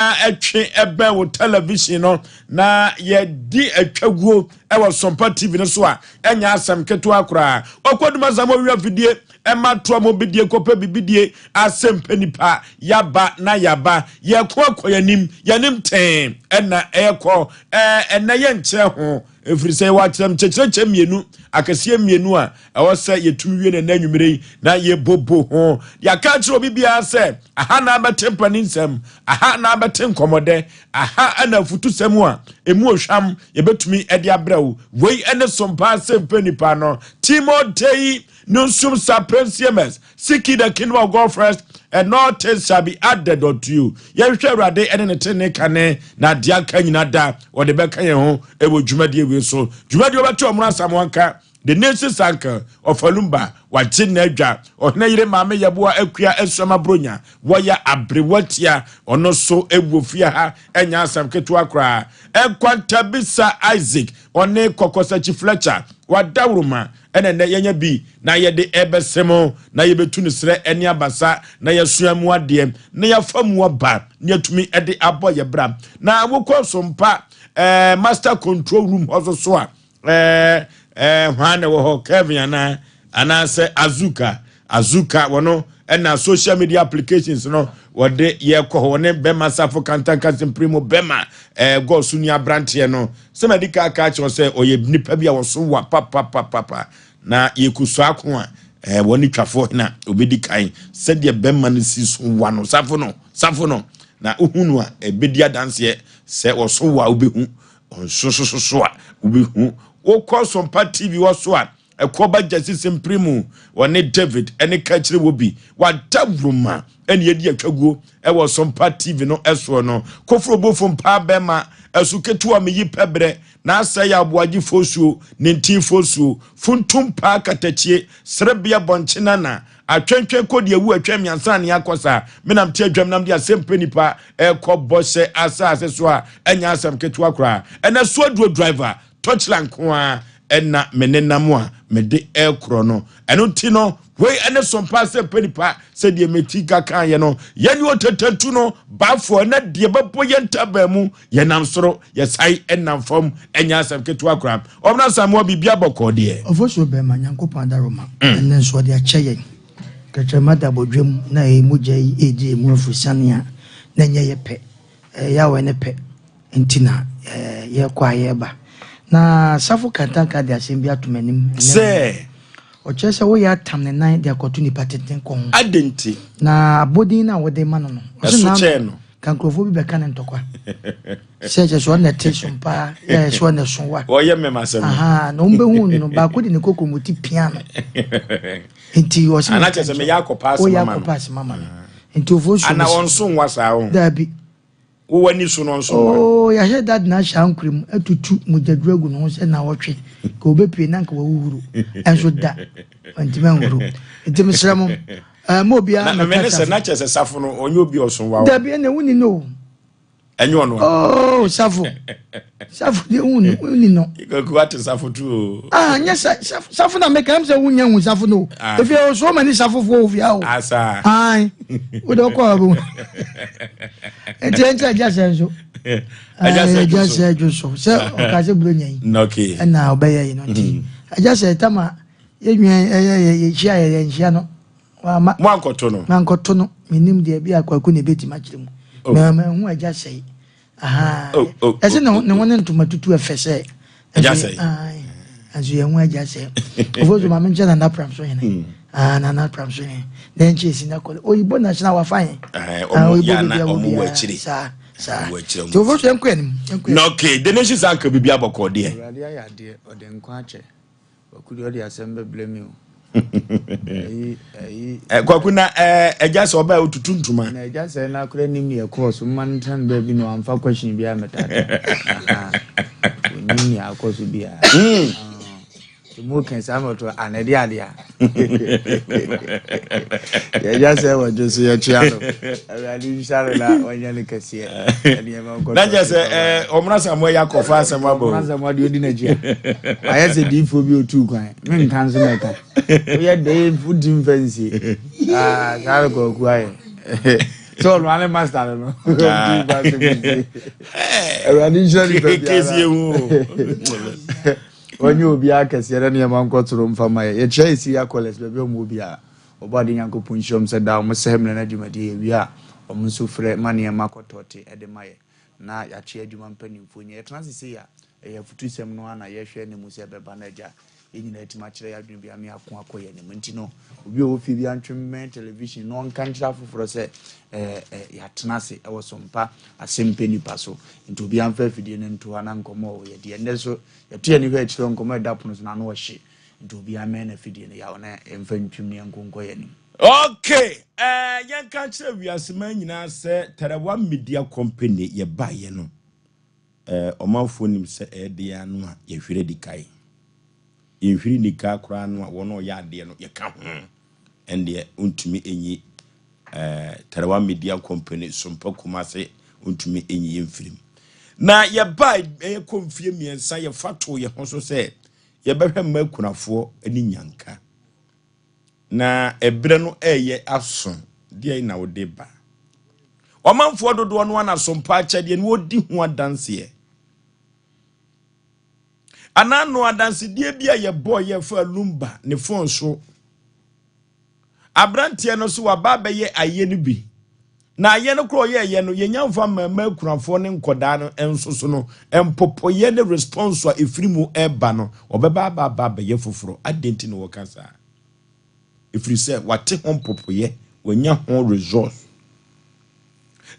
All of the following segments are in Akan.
Twe bɛn wo television no na yɛdi atwaguo wɔ Sompa TV no so a, ɛnyɛ asɛm ketewa koraa. Ɔkɔdum asam owia fidie ɛma toa mo bidie kɔpɛ bibidie asɛmpɛ nipa yaba na yaba yɛko akɔ yɛnim yɛnim tee ɛna ɛkɔ ɛnɛ yɛnkyerɛ ho ɛfiri sɛ yɛwɔ akyerɛm kyɛkyerɛkyɛ mmienu akɛseɛ mmienu a ɛwɔ sɛ yɛtumi wie no ɛnɛ anwummerɛ yi na yɛbobo ho. Yɛaka akyerɛ obi biara sɛ aha na abɛte mpanin nsɛm, aha na abɛte nkɔmmɔdɛ, aha na afutusɛm a ɛmu ohwam yɛbɛtumi de abrɛ wo. Wei ne sompa asɛmpa nipa no. Timotei Nunsum Sapensiemes, Seek ye the kingdom of God first, and all things shall be added unto you. Yɛhwehwɛ Awurade ne ne tenenee kane, na adeɛ aka nyina da wɔde bɛka yɛn ho wɔ dwumadie wei so. Dwumadie wɔbɛto ɔmono asamoanka. The Nation's Uncle, Ɔfalumba, wagye n'adwa. Ɔhene yere Maame Yɛboa Akua Asuama Bronya, wɔyɛ aberewa tia. Ɔno nso wɔ fie ha, ɛnyɛ asɛm ketewa koraa. Nkwantabisa Isaac, ɔne Kɔkɔsakyi Fletcher, wadawuroma, ɛna nnɛ yɛnya bi na yɛde ɛbɛsɛ mo, na yɛbɛtu no serɛ ne abasa, na yɛasua mu adeɛ, na yɛafa mu aba, na yɛatumi de abɔ yɛ bra. Na wokɔ so mpa eh, master control room hɔ so so a, eh, eh, hwan na ɛwɔ hɔ, Kevin anaa anaasɛ Azuka? Azuka wɔno ɛna social media applications no wɔde yɛkɔ hɔ, wɔne bɛma safo kantanka simpiri mu bɛma ɛɛ gɔɔ so ni aberanteɛ no sɛ madi ka aka akyerɛ sɛ ɔyɛ nipa bi a wɔso wa papapapapa na yɛkɔ so ako a ɛɛ wɔne twafoɔ na obɛdi kan sɛdeɛ bɛma no si so wa no safo no safo no na wohu no a ɛbɛdi adanseɛ sɛ wɔso wa wobɛhu ɔnsosososo a wobɛhu. Wokɔ Sompa TV wɔ so a, ɛkɔ ba gyasi sempere mu, wɔne David ɛne ka kyerɛ wɔ bi wada wuruma ɛne yɛdi atwaguo ɛwɔ Sompa TV no ɛsoɔ no. Koforo bofo mpaa bɛma ɛso ketewa meyi pɛbrɛ na asɛ yɛ aboagye fosuo ne ntin fosuo funtum paa katakyie serebea bɔnkye nana Atwɛntwɛn kɔ deɛ awu atwɛn me ansa ne akɔ saa. Me nam te adwam nam de asɛm pɛ nipa ɛkɔ bɔhyɛ asase so a ɛnyɛ asɛm ketewa koraa. Ɛnɛ so aduro driver tɔkyila nko ara ɛna me ne nam a mede ɛkorɔ no. Ɛno nti no wei ɛne sompa asɛm pɛ nipa sɛdeɛ meti ka kaeɛ no yɛne ɔtatantu no baafoɔ ɛnɛ deɛ bɛbɔ yɛn ntaban mu. Yɛnam soro, yɛsae nam fam, ɛnyɛ asɛm ketewa koraa. Ɔbena Asamoah, biribi abɔkɔɔ deɛ. Ɔfasuo bɛrima, Nyankopɔn adaworoma, ɛnnɛ nso ɔde akyɛ yɛn. Kɛtrɛma da bɔdwam na ɛyɛ mogya yi redi yɛn mu afurusiane a, na ɛnyɛ yɛ pɛ, ɛyɛ Yahweh ne pɛ nti na yɛrekɔ a yɛreba. Na Safo Kantanka de asɛm bi ato m'anim ɛnnɛ anwummerɛ. Sɛ. Ɔkyerɛ sɛ woyɛ atam ne nan de akɔto nipa tenten kɔn ho. Adɛn nti? Na abodin no a wode ma no no, ɔse Ɛso n'ano kyɛɛ no. Ka nkurɔfoɔ bi bɛka ne ntɔkwa. Sɛ kyɛ sɛ ɔna te som paa, yɛ sɛ ɔna so wa. Wɔyɛ mmɛm asɛm. Aha, na wɔn bɛhu no, baako de ne kokomoti pia no. Nti ɔsɛ Ana kyɛ sɛ meyɛ akɔpa asɛm Woyɛ ama no. akɔpa asɛm ama no. Nti ofuo so. Ana ɔnso nwa saa ho. Daabi. Wo w'ani so no ɔnso nwa. Oo, yɛahyɛ da de no ahyɛ ankorɛ mu atutu mogyaduro agu ne ho sɛ nnawɔtwe, nka ɔbɛpue na nka wahuhuru, nso da, wantumi anhuru. Nti mesrɛ mo, eh, ma obiara Na mmɛka mene sɛ safo. na kyerɛ sɛ safo no ɔnyɛ obi a ɔso nwa o. Dabi, ɛnna wonni no o. Ɛnyɛ ɔno a. Oh, safo. Safo deɛ wonni wonni no. Kwaku ate safo tu o. Ah, nyɛ sa safo safo na meka m sɛ wonya hu safo no. Ah. Efi ɛwɔ so ma ni safofoɔ wɔ fie o. Asa. Ae. Wode ɔkɔ a bɛhu. Nti ɛnkyɛ agya sɛ nso. Agya sɛ Agya dwo so. sɛ dwo so. Sɛ ɔka sɛ buronya yi. Okay. Ɛna ɔbɛyɛ yi no nti. Agya sɛ tama yɛnwia ɛyɛ yɛhyia yɛ yɛnhyia no. Wama. Mo ankɔto no. Mankɔto no. Menim deɛ bi a Kwaku na ɛbɛtumi akyerɛ mu. Oh. Ma mahu agya sɛe. Aha. Oh, oh, Ɛsɛ oh, ne ho oh, ne ho ne ntoma tutu ɛfɛ sɛ. Agya sɛe. Ae. Nso yɛn ho agya sɛe. Ofo so maame nkyɛn Nana Pram so hene. Ah, Nana Pram so hene. Na nkyɛn esi na kɔle. Oyibo national wafa he. Eh, Ah, ɔmo oyibo yɛ baabi na a wɔ ɔmo wɔ biara. akyire. Saa, saa. Ɔmo wɔ akyire, ɔmo Nti ofo so yɛnkɔ anim. Yɛnkɔ anim. Na okay, the nation sanka biribi abɔkɔɔ deɛ. Awurade ayɛ adeɛ, ɔde nkwa akyɛ. Kwaku deɛ ɔde asɛm bɛbrɛ mi o. Ɛyi ɛyi. Eh, Kwaku na eh, ɛgya sɛ ɔbaa otutu ntoma. Na ɛgya sɛ na akora nim deɛ ɛkɔɔ so mma no ntena no baabi na wamfa question biara mmɛtaataa. Onim nea akɔ so biara. Nti mo kɛn saa na ɔtɔ anɛde adeɛ a. Yɛgya sɛ wɔdwo so yɛkyea no. Awurade nhyira no na ɔnyɛ no kɛseɛ. Nneɛma nkɔ Na kyerɛ sɛ eh, ɔmena Samoa yɛ akɔfa asɛm aba o. Ɔmena Samoa deɛ ɔdi n'akyi a. Ayɛ sɛ diifoɔ bi ɔtuu kwan. Menka nso mɛka. Woyɛ dɛ wodi mfa nsie. Ah, saa na Kwaku ayɛ. Sɛ ɔno ane master no no. Awurade nhyira nipa biara. Ɔnyɛ obiara kɛseɛ na nneɛma nkɔ soro mfa ma yɛ. Yɛkyerɛ yɛ Syria College baabi a wɔn wɔ biara. Ɔbɔ ade Nyankopɔn nhyira wɔn sɛ daa wɔn sɛ mmerɛ no adwumadie yɛwie a wɔn nso frɛ ma nneɛma kɔtɔɔte de ma yɛ na yɛakye adwuma mpanimfoɔ nyɛ. Yɛtena ase sei a ɛyɛ afutusɛm no ara na yɛhwɛ ne mu sɛ ɛbɛba na agya yɛn nyinaa atumi akyerɛ yɛn adwene bi ama yɛako akɔ yɛn anim. Nti no, obi a ɔwɔ fie bi antwe mmɛn television na ɔnka nkyerɛ afoforɔ sɛ ɛɛ ɛ yɛatena ase ɛwɔ so mpa asɛm pɛ nipa so. Nti obi amfa afidie no nto ha na nkɔmmɔ a ɔyɛ deɛ ɛnnɛ so yɛto yɛn ani hwɛ akyire nkɔmmɔ a ɛda pono so na ano ɔhye. Nti obi ammɛn n'afidie no yaw na yɛmfa ntwim na yɛnko nkɔ yɛn anim. Ok, eh, yɛnka nkyerɛ wiaseman nyinaa sɛ Tarawa Media Company yɛbaeɛ no, Eh, ɔmanfoɔ nim sɛ ɛyɛ deɛ ara no a yɛhwiri adikae. Yɛnhwiri nnikaa koraa no a wɔn a wɔyɛ adeɛ no yɛka ho. Ɛndeɛ wontumi nyi eh, Tarawa Media Company, Sompa Kumase, wontumi nyi yɛn mfiri mu. Na yɛbaa ɛyɛ kɔ mfie mmiɛnsa yɛfa too yɛn ho so sɛ yɛbɛhwɛ mma akunafoɔ ne nyanka. Na ɛberɛ no reyɛ aso, deɛn na wode ba? Ɔmanfoɔ dodoɔ no ara na sompa akyɛdeɛ no wɔdi ho adanseɛ. Anaa no adansedie bi a yɛbɔɔ yɛ fa Lumba ne fon so. Aberanteɛ no so waba abɛyɛ ayɛ no bi. Na ayɛ no korɔ ɔyɛɛyɛ no, yɛnya mfa mmarima akunafoɔ ne nkɔdaa no nso so no, mpopoyɛ ne response a ɛfiri mu ɛba no, ɔbɛba aba aba abɛyɛ foforɔ. Adɛn nti na wɔka saa? Ɛfiri sɛ wate ho mpopoyɛ, wanya ho resource.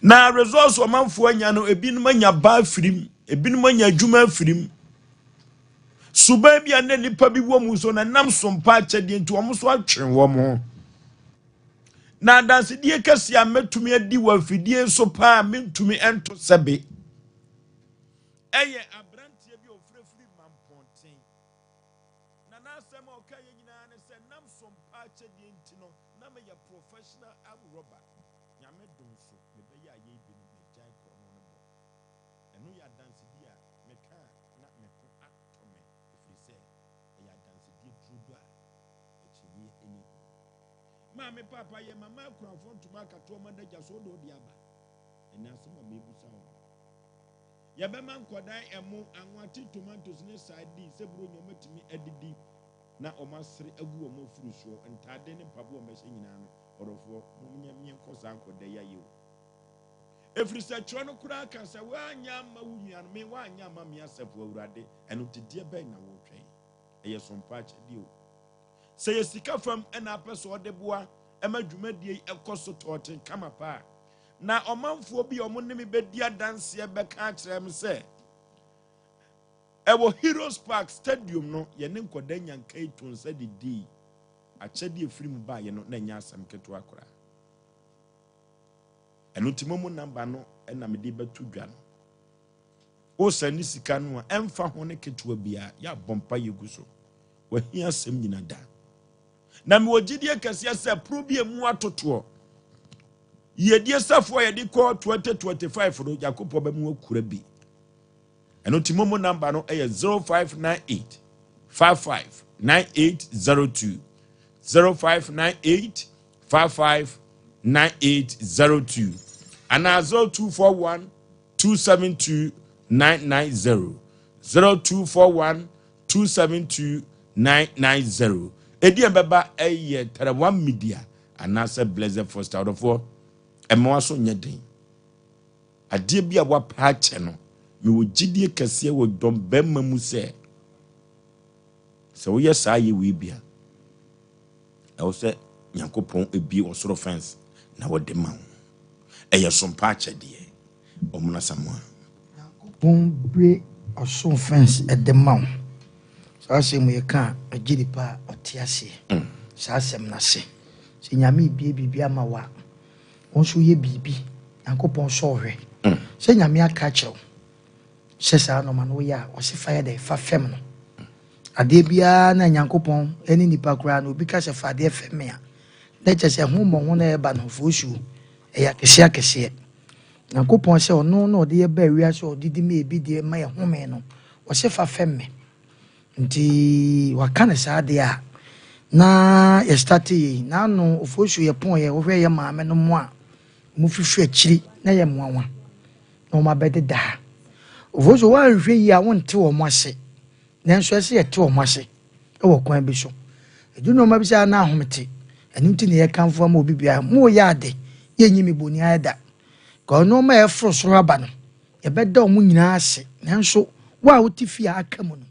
Na resource ɔmanfoɔ anya no, ebinom anya ba afirim, ebinom anya adwuma afirim. Suban bi a na nnipa bi wɔ mu so na nam so mpa akyɛdeɛ nti wɔn nso atwe wɔn ho. Na adansedie kɛseɛ a mɛtumi adi wɔ afidie so paa a mentumi nto sɛbe ɛyɛ aberanteɛ bi a ɔfirafiri Mampɔnten. Na n'asɛm a ɔkaeɛ nyinaa ne sɛ nam so mpa akyɛdeɛ nti no na meyɛ professional arm robber. Nyame dom so mebɛyɛ ayɛi bi no magyae korɔno no bɔ. Ɛno yɛ adansedie a meka a na me ho atɔ me ɛfiri sɛ ɛyɛ adansedie turodoo a akyinnyeɛ nni ho. Maame paapa yɛ mama akunafoɔ ntoma akatoɔ ma adagya so wode wode aba ɛnɛ asɛm a mebusa wo no yɛbɛma nkwadaa ɛmo anwa tin tomatoes ne sardine sɛ buronya wɔatumi adidi na wɔn asere agu wɔn afuru soɔ ntaade ne mpaboa wɔn bɛhyɛ nyinaa no ɔdɔfoɔ monyɛ meɛnkɔ saa nkwadaa yi ayɛ o ɛfiri sɛ twerɛ no koraa ka sɛ woanyɛ amma wo nua no me woanyɛ amma me asafo awurade ɛno nti deɛ bɛn na wɔretwɛn ɛyɛ sompa akyɛdeɛ o Sɛ yɛ sika fam na apɛ sɛ ɔde boa ma dwumadie yi kɔ so tɔɔten kama paa. Na ɔmanfoɔ bi a wɔn ne me bɛdi adanseɛ bɛka akyerɛ me sɛ ɛwɔ Heroes Park Stadium no yɛne nkwadaa nyanka yi to nsa didii. Akyɛdeɛ ɛfiri mu baeɛ no na ɛnyɛ asɛm ketewa koraa. Ɛno nti mo mu namba no na mede bɛto dwa no. Wosa ne sika no a ɛmfa ho ne ketewa biara yɛabɔ mpa yɛgu so. W'ahia asɛm nyina da. Na mewɔ gyidie kɛseɛ sɛ pono bi emu atotoɔ. Yiedie safoa a yɛde kɔ 2025 no, Nyankopɔn bɛma wakura bi. Ɛno nti momo namba no ɛyɛ 0598 55 9802 0598 55 9802 anaa 0241 272 990 0241 272 990. Ɛdi a ɛbɛba yɛ Tarawa Media anaasɛ Blessed Foster. Ɔdɔfoɔ, ɛmma w'aso nyɛ den. Adeɛ bi a wapɛ akyɛ no, mewɔ gyidie kɛseɛ wɔ dɔm bɛrima mu sɛ, sɛ woyɛ saa yɛ wei bi a, ɛwɔ sɛ Nyankopɔn ebie ɔsoro fɛns na wɔde ma wo. Ɛyɛ sompa akyɛdeɛ. Ɔmono Asamoah. Nyankopɔn bue ɔsoro fence de ma wo. Saa asɛm yi yɛka a, ɛgye nipa a ɔte aseɛ saa asɛm no ase. Sɛ Nyame rebue biribi ama wo a, wo nso yɛ biribi. Nyankopɔn sɔ wo hwɛ. Sɛ Nyame aka akyerɛ wo sɛ saa nɔɔma no woyɛ a, ɔse fa yɛ dɛn? Fa fɛm no. Adeɛ biara na Nyankopɔn ne nipa koraa no, obi ka sɛ fa adeɛ fɛm me a, na kyerɛ sɛ ho mmɔho na ɛreba no, fosuo, ɛyɛ akɛseɛ akɛseɛ. Nyankopɔn sɛ ɔno na ɔde yɛ baa wiase a ɔde di ma ebi deɛ ma yɛ home no, ɔse fa fɛm me. Nti waka no saa deɛ a, na yɛ starte yei. N'ano ofosuo yɛ pɔn yɛ, wohwɛ yɛ maame no mo a, Wɔfifiri akyiri na ɛyɛ mmoawa na wɔabɛdeda ha. Ofosu woanhwɛ yie a wonte wɔn ase. Nanso ɛsɛ yɛte wɔn ase wɔ kwan bi so. Ɛdu nneɛma bi sɛ na ahomete. Ɛno nti na yɛkamfo ama obi biara. Moyɛ ade, yɛnyi me boni ayɛ da. Ka nneɛma a ɛforo soro aba no, yɛbɛda wɔn nyinaa ase. Nanso wo a wote fie a aka mu no,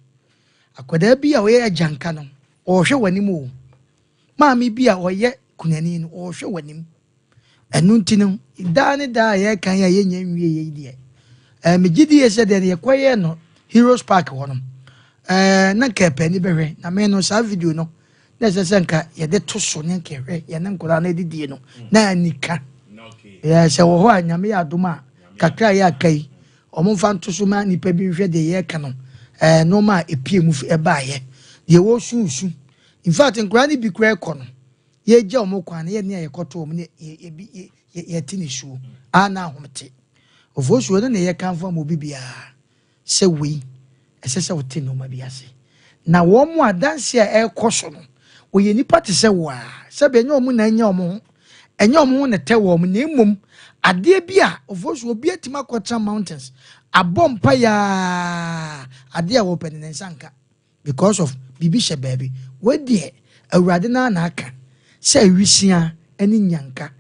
akwadaa bi a ɔyɛ agyanka no, ɔrehwɛ w'anim o. Maame bi a ɔyɛ kunani no, ɔrehwɛ w'anim. Ɛno nti no, daa ne daa a yɛreka yi a yɛnnya nwieɛ yi deɛ, ɛɛ megye die sɛ deɛ yɛkɔyɛɛ no Heroes Park hɔ no, ɛɛ na nka ɛpɛ ani bɛhwɛ. Na me no saa video no, na ɛsɛ sɛ nka yɛde to so ne nka ɛhwɛ yɛne nkwadaa no adidie no, na anika. Yɛ sɛ wɔ hɔ a Nyame yɛ adom a, kakra a yɛ aka yi, wɔn mfa nto so ma nipa bi nhwɛ deɛ yɛreka no, ɛɛ nneɛma a epie mu ɛbaayɛ, deɛ wɔresu In fact, nkwadaa no bi koraa kɔ no, yɛgya wɔn kwan no, yɛne a yɛkɔto wɔn ne yɛbi yɛte nisuo a na ahomete. Ofosuo no na yɛkamfo ama obi biara sɛ wei ɛsɛ sɛ wote nneɛma bi ase. Na wɔn mu adanse a ɛrekɔ so no, wɔyɛ nnipa te sɛ wo a, sɛbi ɛnyɛ wɔn na anya wɔn ho, ɛnyɛ wɔn ho na ɛtɛ wɔn, na mmom adeɛ bi a ofosuo obi atumi akɔtena mountains abɔ mpa yaa adeɛ a wɔpɛ no ne nsa nka. Because of biribi hyɛ baabi. Wei deɛ Awurade no ara na aka sɛ awisia ne nyanka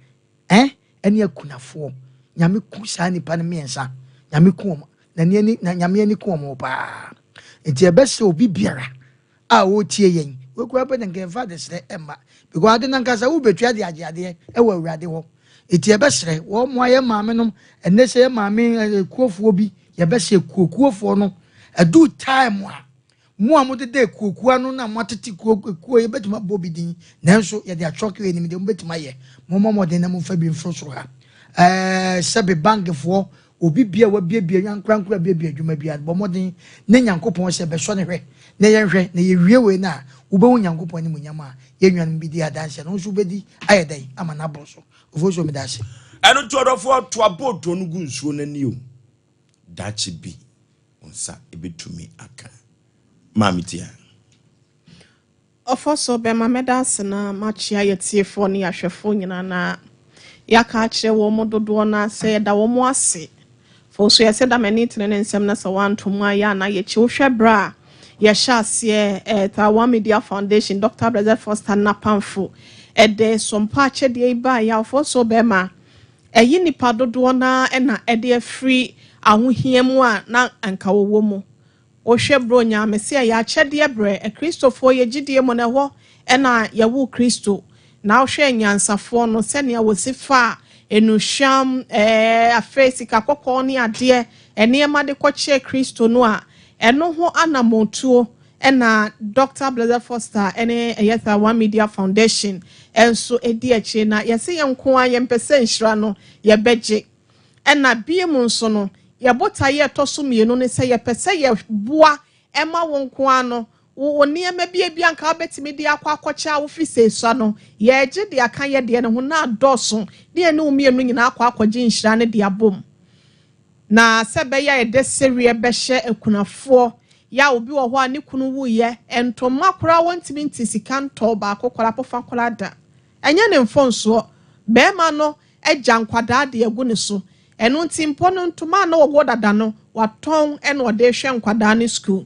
eh ɛne akunafoɔ. Nyame ku saa nnipa no mmiɛnsa. Nyame ku wɔn. Na ni ani na Nyame ani ku wɔn paa. Nti ɛbɛsɛ obi biara a ɔretie yɛn. Wei koraa pɛ de nka yɛmfa adesrɛ mma. Because ade no ankasa wobɛtua de agye adeɛ ɛwɔ Awurade hɔ. Nti yɛbɛsrɛ wɔn mmoa yɛn maame nom. Ɛnnɛ sɛ yɛn maame kuofoɔ bi yɛbɛsɛ kuokuofoɔ no ɛduu time a mo a modeda ekuokuo ano na moatete kuo kuo yɛbɛtumi abɔ bi din nanso yɛde atwɔke anim deɛ mobɛtumi ayɛ mommɔ mmɔden na momfa bi mforo soro ha ɛɛ sɛbe bankfoɔ obi bia wabiabia nyankorankora biabia adwuma bia bɔ mmɔden ne Nyankopɔn sɛ bɛsɔ ne hwɛ na yɛnhwɛ na yɛwie wei no a wobɛhu Nyankopɔn animuonyam a yɛn nuanom bi di adanseɛ no nso wobɛdi ayɛ dɛn ama no aboro so. Ofosuo meda ase. Ɛno nti ɔdɔfoɔ to aboodoɔ no gu nsuo no ani o, daakye bi wo nsa bɛtumi aka. Maame Tia. Ɔfɔso bɛma mɛda ase na makyea yɛtiefoɔ ne yɛahwɛfoɔ nyinaa na yɛaka akyerɛ wɔn mo dodoɔ no ara sɛ yɛda wɔn mo ase. Fo so yɛsɛ da m'ani tene ne nsɛm na sɛ woanto mu ayɛ a na yɛkyi wohwɛ berɛ a yɛhyɛ aseɛ eh, Taiwan Media Foundation Dr. Blessed Foster Napamfo ɛde sompa akyɛdeɛ yi baa yɛ Ɔfɔso bɛma ɛyi nnipa dodoɔ no ara na ɛde afiri ahohia mu a na anka wɔwɔ mu. Wohwɛ Buronya a, mese ɛyɛ akyɛdeɛ berɛ. Akristofoɔ yɛ gyidie mu no ɛhɔ na yɛwoo Kristo. Na wohwɛ anyansafoɔ no sɛnea wɔsi faa nnuhwam, ɛɛ, afei sika kɔkɔɔ ne adeɛ, nneɛma de kɔkyɛɛ Kristo no a, ɛno ho anammɔntuo na Dɔkta Blessed Foster ne ɛyɛ Taiwan Media Foundation nso di akyire. Na yɛse yɛn nko ara yɛmpɛ sɛ nhyira no yɛbɛgye. Ɛna biom nso no, yɛn botaeɛ a ɛtɔ so mmienu ne sɛ yɛpɛ sɛ yɛboa ma wo nko ara no, wo wo nneɛma bi a ebia anka wobɛtumi de akɔ akɔkyɛ a wofi sɛ esua no, yɛregye de aka yɛ deɛ no ho na adɔɔso ne yɛne wo mmienu nyinaa akɔ akɔgye nhyira no de abom. Na sɛ ɛbɛyɛ a yɛde sereɛ bɛhyɛ akunafoɔ, yɛ a obi wɔ hɔ a ne kunu wuiɛ, ntoma koraa wɔntumi nte sika ntɔɔ baako koraa pofa koraa da. Ɛnyɛ ne mfomsoɔ. Barima no agya nkwadaa de agu ne so. Ɛno nti mpo no ntoma a na ɔwɔ dada no, watɔn na ɔde rehwɛ nkwadaa no sukuu.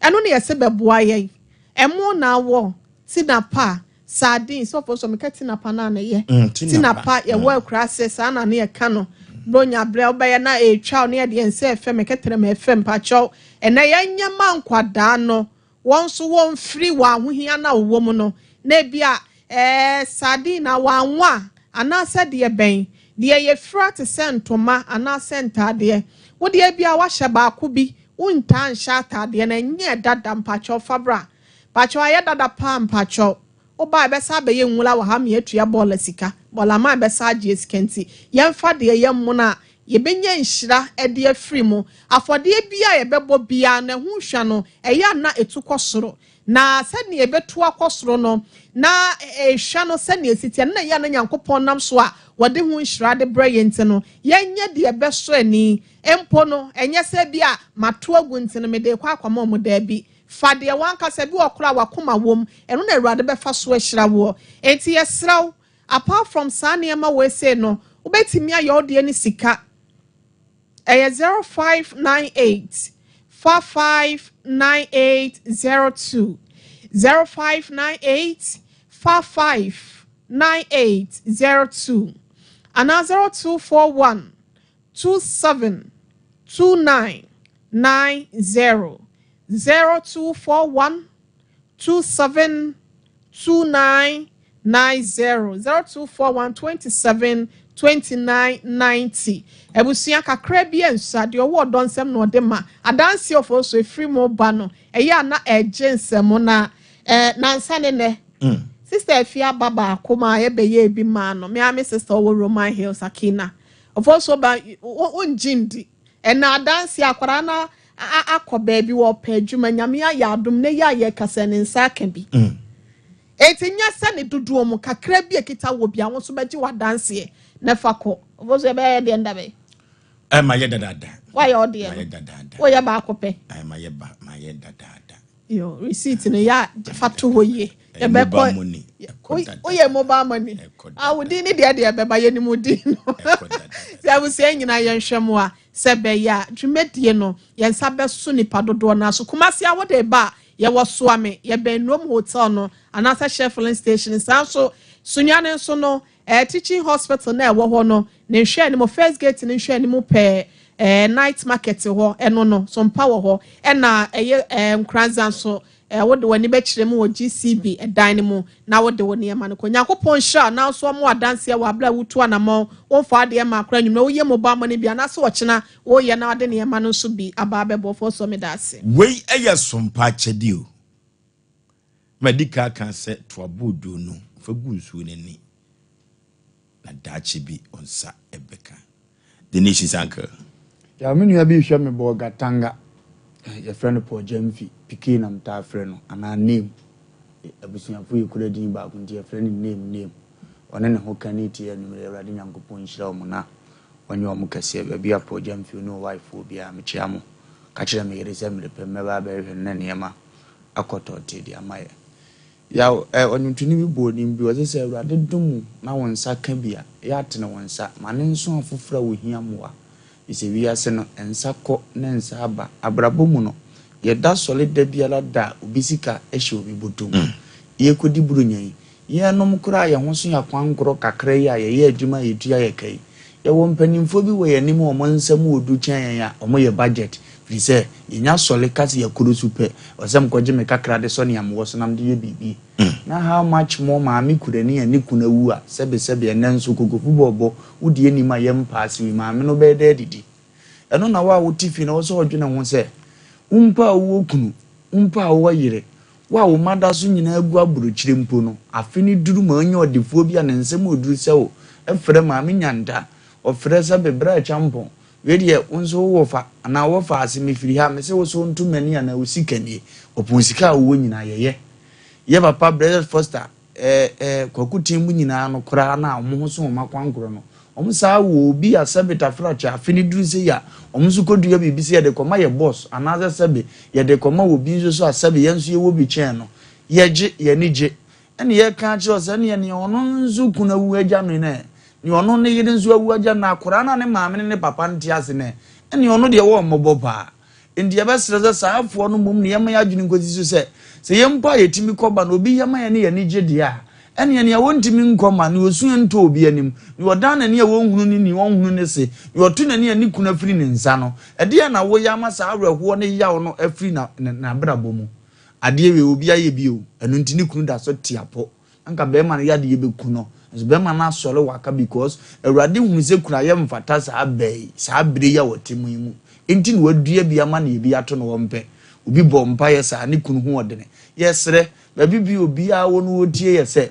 Ɛno na yɛse bɛboa yɛn. Ɛmo na awɔ, tina pa, sardine, sɛ ɔfo nso meka tina pa no a na ɛyɛ. Tina pa, yɛwɔ akuraase saa na ne yɛka no. Bronya berɛ wobɛyɛ na ɛretwa wo na yɛde yɛn nsa ɛfɛ me kɛtrɛma ɛfɛ mpakyɛw. Ɛnɛ yɛnyɛ ma nkwadaa no Wɔn nso wɔmfiri wɔn ahohia no a wɔwɔ mu no, na ebia ɛɛ sardine a wɔanwa anaasɛ deɛ bɛn, deɛ yɛfira te sɛ ntoma anaasɛ ntaadeɛ. Wo deɛ ebia woahyɛ baako bi, wontaa nhyɛ ataadeɛ no, ɛnyɛɛ dada, mpakyɛw fa bra. Mpakyɛw ayɛ dada paa mpakyɛw. Woba a ɛbɛsan abɛyɛ nwura wɔ ha ma yɛatua bɔɔla sika. Bɔɔla man bɛsan agye yɛn sika nti, yɛmfa deɛ ɛyɛ mmono a yɛbɛnya nhyira de afiri mu. Afɔdeɛ biara a yɛbɛbɔ biara no, ɛho hwa no, ɛyɛ a na ɛtu kɔ soro. Na sɛdeɛ ɛbɛtu akɔ soro no, na ɛhwa no sɛdeɛ ɛsi teɛ no, na ɛyɛ a na Nyankopɔn nam so a wɔde ho nhyira de brɛ yɛn nti no, yɛnyɛ deɛ ɛbɛsɔ ani. Mpo no, ɛnyɛ sɛ ebia mato agu nti no mede rekɔ akɔma wɔn, daabi. Fa deɛ w'ankasa, bi wɔ koraa a w'akoma wom, ɛno na Awurade bɛfa so ahyira woɔ. Enti yɛsrɛ wo, apart from saa nneɛma wei sei no, Wobɛtumi ayɛ wo deɛ ne sika. Ɛyɛ 0598 459802. 0598 459802 anaa 0241 27 2990. 0241 27 2990. 0241 27 29 90. Abusua, kakra bi nsa deɛ ɔwɔ ɔdɔ nsɛm na ɔde ma adansi ɔfo so efiri mu ba no, ɛyɛ a na ɛgye nsɛm na nansa ne nɛ. Sister Efi aba baako ma ɛbɛyɛ ebi maa no. Mmea sister ɔwɔ Roman Hills Akina ɔfo so ba ongye ndi ɛna adansi akwaraa na akɔ baabi wɔ ɔpɛ adwuma. Nyame ayɛ adom ne yɛ ayɛ kasa ne nsa aka bi. Eti nyɛ sɛ ne dodoɔ mu kakra bi ekita wɔ bi a wɔn nso bɛgye wɔ adanseɛ ne fa kɔ. Ɔfo so ɛbɛyɛ deɛ ndabɛ. Ɛ ma yɛ dadaada. Wayɛ ɔdeɛ Ma no yɛ dadaada. Woyɛ baako pɛ. Ɛ ma yɛ ba ma yɛ dadaada. Yo, receipt no yɛ a fa to hɔ yie. Ɛyɛ mobile money. Ɛkɔ dada. Woyɛ mobile money. Ɛkɔ Ah, wo din ne deɛ bɛba yɛ nimu din no. Ɛkɔ dada. Sɛ abusua nyinaa yɛnhwɛ mu a sɛ bɛyɛ a dwumadie no yɛn nsa bɛso nipa dodoɔ no so. Kumasi a wode ba a, yɛwɔ Soame, yɛbɛn Nrom Hotel no anaasɛ Shell filling station. Saa nso Sunyane nso no, teaching hospital na ɛwɔ hɔ no ne nhwɛ anim, first gate ne nhwɛ anim pɛɛ, night market hɔ ɛno no so mpa wɔ hɔ. Ɛna ɛyɛ Nkoranza nso, wode w'ani bɛkyerɛ mu wɔ GCB ɛdan no mu na wode wo nneɛma no kɔ. Nyankopɔn nhyira na nso ɔmo adanseɛ wɔ abere a wotu anammɔn wɔmfa adeɛ ma akora nnwuma woyɛ mobile money bi anaasɛ wɔkyena woyɛ na wode nneɛma no nso bi aba abɛbɔ fo so. Meda ase. Wei ɛyɛ sompa akyɛdeɛ o. Madi ka ka sɛ toaboodo no fa gu nsuo no ani na daakye bi ɔnsa ɛbɛka. The Nation's Uncle. Ya, me nua bi hwɛ me bɔ Gatanga. Yɛfrɛ no Paul Gyamfi Pike na mtaa frɛ no anaa Name. Abusuafo yɛ kura din baako nti yɛfrɛ no Name. Name ɔne ne ho ka ne tie anwummerɛ. Awurade Nyankopɔn nhyira wɔn na ɔnyɛ wɔn kɛseɛ. Baabi a Paul Gyamfi ne wife wɔ biara, mekyia mo. Ka kyerɛ me yere sɛ mmerɛ pɛ mmɛba abɛhwɛ no na nneɛma akɔtɔ de ama yɛ. Yaw ɛ ɔnwontoni bi bɔ onim bi ɔsɛ sɛ Awurade dom wo na wo nsa ka bi a ɛyɛ atene wo nsa ma ne nso afoforɔ a wɔhia mmoa sɛ wiase no nsa kɔ ne nsa aba. Abrabɔ mu no, yɛda sɔre da biara da a obi sika hyɛ obi bɔtɔ mu. Yɛkɔdi buronya yi, yɛnom koraa yɛn ho so yɛ akwankorɔ kakra yi a yɛyɛ adwuma a yɛtua yɛ ka yi, yɛwɔ mpanimfoɔ bi wɔ yɛn anim a wɔn nsɛm wɔ du kyɛn yɛn a wɔyɛ budget firi sɛ yɛnya sɔre ka sɛ yɛkoro so pɛ ɔsɛ mkɔgye me kakra de sɔ nea mewɔ so nam de yɛ biribi. Na how much more maame kurani a ne kunu awu a sɛbesɛbe ɛnɛ nso kokofu bɔɔbɔ wodi anim a yɛmpa ase wi maame no bɛyɛ dɛ adidi. Ɛno na wo a wote fie na wɔ sɛ ɔdwene ho sɛ wo mpo a wowɔ kunu, wo mpo a wowɔ yere, wo a wo mma da so nyinaa gu aburokyire mpo no, afe no duru ma ɔnyɛ ɔdefoɔ bi a ne nsɛm ɔduru sɛ wo ɛfrɛ maame nyanta ɔfrɛ sɛ bebrɛ akyampɔn wei deɛ, wo nso wowɔ fa anaa wɔfa ase mefiri ha mese wo so nto m'ani anaa wo sika nie. Ɔpɔn sika a wowɔ nyinaa yɛyɛ yɛ papa Brother Foster ɛɛ ɛɛ Kwaku ten mu nyinaa no koraa na ɔmo ho so ɔmo akwankorɔ no, ɔmo saa wɔ obi a sɛbe tafrakyɛ afe ne duru sɛ yɛ a ɔmo nso kɔdua biribi sɛ yɛde kɔma yɛ boss anaasɛ sɛbe yɛde kɔma wɔ bi nso so a sɛbe yɛn nso yɛwɔ bi kyɛn no, yɛgye yɛni gye. Ɛne yɛka kyerɛ sɛ neɛ neɛ ɔno nso kunu awu agya no nɛ, neɛ ɔno ne yere nso awu agya no, akwaraa no a ne maame ne ne papa nte ase nɛ, ɛne ɔno deɛ wɔn mmɔbɔ paa. Nti yɛbɛsrɛ sɛ saa afoɔ no mmom ne yɛma yɛ adwene nkɔsi so sɛ sɛ yɛn mpo a yɛtumi kɔba na obi yɛma yɛ ne yɛni gye deɛ a, ɛneɛ nea wɔntumi nkɔ ma ne osu ntɔ obi anim, ne ɔdan n'ani a wɔnhunu ne ne ɔnhunu ne se ne ɔto n'ani a ne kunu afiri ne nsa no, ɛdeɛ na woyɛ ama saa awerɛhoɔ ne yaw no afiri n'abrabɔ mu. Adeɛ wei obi ayɛ bi o, ɛno nti ne kunu da so te apɔ. Anka bɛrima no yadeɛ bɛku no nso bɛrima no asɔre waka because Awurade hunu sɛ kunu ayɛ mfata saa bɛɛ saa bere yi a wɔte mu yi mu nti na wadua bi ama no ebi ato no. Wɔn pɛ obi bɔ mpaeɛ saa ne kunu ho ɔdene. Yɛsrɛ baabi bi obiara wɔ no wɔtie yɛ sɛ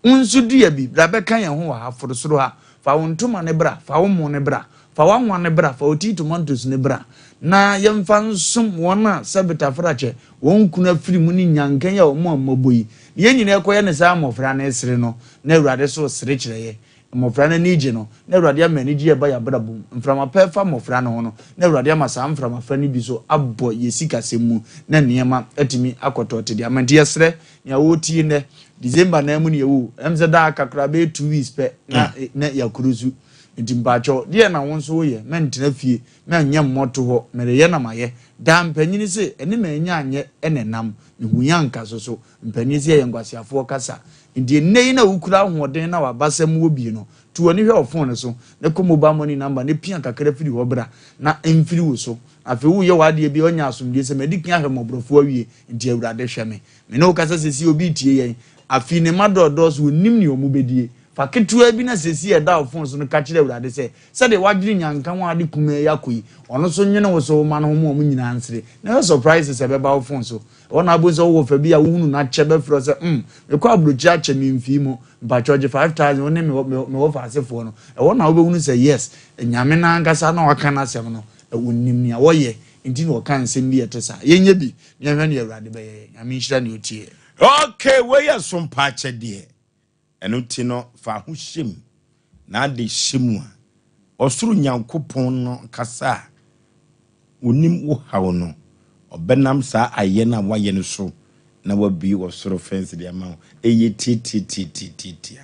nso dua bi bra bɛka yɛn ho wɔ ha foro soro ha. Fa wo ntoma ne bra, fa wo mo ne bra, fa w'anwa ne bra, fa wo tea tomatoes ne bra na yɛmfa nsom wɔn a sɛbe tafrakyɛ wɔn kunu afiri mu ne nyankan yi a wɔn a mmɔbɔ yi. Na yɛn nyinaa kɔyɛ ne saa mmɔfra no esere no na Awurade so sere kyerɛ yɛ. Mmɔfra no ani gye no na Awurade ama anigye ɛba yɛ abrabɔ mu. Mframa pɛ fa mmɔfra no ho no na Awurade ama saa mframa fa no bi so abɔ yɛ sikasɛm mu na nneɛma atumi akɔtɔ te deɛ ama. Nti yɛsrɛ nea wɔretie nnɛ December nan mu ne yɛwɔ ɛm sɛ daa kakra bɛyɛ 2 weeks pɛ na yɛakuru so. Nti mpakyɛw, deɛ na wo nso woyɛ? Mɛntena fie, mɛnyɛ mmɔto hɔ, mereyɛ na mayɛ. Daa mpanyini se, ɛne manya anyɛ ɛna ɛnam. Mehu yɛ anka so so. Mpanyini se yɛyɛ nkwaseafoɔ kasa. Nti nnɛ yi na wokura ahoɔden na wabasɛm wɔ bi no, to w'ani hwɛ wo phone so, na kɔ mobile money number ne pia kakra firi hɔ bra na mfiri wo so. Afei woyɛ w'adeɛ bi a ɔnya asomdwe sɛ madi kan ahwɛ mmɔborɔfoɔ awie, nti Awurade hwɛ me. Me ne wo kasa sɛsi obi tie yɛn. Afei ne mma dɔɔdɔɔso wɔnnim nea ɔmo bɛdie. Fa ketewa bi na sɛsi ɛda wo phone so no ka kyerɛ Awurade sɛ sɛdeɛ wadwene nyanka ho ade kumaa yi akɔ yi, ɔno nso nwene wo so wo ma no ho ma ɔmo nyinaa nsere. Na ɛyɛ surprise sɛ ɛbɛba wo phone so. Ɛhɔ na abɔ sɛ wowɔ fa bi a wohunu n'akyɛ bɛfrɛ sɛ mekɔ aburokyire akyɛ me mfii mu mpakyɛ ɔgye 5,000 wo ne me wɔ fa asefoɔ no. Ɛhɔ na wobɛhunu sɛ yes, Nyame n'ankasa na waka n'asɛm no, ɔnim nea wɔyɛ nti na ɔka nsɛm bi a ɛte saa. Yɛnyɛ bi na yɛhwɛ nea Awurade bɛyɛ yɛn. Nyame nhyira nea ɔtie yɛn. Okay, wei yɛ sompa akyɛdeɛ. Ɛno nti no, fa ho hyɛ mu. Na ade hyɛ mu a, ɔsoro Nyankopɔn no kasa a onim wo haw no, ɔbɛnam saa ayɛ no a woayɛ no so na wabue ɔsoro fɛnse de ama wo. Ɛyɛ tiatiatiatiatia.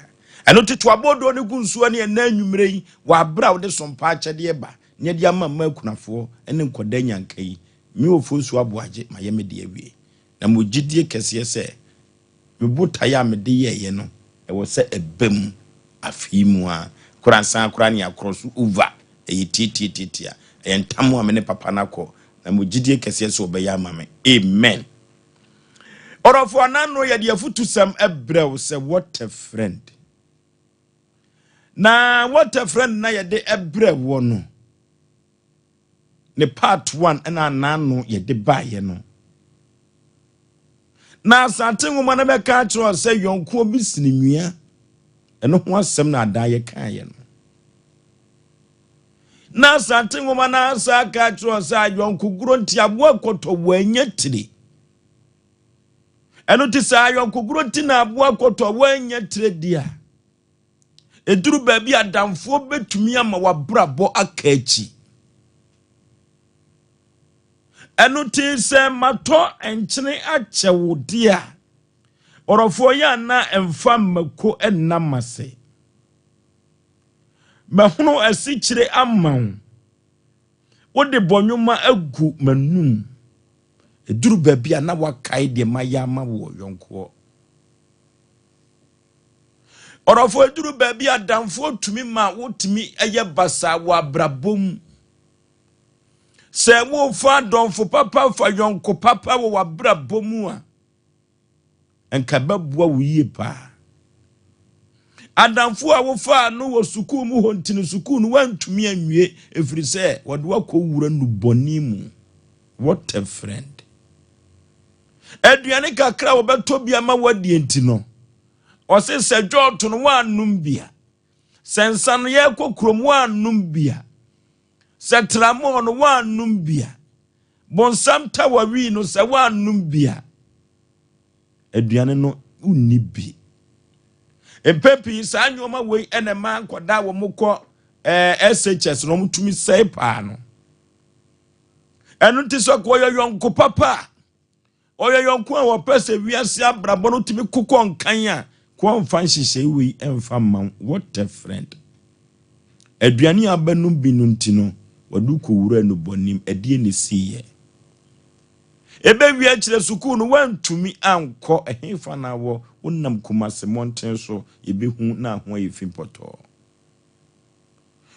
Ɛno nti to abɔdɔɔ no gu nsuo ne ɛnna anwummerɛ yi wɔ abere a wode sompa akyɛdeɛ ba na yɛde ama mma akunafoɔ ne nkɔda nyanka yi. Me Ofosu Aboagye ma yɛ me de awie. Na mo gyidie kɛseɛ sɛ me botaeɛ a mede yɛeɛ no ɛwɔ sɛ ɛba mu afe mu a koransan koraa ne akorɔ so over. Ɛyɛ tiatiatiatia. Ɛyɛ ntam a me ne papa no akɔ. Na mo gyidie kɛseɛ sɛ ɔbɛyɛ ama me. Amen. Ɔdɔfo anano yɛde afutusɛm ɛbrɛ wo sɛ what a friend. Na what a friend na yɛde ɛbrɛ wɔ no. Ne part 1 ɛna anano yɛde baeɛ no. Na Asante nwoma no bɛka akyerɛ sɛ yɔnkoɔ bi sene nwia. Ɛno ho asɛm na adaa yɛkaeɛ no. Na Asante nwoma no asa aka akyerɛ sɛ ayɔnkogorɔ nti aboa kɔtɔ wɔanya tire. Ɛno nti sɛ ayɔnkogorɔ nti na aboa kɔtɔ wɔanya tire di a, ɛduru baabi adamfoɔ bɛtumi ama wabrabɔ aka akyi. Ɛno nti sɛ matɔ nkyene akyɛ wo deɛ a, ɔrɔfoɔ yɛ ana mfa mmako nnam ase. Mɛhono asikyire ama wo. Wode bɔnwoma agu m'anum. Ɛduru baabi a na wakae deɛ mayɛ ama wo yɔnkoɔ. Ɔrɔfoɔ ɛduru baabi a adamfoɔ tumi ma wotumi yɛ basaa wɔ abrabɔ mu. Sɛ wofa adɔmfo papa fa yɔnko papa wɔ w'abrabɔ mu a, nka bɛboa wo yie paa. Adamfo a wofaa no wɔ sukuu mu hɔ nti no, sukuu no woantumi anwie ɛfiri sɛ wɔde wakɔ wura nnubɔne mu. What a friend. Aduane kakra a wɔbɛtɔ bi ama woadie nti no, ɔse sɛ dwɔɔto no woannom bi a, sɛ nsa no yɛrekɔ kurom woannom bi a, sɛ tramɔɔ no woannom bi a, bonsam tawa wii no sɛ woannom bi a, aduane no wonni bi. Mpɛn pii saa nneɛma wei ɛna ɛma nkwadaa a wɔn kɔ SHS na wɔn tumi sɛe paa no. Ɛno nti sɛ ɔyɛ yɔnko papa a, ɔyɛ yɔnko a wɔpɛ sɛ wiase abrabɔ no tumi kokɔ nkan a, kɔ mfa nhyehyɛe wei ɛmfa mma wo. What a friend. Aduane a abɛnom bi no nti no, wɔde kɔwura nnubɔnem, ɛdeɛ ne siiɛ. Ɛbɛwie akyerɛ sukuu no, woantumi ankɔ ɛhefa na wɔ, wonam Kumase mmɔnten so, yɛbɛhu na ho ayɛ fi pɔtɔɔ.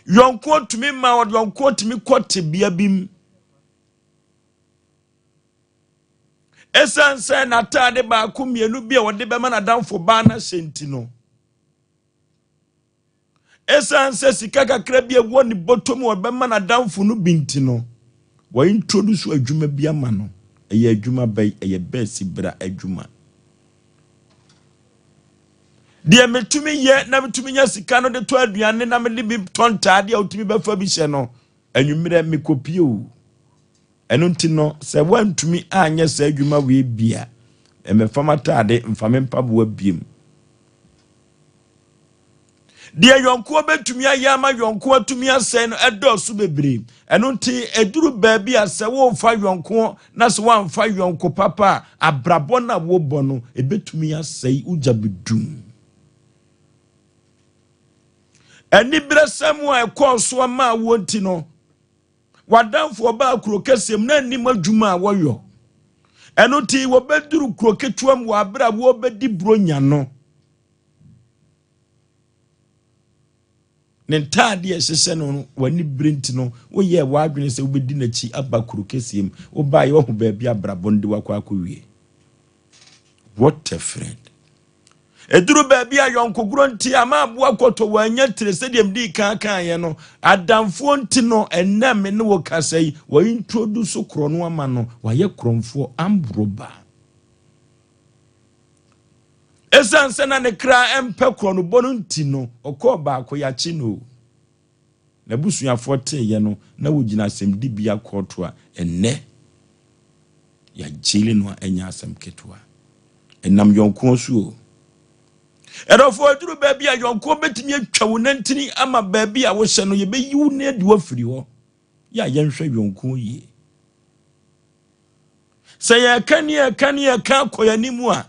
Yɔnkoɔ tumi ma ɔde yɔnkoɔ tumi kɔ tebea bi mu. Ɛsiane sɛ n'ataade baako mmienu bi a wɔde bɛma n'adamfo baa no ahyɛ nti no, ɛsiane sɛ sika kakra bi a ɛwɔ ne bɔtɔ mu a ɔbɛma n'adamfo no bi nti no, wɔintroduce adwuma bi ama no. Ɛyɛ adwuma bɛyi, ɛyɛ bɛɛsi bra adwuma. Deɛ metumi yɛ na metumi nya sika no de tɔ aduane na mede bi tɔ ntaade a wotumi bɛfa bi hyɛ no, anwummerɛ mekɔpie o. Ɛno nti no, sɛ woantumi anyɛ saa adwuma wei bi a, ɛmɛfa m'ataade mfa me mpaboa biem. Deɛ yɔnkoɔ bɛtumi ayɛ ama yɔnkoɔ atumi asɛe no ɛdɔɔso bebree. Ɛno nti ɛduru baabi a sɛ worefa yɔnkoɔ na sɛ woamfa yɔnko papa a, abrabɔ no a wobɔ no ɛbɛtumi asɛe, wogya bɛdum. Aniberesɛm a ɛkɔɔ so maa woɔ nti no, w'adamfo ɔbaa kuro kɛseɛ mu na nnim adwuma a wɔyɔ. Ɛno nti wɔbɛduru kuro ketewa mu wɔ abere a wɔrebɛdi buronya no. Ne ntaade a ɛhyehyɛ no no, w'ani bere nti no, woyɛɛ w'adwene sɛ wobɛdi n'akyi aba kuro kɛseɛ mu. Wobaeɛ woahu baabi abrabɔ no de wakɔ akɔwie. What a friend. Ɛduru baabi a yɔnkogorɔ nti ama aboa kɔtɔ wɔanya tire sɛdeɛ mdii kan kaeɛ no, adamfoɔ nti no, ɛnnɛ me ne wo kasa yi, wɔintroduce korɔ no ama no, wayɛ korɔmfoɔ ambroba. Ɛsiane sɛ na ne kra mpɛ korɔnobɔ no nti no, ɔkɔɔ baako yɛakye no o. N'abusuafoɔ teeɛ no, na wɔgyina asɛmdibea kɔɔto a ɛnnɛ yɛagyele no a ɛnyɛ asɛm ketewa. Ɛnam yɔnkoɔ so o. Ɛdɔfoɔ, aduru baabi a yɔnkoɔ bɛtumi atwa wo nantini ama baabi a wohyɛ no, yɛbɛyi wo na adi wafiri hɔ. Yɛ a yɛnhwɛ yɔnkoɔ yie. Sɛ yɛka ne yɛka ne yɛka akɔ yɛn anim a,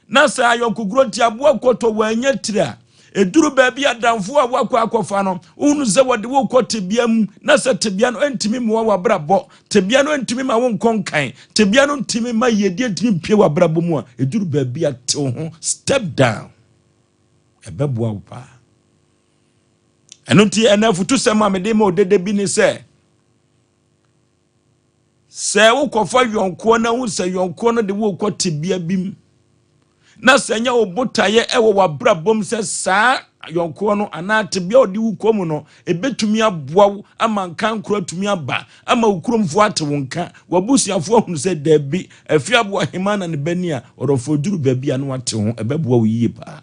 na sɛ ayɔnkogorɔ nti aboa kɔtɔ wɔanya tiri a, ɛduru baabi adamfo a woakɔ akɔfa no, wohunu sɛ wɔde wo kɔ tebea mu, na sɛ tebea no ntumi mmoa w'abrabɔ, tebea no ntumi ma wo nkɔ nkan, tebea no ntumi ma yiedie ntumi mpie w'abrabɔ mu a, ɛduru baabi a tew ho, step down. Ɛbɛboa wo paa. Ɛno nti ɛnɛ afutusɛm a mede ma odede bi ne sɛ, Sɛ wokɔfa yɔnkoɔ na wohu sɛ yɔnkoɔ no de wo rekɔ tebea bi mu, na sɛ ɛnyɛ wo botaeɛ wɔ w'abrabɔ mu sɛ saa yɔnkoɔ no anaa tebea a ɔde wo kɔ mu no, ɛbɛtumi aboa wo ama nkankoro atumi aba, ama wo kuromfoɔ ate wo nka, w'abusuafoɔ ahunu sɛ daabi, Afiaboa hemaa na ne ba ni a, ɔdɔfoɔ duru baabi a na wate ho, ɛbɛboa wo yie paa.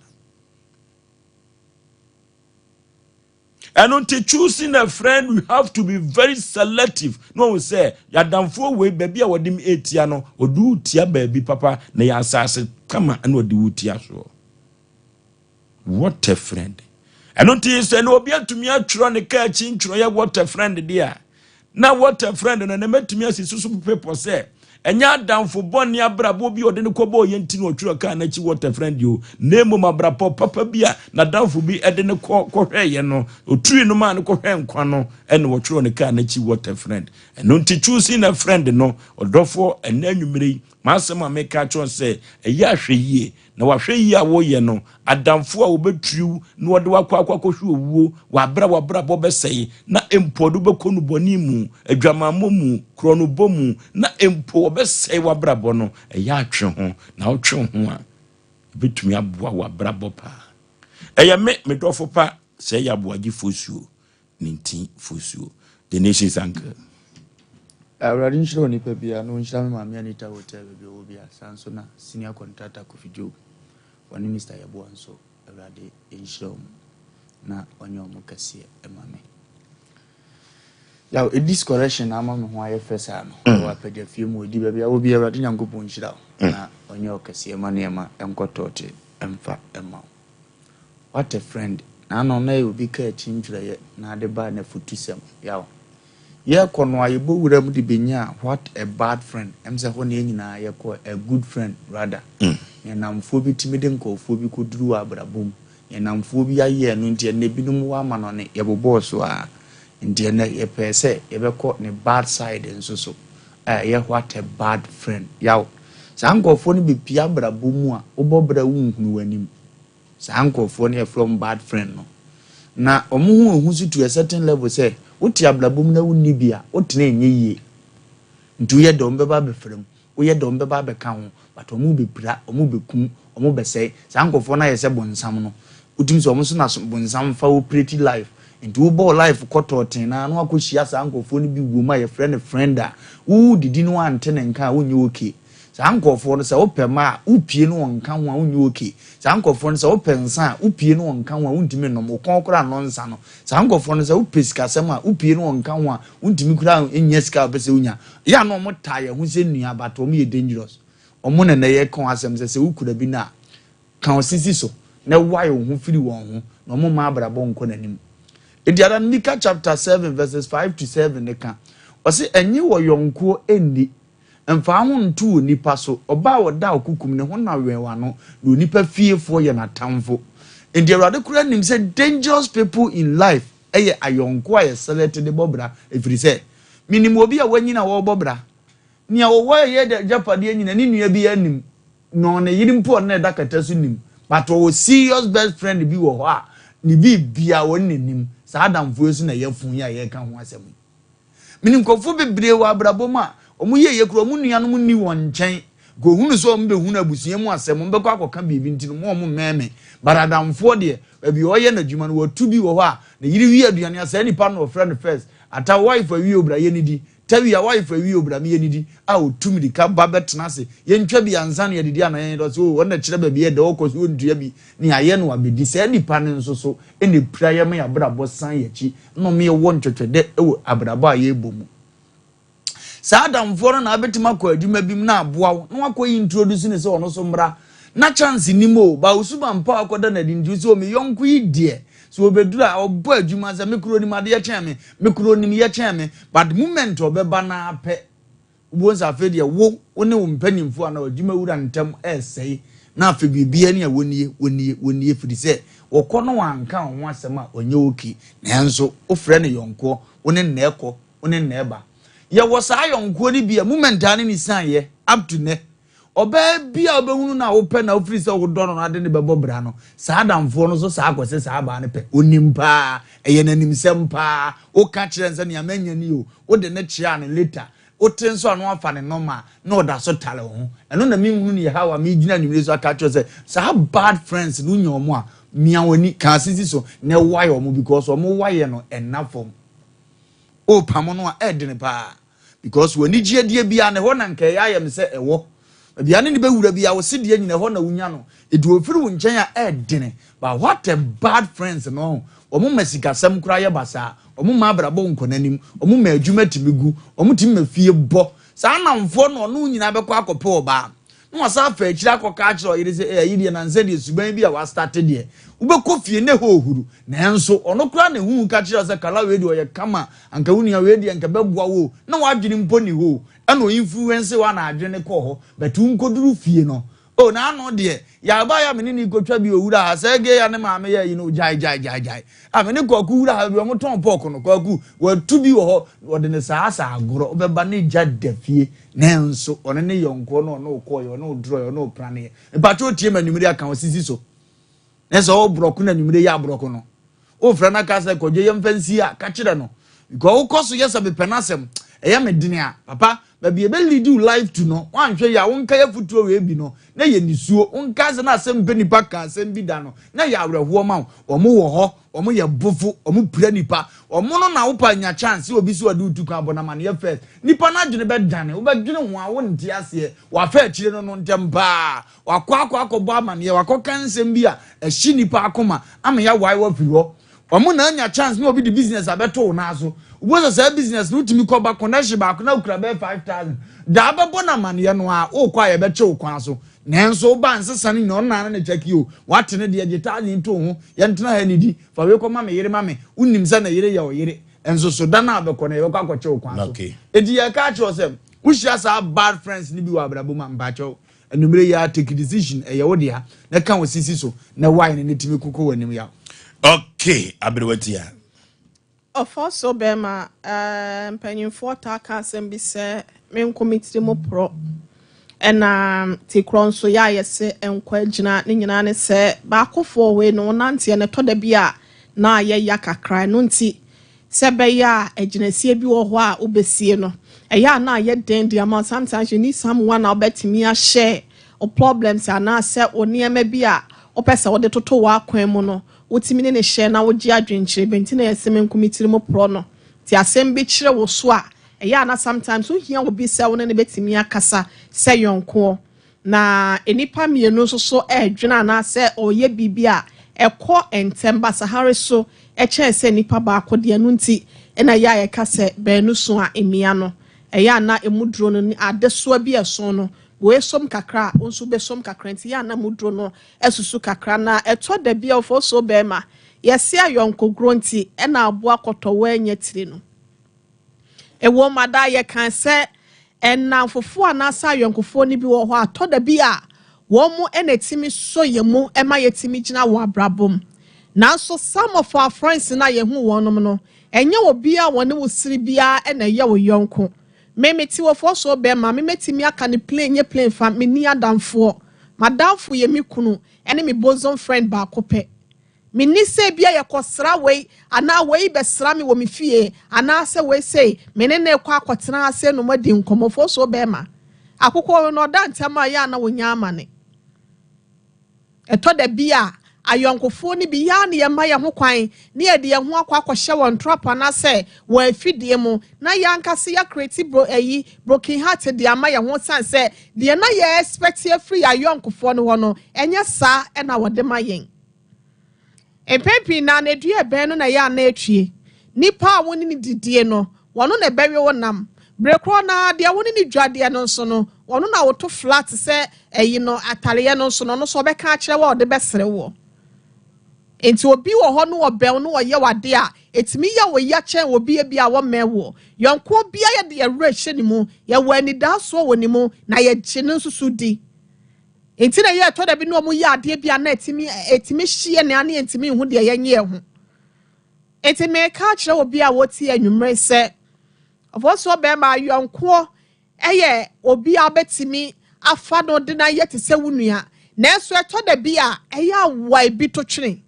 Ɛno nti choosing a friend you have to be very selective na wɔn sɛ yadamfoɔ wei baabi a wɔde me etia no ɔde wo tia baabi papa na yɛ asase kama ɛna ɔde wo tia soɔ. What a friend. Ɛno nti sɛ na obi atumi atwerɛ ne kaa akyi ntwerɛeɛ what a friend deɛ a Na what a friend no, na mɛtumi asi so so pepɔ sɛ ɛnyɛ adamfo bɔne abrabɔ bi a ɔde no kɔbɔɔ yɛn nti na ɔtwerɛ kaa n'akyi what a friend o, na mmom abrabɔ papa bi a n'adamfo bi de no kɔ kɔhwɛeɛ no, ɔturii no maa no kɔhwɛɛ nkwa no, ɛna ɔtwerɛ no kaa n'akyi what a friend. Ɛno nti choosing a friend no, ɔdɔfoɔ, ɛnnɛ anwummerɛ yi, m'asɛm a meka akyerɛ wo sɛ ɛyɛ ahwɛyie. Na w'ahwɛyie a woyɛ no, adamfo a wɔbɛturiw na wɔde wo akɔ akɔ akɔhwe owuo, w'abrɛ a w'abrabɔ bɛsɛe, na mpo wɔde wo bɛkɔ nnubɔne mu, adwamammɔ mu, korɔnobɔ mu, na mpo wɔbɛsɛe w'abrabɔ no, ɛyɛ a twe ho, na wotwe wo ho a, ɛbɛtumi aboa w'abrabɔ paa. Ɛyɛ me, me dɔfo pa, sɛ ɛyɛ aboagye fosuo, ne nti fosuo. The Nation's Uncle. Awurade nhyira onipa biara na ɔnhyira me maame Anita Hotel baabi ɔwɔ biara saa nso na senior contractor Kofi Job ɔne Mister Yeboah nso Awurade nhyira wɔn na ɔnyɛ wɔn kɛseɛ ma me. Yaw Edis correction na ama me ho ayɛ fɛ saa no mm. Wɔ apagya fie mu ɔdi baabi a wɔ bi Awurade Nyankopɔn nhyira wo mm. na ɔnyɛ ɔkɛseɛ ma nneɛma nkɔ tɔɔte mfa mma wo. What a friend! N'ano na ɛyɛ obi kaa akyi ntwerɛeɛ na ade baa n'afutusɛm. Yaw. Yɛrekɔ no a yɛbɔ wura mu de bɛnyaa what a bad friend. Ɛm sɛ hɔ na yɛn nyinaa yɛkɔɔ, a good friend rather. Yɛn nnamfoɔ bi tumi de nkurɔfoɔ bi kɔduru wɔ abrabɔ mu. Yɛn nnamfoɔ bi ayɛ ɛno nti ɛnnɛ binom wɔ amanɔne, yɛbobɔɔ so ara. Nti ɛnnɛ yɛpɛɛ sɛ yɛbɛkɔ ne bad side nso so a ɛyɛ what a bad friend. Yaw. Saa nkurɔfoɔ no bɛpue abrabɔ mu a, wobɔ bra wonhunu w'anim. Saa nkorɔfoɔ no yɛfrɛ wɔn bad friend no. Na wɔn ho ehu so to a certain level sɛ wote abrabɔ mu na wonni bi a, wotena ɛnyɛ yie. Nti woyɛ dɛ wɔn bɛba abɛfra mu, woyɛ dɛ wɔn bɛba abɛka ho, but wɔn bɛpira, wɔn bɛkum, wɔn bɛsɛe. Saa nkorɔfoɔ no ayɛ sɛ bonsam no. Wotumi sɛ wɔn so na bonsam fa operate life. Nti wobɔ wo life kɔ tɔɔten no ara na wakɔhyia saa nkorɔfoɔ no bi wom a yɛfrɛ no friend a, wodidi na wante ne nka a wonyɛ okay. Saa nkorɔfoɔ no sɛ wopɛ mma a, wopie no wɔnka ho a wonyɛ okay. Saa nkorɔfoɔ no sɛ wopɛ nsa a, wopie no wɔnka ho a wontumi nnom, wo kɔn koraa nnɔ nsa no. Saa nkorɔfoɔ no sɛ wopɛ sikasɛm a, wopie no wɔnka ho a wontumi koraa nnya sika a wopɛ sɛ wonya. Yɛ a na wɔn taa yɛn ho sɛ nnua but wɔn yɛ dangerous. Wɔn na nnɛ yɛreka wɔn asɛm sɛ sɛ wokura bi nnɛ a, ka wo sisi so na wae wo ho firi wɔn ho na wɔn mma abrabɔ nkɔ n'anim. Enti ada no Mika chapter 7 verses 5 to 7 no ka, ɔse ɛnye wɔ yɔnkoɔ nni. Mfa wo ho nto onipa so. Ɔbaa a ɔda ɔkokum ne ho na wɛn w'ano, na onipa fiefoɔ yɛ n'atamfo. Nti Awurade koraa nim sɛ dangerous people in life yɛ ayɔnko a yɛ select de bɔ bra ɛfiri sɛ menim obi a wanyini a ɔrebɔ bra. Nea ɔwɔ a ɛyɛ agyapadeɛ nyina ne nua biara nim na ne yere mpo a ɔne no da kɛtɛ so nim but ɔwɔ serious best friend bi wɔ hɔ a ne biribiara ɔne no nim. Saa adamfoɔ yi so na ɛyɛ fo yi a yɛreka ho asɛm yi. Menim nkurɔfoɔ bebree wɔ abrabɔ mu a, wɔn yieyɛ koraa wɔn nuanom nni wɔn nkyɛn. Nka ohunu sɛ wɔn bɛhunu abusua mu asɛm, wɔn bɛkɔ akɔka biribi nti no, mo wɔn mmɛn me. But adamfoɔ deɛ, baabi a ɔyɛ n'adwuma no, watu bi wɔ hɔ a, ne yere wie aduane a, saa nipa no na ɔfrɛ no first. Ata, wo wife awie o, bra yɛnnidi. Tawia, wife awie o, bra me yɛnnidi. A ɔtu mirika ba bɛtena ase. Yɛntwa bi ansa na yɛadidi anaa yɛnyɛ dɛ. Ɔse o, ɔno na ɛkyerɛ baabi a ɛdɛ, ɔkɔ so ɔntua bi. Nea ayɛ no abɛdi. Saa nipa no nso so na ɛpira yɛn ma yɛn abrabɔ san yɛn akyi. Nom yɛwɔ ntwɛtwɛdɛ wɔ abrabɔ a yɛrebɔ mu. Saa adamfoɔ no na abɛtumi akɔ adwuma bi mu na aboa wo na wakɔ introduce no sɛ ɔno so mmra. Na chance nnim o, ba wo suban pa a wakɔda no adi nti wo sɛ o me yɔnko yi deɛ sɛ ɔbɛduru a ɔbɔ adwuma sɛ me koro ɔnim adeɛ kyɛn me, me koro ɔnim yɛ kyɛn me but moment ɔbɛba no ara pɛ Wobɛhu sɛ afei deɛ wo, wo ne wo mpanimfoɔ anaa w'adwumawura ntam resɛe, na afei biribiara ni a wɔnnie, wɔnnie, wɔnnie, firi sɛ wɔkɔ na wɔanka wo ho asɛm a ɔnyɛ okay. Nanso wofrɛ no yɔnkoɔ, wo ne no na ɛkɔ, wo ne no na ɛba. Yɛwɔ saa yɔnkoɔ no bi a moment a ne ne sianeɛ up to nnɛ, ɔbaa bi a wobɛhunu no a wopɛ na wofiri sɛ wodɔ no no ade ne bɛbɔ bra no, saa adamfoɔ no nso saa akɔsɛ saa abaa no pɛ. Ɔnim paa, ɛyɛ n'animsɛm paa. Woka kyerɛ no sɛ nea manya ni o, wode no kyea no later. Wote nso a na wafa ne nɔma a na ɔda so tare wo ho. Ɛno na menhunu ne ɛhaw a megyina anwummere so aka akyerɛ wo sɛ saa bad friends no wonya wɔn a, mia w'ani, ka asisi so na wae wɔn because wɔn waeɛ no ɛnna fam. Wopamo no a ɛdene paa because w'anigyeɛ deɛ biara no ɛhɔ na nka ɛyɛ ayɛ me sɛ ɛwɔ. Baabi a ne ne bɛwura biara wo sedeɛ nyina ɛhɔ na wonya no. Ɛdi ɔfiri wo nkyɛn a ɛdene. But what a bad friends no wɔn ma sikasɛm koraa yɛ basaa, wɔn ma abrabɔ nkɔ n'anim, wɔn ma adwuma tumi gu, wɔn tumi ma fie bɔ. Saa nnamfoɔ no ɔne wo nyinaa bɛkɔ akɔpɛ ɔbaa na wasan afa akyire akɔka akyerɛ ɔyere sɛ, eh, ayi deɛ nansa deɛ suban bi a wastate deɛ, wobɛkɔ fie ne hɔ ɔhuru. Nanso ɔno koraa na ɛhuhu ka kyerɛ wo sɛ kala wei deɛ ɔyɛ kama, anka wo nua wei deɛ anka ɛbɛboa wo o, na w'adwene mpo nni hɔ o, ɛna ɔinfluence wo a na adwene kɔɔ hɔ, but wonkɔduru fie no, Oh n'ano deɛ yareba ya me ne ne kotwa bi owura ha sɛ gay ya ne maame yɛ yi no gyae gyae gyae gyae a me ne kwaku wura ha bi wɔn tɔn pɔk no kwaku watu bi wɔ hɔ wɔde ne saa saa agorɔ wobɛba ne gya da fie nanso ɔne ne yɔnkoɔ no ɔne okɔɔ yɛ ɔne odorɔ yɛ ɔne opraneɛ mpatwa otie ma anwummere aka osisi so Na sɛ ɔwɔ borɔko na anwummere yɛ aborɔko no, wofrɛ no aka sɛ kɔdwe yɛmfa nsi a, ka kyerɛ no. Because wokɔ so yɛ sɛ mepɛ n'asɛm, ɛyɛ me dene a, papa, baabi ebe lead you life to no, woanhwɛ yie a, wonkae afotuo wei bi no, na ɛyɛ nisuo. Wonkae sɛ na asɛm mpɛ nipa ka asɛm bi da no, na ɛyɛ awerɛhoɔ ma wo. Wɔn wɔ hɔ, wɔn yɛ bofo, wɔn pira nipa. Wɔn no na wopɛ anya chance sɛ obi sɛ ɔde wo tu kwan, bɔ no amaneɛ first. Nipa no adwene bɛdane, wobɛdwene ho a wonte aseɛ. Wafa akyire no no ntɛm paa. Wakɔ akɔ akɔbɔ amaneɛ, wakɔka nsɛm bi a ɛhye nnipa akoma ama yɛawae wo afiri hɔ. Wɔn na anya chance na obi de business abɛto wo nan so. Wobɛhu sɛ saa business no wotumi kɔba connection baako na wokura bɛyɛ 5000. Da abɛbɔ no amaneɛ no a, wokɔ a yɛbɛkye wo kwan so. Nanso woba nsesa no nyinaa ɔno na ne kyɛke o. Wate ne deɛ, gye thousand to wo ho, yɛntena ha nnidi, fa wei kɔma me yere ma me. Wonim sɛ ne yere yɛ wo yere. Nso so da no a wobɛkɔ no yɛbɛkɔ akɔkye wo kwan so. Enti yɛreka akyerɛ wo sɛ wohyia saa bad friends no bi wɔ abrabɔ mu a, mpakyɛw Anwummere yi ara take decision, ɛyɛ wo dea, na ka wo sisi so na wae no na tumi koko w'anim yaw. Okay, aberewa tia. Ɔfɔ so bɛɛma eh, mpanyinfoɔ taa ka asɛm bi sɛ me nko me tiri mu porɔ ɛna tikorɔ nso yɛ a yɛse nkɔ agyina ne nyinaa ne sɛ baakofoɔ wei no wonanteɛ no ɛtɔ da bi a na ayɛ ya kakra ɛno nti Sɛ ɛbɛyɛ a agyinasie bi wɔ hɔ a wobɛsie no, ɛyɛ a na ayɛ den de ama wo. Sometimes you need someone a wobɛtumi ahyɛ wo problems anaasɛ wo nneɛma bi a wopɛ sɛ wode toto w'akwan mu no, wotumi ne no hyɛ na wogye adwenkyerɛ bi. Nti na yɛse me nko me tiri mu porɔ no. Nti asɛm bi kyere wo so a, ɛyɛ a na sometimes wohia obi sɛ wo ne no bɛtumi akasa sɛ yɔnkoɔ. Na nnipa mmienu nso so redwene anaasɛ wɔreyɛ biribi a ɛkɔ ntɛm basahare so kyɛn sɛ nnipa baako deɛ. Ɛno nti na ɛyɛ a yɛka sɛ baanu so a mmea no, ɛyɛ a na emu duro no ne adesoa bi a ɛso no, wei som kakra a, wo nso wobɛsom kakra nti ɛyɛ a na mu duro no asusu kakra. Na ɛtɔ da bi a ɔfɔɔsuo barima, yɛse ayɔnkogorɔ nti na aboa kɔtɔwaa nya tiri no. Ɛwom, ada yɛka sɛ nnamfofoɔ anaasɛ ayɔnkofoɔ no bi wɔ hɔ a, tɔ da bi a Wɔn na ɛtumi sɔ yɛn mu ma yɛtumi gyina wɔ abrabɔ mu. Nanso some of our friends no a yɛhu wɔnom no, ɛnyɛ obiara a wɔne wo sere biara na ɛyɛ wo yɔnko. Me mete wɔ fɔsoɔ bɛɛma, me mɛtumi aka no plain nyɛ plain fa, menni adamfoɔ. M'adamfo yɛ me kunu ne me bosom friend baako pɛ. Menni sɛ ebia yɛkɔsra wei anaa wei bɛsra me wɔ me fie anaasɛ wei sei me ne no rekɔ akɔtena ase nom adi nkɔmmɔ. Fɔsoɔ bɛɛma, akokɔ no ɔda ntɛm a ɛyɛ a na ɔnya amane. Ɛtɔ da bi a, ayɔnkofoɔ no bi, yɛ ara na yɛma yɛn ho kwan na yɛde yɛn ho akɔ akɔhyɛ wɔn trap anaasɛ wɔn afidie mu na yɛn ankasa yɛ create bro ayi broken heart de ama yɛn ho sane sɛ deɛ na yɛ expect afiri yɛn ayɔnkofoɔ no hɔ no, ɛnyɛ saa na wɔde ma yɛn. Mpɛn pii no ara no, dua bɛn no na ɛyɛ a na etwie? Nipa a wo ne no didie no, ɔno na ɛbɛwe wo nam. Bere korɔ no ara, deɛ wo ne no dwa deɛ no nso no, ɔno na woto flat sɛ ayi no, atareɛ no nso no, ɔno nso ɔbɛka akyerɛ wo a ɔde bɛsere woɔ. Enti obi wɔ hɔ no ɔbɛn wo no ɔyɛ wo adeɛ a, ɛtumi yɛ wo ya kyɛn obi ebi a wɔmmɛn woɔ. Yɔnkoɔ biara yɛde yɛn werɛ hyɛ ne mu, yɛwɔ anidaasoɔ wɔ ne mu, na yɛgye no nso so di. Nti na ɛyɛ ɛtɔ da bi na wɔn yɛ adeɛ bi a na ɛtumi ɛtumi hye yɛn na yɛntumi nhu deɛ yɛnyɛ yɛn ho. Nti meka akyerɛ obi a wɔtie anwummere sɛ ɔfɔsoɔ bɛrima ayɔnkoɔ ɛyɛ obi a wobɛtumi afa no de no ayɛ te sɛ wo nua, nanso ɛtɔ da bi a ɛyɛ awa ebi to twene.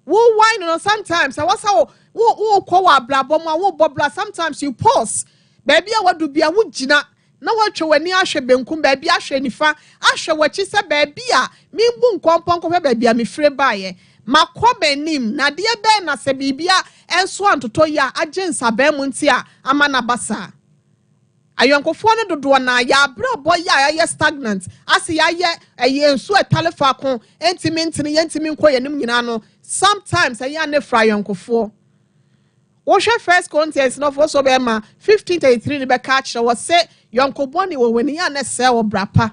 Wo wine no sometimes ɛwɔ sɛ wo wo wokɔ wɔ abrabɔ mu a wobɔ bra, sometimes you pause baabi a wadu bi a wogyina na woatwa w'ani ahwɛ benkum, baabi ahwɛ nifa, ahwɛ w'akyi sɛ baabi a membu nkɔmpɔ nkɔhwɛ baabi a mefire baeɛ. Makɔ m'anim, na adeɛ bɛn na sɛ biribi a ɛnso antotɔ yie a agye nsabaa mu nti a ama no aba saa? Ayɔnkofoɔ no dodoɔ no ara, yɛn abrabɔ yɛ a yɛayɛ stagnant, ase yɛayɛ ɛyɛ nsuo a ɛtale faako, ɛntumi ntene, yɛntumi nkɔ yɛn anim nyinaa no, sometimes ɛyɛ a na ɛfiri ayɔnkofoɔ. Wohwɛ First Corinthians no fo so bɛma 15:33 no bɛka akyerɛ wɔ se yɔnko bɔne wɔ hɔ ni a na ɛsɛe wɔ bra pa.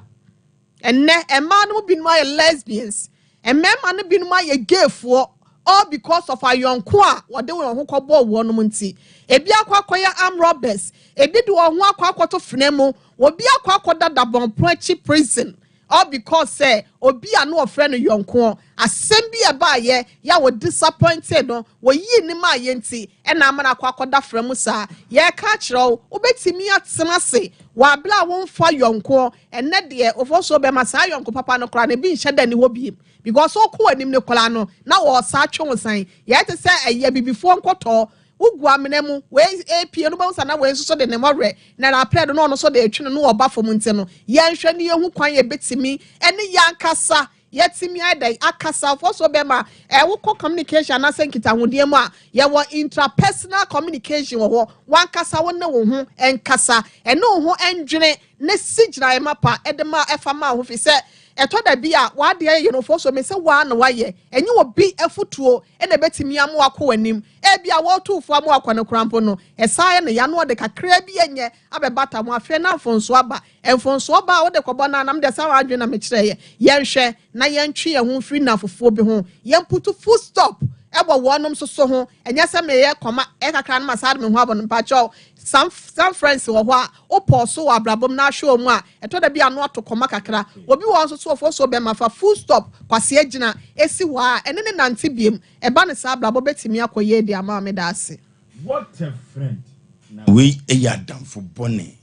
Ɛnnɛ mmaa no mu binom ayɛ lesbians, mmarima no binom ayɛ gayfoɔ all because of ayɔnko a wɔde wɔn ho kɔbɔɔ wɔnom nti. Ebi akɔ akɔyɛ arm robbers, ebi de wɔn ho akɔ akɔto fena mu, obi akɔ akɔda dabɔnpono akyi prison All because sɛ obi a na wɔfrɛ no yɔnkoɔ, asɛm bi a ɛbaeɛ yɛ a wɔ disappointee no, wɔyii no maeɛ nti ɛna ama no akɔ akɔda fra mu saa. Yɛreka akyerɛ wo, wobɛtumi atena ase wɔ aberɛ a womfa yɔnkoɔ. Ɛnnɛ deɛ, ofosuo bɛma saa yɔnko papa no koraa no, ebi nhyɛ da nni hɔ biem. Because wokɔ w'anim no koraa no, na wɔresan atwe wo san. Yɛyɛ te sɛ ɛyi abibifoɔ nkɔtɔɔ. Wogu amena mu, wei repue no, wobɛhu sɛ na wei nso so de ne mmɔwerɛ na n'aprɛ do na ɔno nso de retwe no na ɔba fam nti no, yɛnhwɛ na yɛhu kwan a yɛbɛtumi ne yɛn ankasa yɛatumi ayɛ dɛn akasa. Ɔfoɔ bɛma ɛ wokɔ communication anaasɛ nkitahodie mu a, yɛwɔ intrapersonal communication wɔ hɔ. W'ankasa wo ne wo ho nkasa, ɛne wo ho ndwene na si gyinaeɛ mapa de ma ɛfa ma wo ho fi sɛ ɛtɔ da bi a w'adeɛ yɛ no ɔfoɔ so me sɛ woa na wayɛ, ɛnyɛ obi afotuo na ɛbɛtumi ama wakɔ w'anim. Ebia wɔretu fo ama wakɔ no koraa mpo no, ɛsan yɛ no ya na ɔde kakraa bi ɛnyɛ abɛbata ho. Afei na mfomsoɔ aba. Mfomsoɔ ba a wode kɔbɔ no a, na medeɛ saa w'adwene na mekyerɛeɛ. Yɛnhwɛ na yɛntwe yɛn ho mfiri nnamfofoɔ bi ho. Yɛmputu full stop wɔ wɔnom nso so ho. Ɛnyɛ sɛ meyɛ kɔma kakra no ma saa de me ho abɔ no. Mpakyɛw, some some friends wɔ hɔ a, wopɔɔ so wɔ abrabɔ mu na ahwɛ wɔn a, ɛtɔ da bi a ano ato kɔma kakra. Obi wɔ hɔ nso so ɔfoɔ so bɛma fa full stop, kwasea gyina, esi hɔ a, ɛne ne nante biem. Ɛba no saa abrabɔ bɛtumi akɔ yie de ama wo. Meda ase. What a friend. Na wei yɛ adamfo bɔne.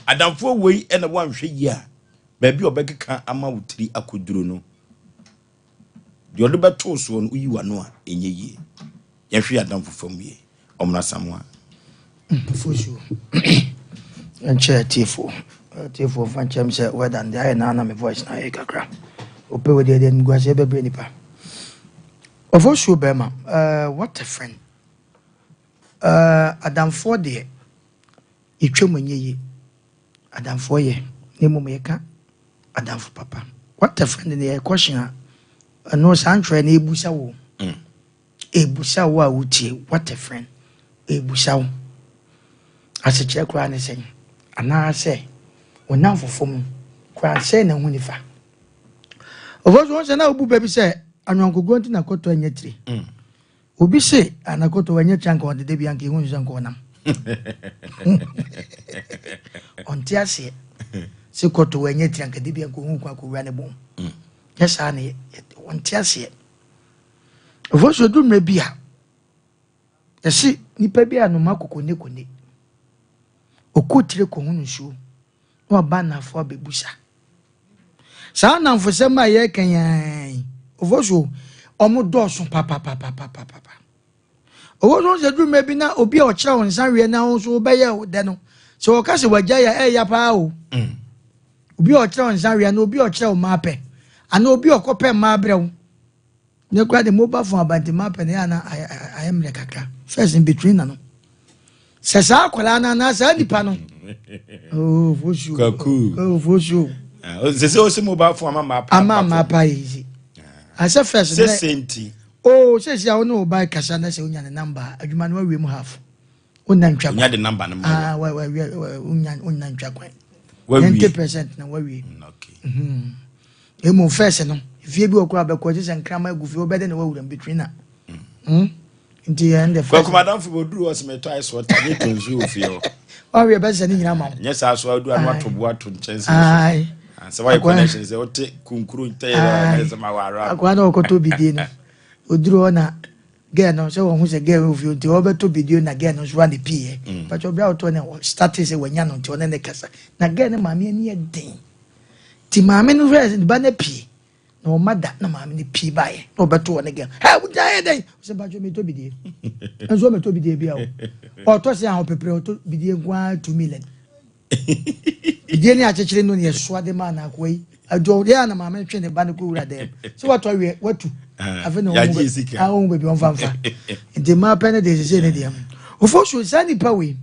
Adamfoɔ wei na woanhwɛ yie a, baabi a ɔbɛkeka ama wo tiri akɔduro no, deɛ ɔde bɛto wo soɔ no, woyi w'ano a, ɛnyɛ yie. Yɛnhwɛ yɛn adamfo fam yie. Ɔmmra Samoa. Fosuo nkyɛ atiefoɔ atiefoɔ mfa nkyɛm sɛ weather no deɛ ayɛ naa na me voice na ayɛ kakra wopɛ wɔ deɛ deɛ animguaseɛ bɛbrɛ nipa. Ɔfosuo bɛrima uh, what a friend uh, adamfoɔ deɛ yɛtwa mu ɛnyɛ yie adamfoɔ yɛ na mmom yɛka adamfo papa. What a friend no yɛ question a ɛno saa ntwerɛ no ɛbusa wo. Mm. Ɛbusa wo a wotie, what a friend. Ɛbusa wo. Asekyerɛ koraa ne sɛn? Anaasɛ wo nnamfofo mu koraa sɛn na ho nifa? Ɔfɔ so wɔn sɛ na wobu bɛ bi sɛ anwankoguo nti na kɔtɔ nyɛ tire. Mm. Obi se anakoto wanya twa nka ɔde da bi anka ehu sɛ nka ɔnam. Ɔnte aseɛ. Sɛ kɔtɔ wanya tiri anka da bi anka ɔhu kwan akɔwura ne bɔn. Nyɛ saa na wɔnte aseɛ. Ɛfɔ so ɛdu mmerɛ bi a yɛse nipa bi a noma kɔkɔnekɔne ɔkɔ tire kɔhunu nsuo na waba anafoɔ abɛbusa. Saa nnamfosɛm a yɛreka yi ara yi, ɔfɔ so ɔmo dɔɔso papapapapapa. Ɔwɔ so sɛ duru mmerɛ bi na obi a ɔkyerɛ wo nsa weɛ na wo nso wobɛyɛ wo dɛ no, sɛ ɔka sɛ wagya yɛ ɛyɛ paa o. Obi a ɔkyerɛ wo nsa weɛ anaa obi a ɔkyerɛ wo mmaa pɛ anaa obi a ɔkɔpɛ mmaa brɛ wo. Ne kora de mobile phone aba nti mmaa pɛ no yɛ ana ayɛ mmerɛ kakra. First in between na no. Sɛ saa akwadaa no anaa saa nipa no. Oh, fosuo. Kwaku. Oh, fosuo. Sɛ sɛ ɔsɛ mobile phone ama mmaa pɛ. Ama mmaa pɛ ayɛ easy. Asɛ first. Sɛ sɛ nti. Oh, sɛ sɛ wo ne wo ba kasa na sɛ wonya ne number a, adwuma no wawie mu half. Wonna ntwa kwan. Wonya de number no ma. Ah, wa wa wonya wonna ntwa kwan. Wawie. 90% na wawie. Okay. Mhm. Emu first no, fie bi wɔ koraa bɛkɔ gye sɛ nkrama agu fie wobɛde na wawura mu between na. Mm. Nti yɛn de first. Kwaku madamfo bi oduru hɔ sɛ metɔ ice water ne tɔ nsuo wɔ fie hɔ. Wawie bɛsɛ ne nyinaa ma wo. Nyɛ saa so adu ano ato bo ato nkyɛnse so. Aye. Sɛ wayɛ connection sɛ wote kunkuru ntɛyɛ na sɛ ma wara. Akwa na ɔkɔtɔ bidie no. Oduru hɔ na girl no sɛ wɔn ho sɛ girl wɔ fie nti ɔbɛtɔ bidie na girl no nso wa ne pii yɛ. Pàtó ɔbɛrɛ a ɔtɔ ne start sɛ wanya no nti ɔne ne kasa. Na girl no maame ani yɛ den. Ti maame no hwɛ ne ba no pii. Na ɔma da na maame no pii baeɛ na ɔbɛto wɔ ne gɛm hɛ wogyina yɛ dɛn ɔsɛ mpatwɛ metɔ bidie nso ɔmɛtɔ bidie bia o ɔtɔ sɛ ahopeprɛ ɔtɔ bidie nko ara 2 million bidie ne akyekyere no ne ɛsoa de maa na akoa yi adwo yɛ a na maame no twe ne ba no kɔ wura dɛm sɛ watɔ awie watu afei na ɔhu baabi ɔmfa mfa nti mmaa pɛ no deɛ sesei ne deɛ ofo so saa nipa wei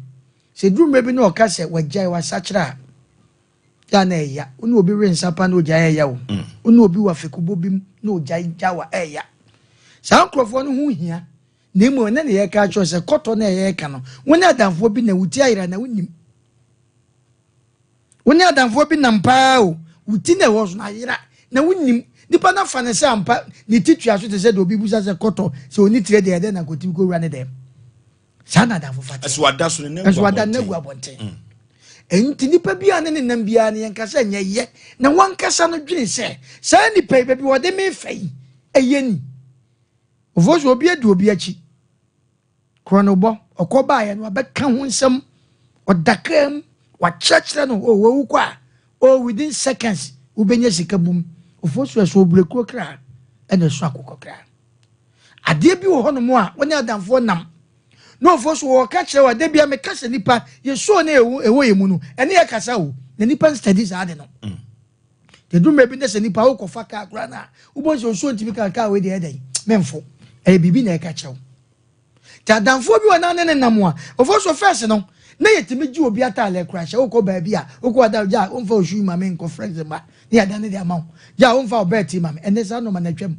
sɛ duru mmerɛ bi na ɔka sɛ wagyae wasakyerɛ a yɛ a na ɛya. Wo ne obi we nsa pa na ogyae ɛya o. Wo ne obi wɔ afekubɔ bi mu na ogyae gya wa ɛya. Saa nkurɔfoɔ no ho hia. Na mmom ɛnɛ na yɛreka akyerɛ sɛ kɔtɔ na yɛreka no, wo ne adamfoɔ bi na wo ti ayera na wonim. Wo ne adamfoɔ bi nam paa o, wo ti na ɛwɔ so na ayera na wonim. Nipa no afa ne sɛ ampa ne ti tua so te sɛ deɛ obi busa sɛ kɔtɔ sɛ ɔni tire deɛ ɛdɛn na nkɔtumi kɔwura ne dɛm. Saa na adamfo fa teɛ. Ɛso ada so ne Ɛso ada ne gu abɔnten. Nti nipa bi a ne ne nam biara no yɛnka sɛ nyɛ yɛ na wankasa no dwene sɛ saa nipa yi baabi wɔde me fa yi ɛyɛ ni. Ofo so obi adi obi akyi. Korɔ no bɔ ɔkɔ baeɛ no wabɛka ho nsɛm ɔda kaa mu wakyerɛkyerɛ no o wawu kɔ a o within seconds wobɛnya sika bum. Ofo so ɛso obrekuo kra ɛna ɛso akokɔ kra. Adeɛ bi wɔ hɔnom a wo ne adamfoɔ nam na ɔfoɔ so wɔka kyerɛ wo a da bia meka sɛ nipa yɛsuo ne ɛwɔ yɛ mu no ɛne yɛ kasa o na nipa nstadi saa ade no. Yɛdu mmerɛ bi ne sɛ nipa wokɔfa kaa koraa no a wobɛhu sɛ osuo ntumi kaa kaa wei deɛ ɛdɛn memfo ɛyɛ biribi na ɛka kyerɛ wo. Nti adamfoɔ bi wɔ na ne ne nam a ɔfoɔ so fɛs no na yɛtumi gye obi ataaleɛ koraa hyɛ wokɔ baabi a wokɔ ada gya a womfa osu ma me nkɔ friends mma ne yɛada ne de ama wo gya a womfa wo bɛɛte ma me ɛnɛ saa nɔɔma no atwam.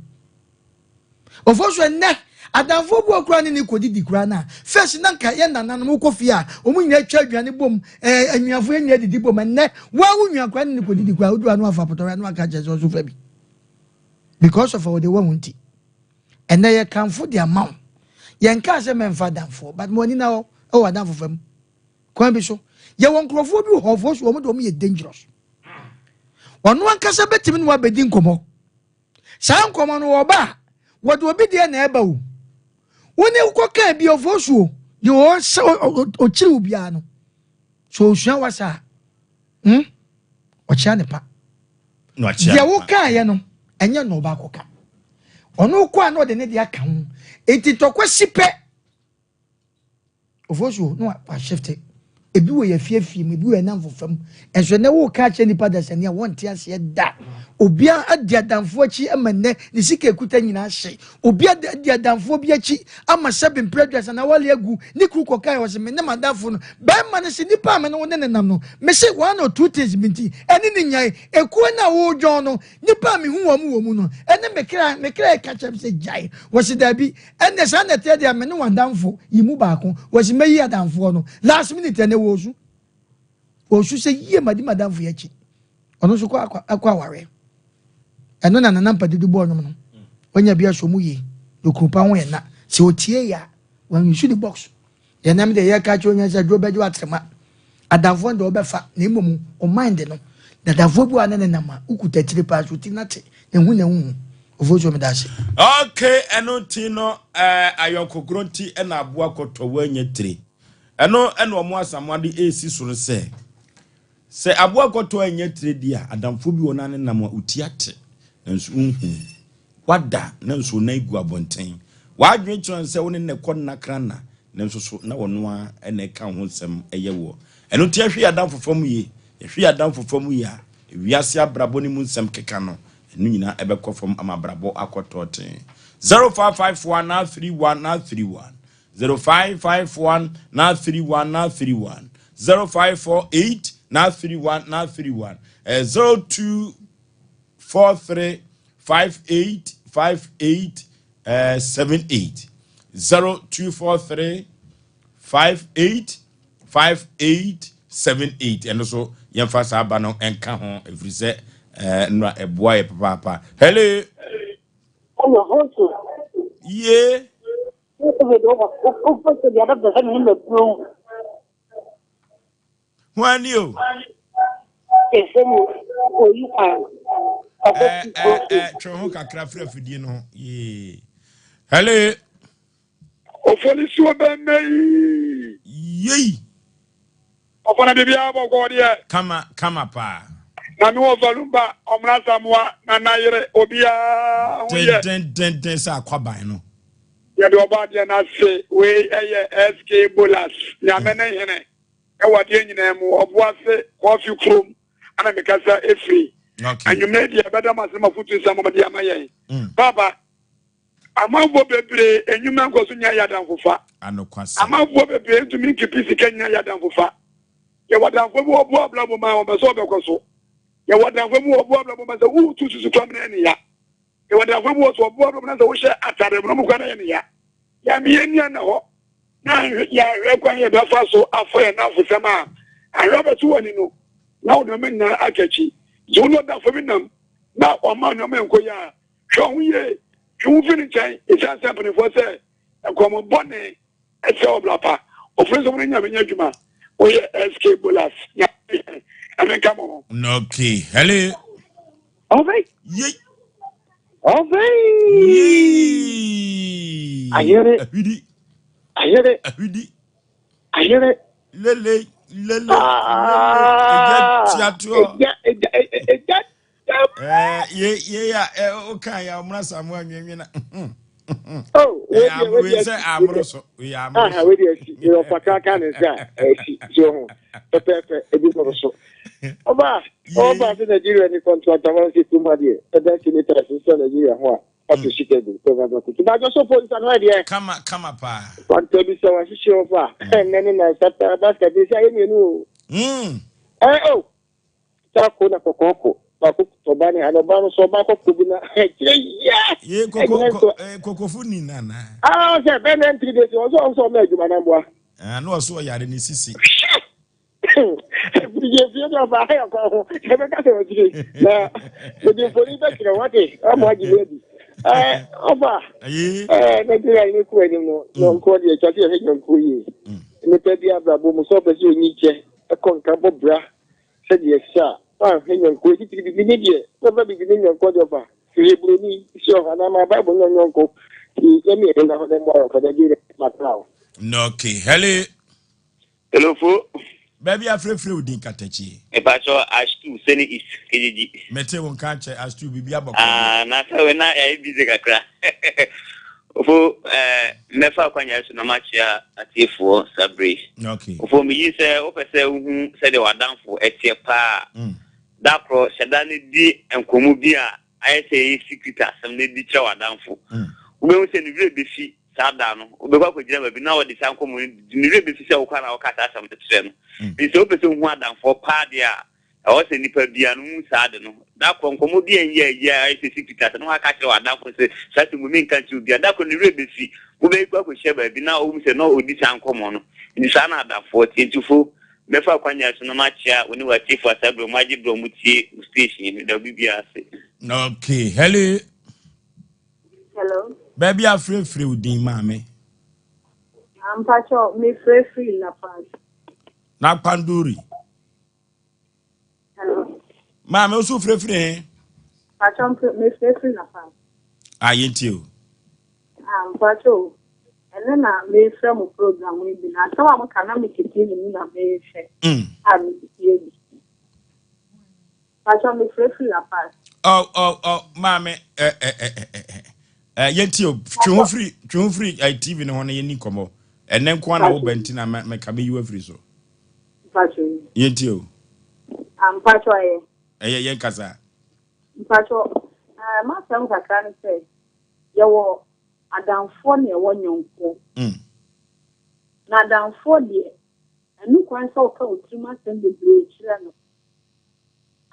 Ɔfo so ɛnnɛ, adamfoɔ bi wɔ koraa ne ne kɔdidi koraa no a, first na nka yɛn nananom wokɔ fie a, wɔn nyinaa twa aduane bom, ɛɛ anuafoɔ yɛn nyinaa didi bom. Ɛnnɛ, wo a wo nua koraa ne ne kɔdidi koraa, woduru ano afa apɔtɔwia no aka kyerɛ sɛ ɔso fa bi. Because of ɔde wahu nti. Ɛnnɛ yɛkamfo de ama wo. Yɛnkaa sɛ mɛmfa adamfoɔ, but mo ani na hɔ ɛwɔ adamfo fam. Kwan bi so, yɛwɔ nkurɔfoɔ bi wɔ hɔ, ɔfo so wɔn de wɔn yɛ dangerous. Ɔno ankasa bɛtumi ne wabɛdi nkɔmmɔ. Saa nkɔmɔ no wɔba a, wɔde obi deɛ na ɛba o. Wo ne wokɔ kaa bi ɔfo so o, deɛ ɔsɛ ɔkyiri wo biara no, so ɔsua wasa a, ɔkyea ne pa. Deɛ wokaeɛ no, ɛnyɛ na ɔba akɔka. Ɔno kɔ a na ɔde ne deɛ aka ho. Enti tɔkwa si pɛ. Ofosuo na wahyefte. Ebi wɔ yɛ afiafie mu, ebi wɔ yɛn nnamfofa mu. Nso ɛnnɛ woreka akyerɛ nnipa dasani a wɔnte aseɛ da. Obiara adi adamfoɔ akyi ama nnɛ ne sika ekuta nyinaa ahye. Obi adi adamfoɔ bi akyi ama sɛbe mprɛ 30 na awale agu. Ne kuru kɔkae ɔse me ne m'adamfo no. Bɛrima no se nipa a me ne wo ne ne nam no, me se one or two things bi nti ɛne ne nyae. Ekuo no a woredwɔn no, nipa a mehu wɔn wɔ mu no, ɛne me kra, me kra reka kyerɛ me sɛ gyae. Wɔse daabi. Ɛnneɛ saa na ɛteɛ deɛ me ne w'adamfo yi mu baako wɔsi mɛyi adamfoɔ no last minute ɛnɛ wɔresu wɔresu sɛ yie madi m'adamfo yi akyi ɔno nso kɔ akɔ awareɛ ɛno na Nana Mpadudu bɔɔ nnwom no wanya bi asɔ mu yie na okunu pa ho yɛ na sɛ otie yɛ a wɔnsu ne box yɛnam deɛ yɛka kyerɛ onya sɛ aduro bɛgye watrema adamfoɔ no deɛ ɔbɛfa na mmom o mind no. Na adamfoɔ bi wɔ a ne nenam a wokuta tiri paa so ti na te na ehu na ehuhu. Ofosuo meda ase. Okay, ɛno nti no eh, ayɔnkogorɔ nti na aboa kɔtɔ woanya tire. Ɛno ɛna ɔmo asamoa de esi so no sɛ, sɛ aboa kɔtɔ annya tire di a, adamfoɔ bi wɔ no a ne nam a oti ate nanso wonhu. Wada nanso wo nan gu abɔnten. W'adwene kyerɛ no sɛ wo ne no kɔ nna kra nna, nanso so na ɔno ara na ɛka wo ho nsɛm yɛ woɔ. Ɛno nti yɛhwɛ yɛn adamfofa mu yie. Yɛhwɛ yɛn adamfofa mu yie a, wiase abrabɔ no mu nsɛm keka no, ɛno nyinaa ɛbɛkɔ fam ama abrabɔ akɔ tɔɔtee. 0551 931 931 0551 931 931 0548 931 931 02 43 58 58 78 0243 58 58 78 ɛno so yɛmfa saa ba no nka ho ɛfiri sɛ nnora ɛboa yɛ papaapa. Hello. Hello, Hosu. Ye. Hwan ni o? Twe ho kakra firi afidie no ho. Yee. Hello. Ofolisuo bɛmɛ yi. Yei. Ɔfana biribiara bɔkɔɔ deɛ. Kama kama paa. Na me wɔ Valumba, Ɔmena Asamoah, Nana yere, obiara ho yɛ. Dendendenden sɛ akwaban no. Yɛde ɔbɔ adeɛ no ase. Wei ɛyɛ SK Bolas, Nyame ne hene ɛwɔ adeɛ nyinaa mu, Ɔboase, Kɔɔfi kurom ana mekasa ɛfiri. Anwummerɛ yi deɛ ɛbɛda mo ase ma fotu nsɛm mo de ama yɛn. Paapa, amanfoɔ bebree enyuma nkɔ so nya yɛ adamfofa. Amanfoɔ bebree ntumi nkipi sika nya yɛ adamfofa. Yɛwɔ adamfoɔ bi wɔ ɔboa abrabɔ ma wɔn bɛ sɛ ɔbɛkɔ so. Yɛwɔ adamfoɔ bi wɔ ɔboa abrabɔ ma sɛ wotu susu kwan na ɛne ya. Yɛwɔ adamfoɔ bi wɔ so ɔboa abrabɔ na sɛ wohyɛ atade mu na ɔmo kwan na ɛne ya. Yɛn yɛn ni ana hɔ na yɛahwɛ kwan yɛbɛfa so afɔ yɛn nnamfosɛm a ahwɛ abɛto wɔn ani no na wɔn nneɛma nyinaa aka akyi. Sɛ wo ne ɔdamfo bi nam na ɔma nneɛma nkɔ yie a, hwɛ wo ho yie, twe wo ho fi ne nkyɛn. Esiane sɛ mpanimfoɔ sɛ nkɔmmɔ bɔne ɛsɛ ɔbra pa, ɔfiri sɛ wɔn nyame nyɛ adwuma. Woyɛ SK Bolas, nyame nyame nka mo ho. Okay, hello. Ɔfɛ. Yei. Ɔfɛ. Yei. Ayere. Ahwidi. Ayere. Ahwidi. Ayere. Lele lele lele. Egya tiatoɔ. Egya egya egya. Eh, ye ye ya eh o kan ya omra samu anwenwe na. Oh, we eh, we sɛ amoro so. We amoro so. Ah, we dey si. Yo fa kan kan ne sa. Eh si so ho. Pepepe ebi moro so. Oba, oba se Nigeria ni contract awon se kuma de. E da si later se Nigeria ho a. Ɔto sika gu pɛpɛpɛ kutu. Bàjọ́ so polisi ano ɛdeɛ. Kama kama paa. Kwanta bi sɛ wahyehyɛ wɔ fa. Ɛnɛ ne na nsa paa basket sɛ ayɛ mmienu o. Ɛ o. Taako na kɔkɔɔ ko. Baako kuta ɔbaa ne ha na ɔbaa no nso ɔbaa kɔkɔɔ bi na ɛkyerɛ yɛ. Ye koko ko, eh, kokofo ni nana. Ah, sɛ bɛn na ntiri de si ɔsɔ ɔsɔ ɔmɛ adwuma na mboa. Ah, na ɔsɔ ɔyare ne sisi. Fidie fie de ɔfa ayɛ kwan ho ɛbɛka sɛ ɔkyire na mede mfoni bɛkyerɛ wate ama agye me adi. Ɛɛ ɔfa ɛɛ Nigeria ne kɔ anim no nyɔnkoɔ deɛ atwa sɛ yɛhwɛ nyɔnkoɔ yie. Nnipa bi abrabɔ mu sɛ ɔpɛ sɛ ɔnyi kyɛ ɛkɔ nka bɔ bra sɛdeɛ ɛsɛ a, woanhwɛ nyɔnko, titiri bibini deɛ, wobɛfa bibini nyɔnko deɛ ɔfa, hwehwɛ buroni si ɔhɔ anaa ma Bible nyɛ nyɔnko, nti yɛne yɛn nna hɔ na mmoa yɛn ɔfa Nigeria makra o. Okay, hello. Hello fo. Baabi afrɛfrɛ wo din katakyie. Mepakyɛ Ashtu Sene East Kejiji. Mete wo nka kyɛ Ashtu biribi abɔkɔ. Ah, na sɛ we na yɛayɛ busy kakra. Ofo eh, mɛfa akwanya so na makyea atiefoɔ saa bere yi. Okay. Ofo meyi sɛ wopɛ sɛ wohu sɛdeɛ w'adamfo ɛteɛ paa a, da korɔ hyɛ da no di nkɔmmɔ bi a ayɛ sɛ ɛyɛ secret asɛm na di kyerɛ w'adamfo. Wobɛhu sɛ ne werɛ bɛfi saa da no, wobɛkɔ akɔgyina baabi na ɔde saa nkɔmmɔ no di, ne werɛ bɛfi sɛ wo koraa na wokaa saa asɛm no kyerɛɛ no. Nti sɛ wopɛ sɛ wohu adamfoɔ paa deɛ a, Ɛwɔ sɛ nipa biara no hu saa ade no. Da koro, nkɔmmɔ bi a ɛnyɛ ayi a ayɛ sɛ secret ase na waka akyerɛ w'adamfo no sɛ, Saa asɛm yi, menka nkyerɛ obiara. Da koro, ne werɛ befi. Mobɛkɔ akɔhyia baabi na ohu sɛ na ɔredi saa nkɔmmɔ no. Enti saa na adamfoɔ te. Enti fo, mɛfa akwannya yi so na makyea wo ne w'atiefo a saa bere yi wɔagye bere a wɔtie wo station yi. Meda obi biara ase. Okay, hello. Hello. Baabi afrɛfrɛ wo din maame. Mpakyɛ, mefrɛfiri La Paz. Na Pandori. Hello. Maame, wo so wofirafiri he? Mpakyɛ mpe mefirafiri La Paz. Ah, yɛntie o. Ah, mpakyɛ o. Ɛnɛ na mefrɛ mo program yi bi na asɛm a moka na mete TV mu na mehwɛ. A metie bi. Mpakyɛ mefirafiri La Paz. Oh, oh, oh, maame, eh, eh, eh, eh, eh, eh, yɛntie o. Twe ho firi, twe ho firi eh, TV no ho na yɛnni nkɔmmɔ. Ɛnɛ nko ara na woba nti na meka bɛyi wo afiri so. Mpakyɛ yi. Yɛntie o. Ah, mpakyɛ ɛyɛ. Ɛyɛ yɛn kasa. Mpakyɛ, eh, m'asɛm kakra ne sɛ, yɛwɔ adamfoɔ na yɛwɔ nyɔnkoɔ. Na adamfoɔ deɛ, ɛno kwan sɛ woka wo tirim asɛm bebree kyerɛ no.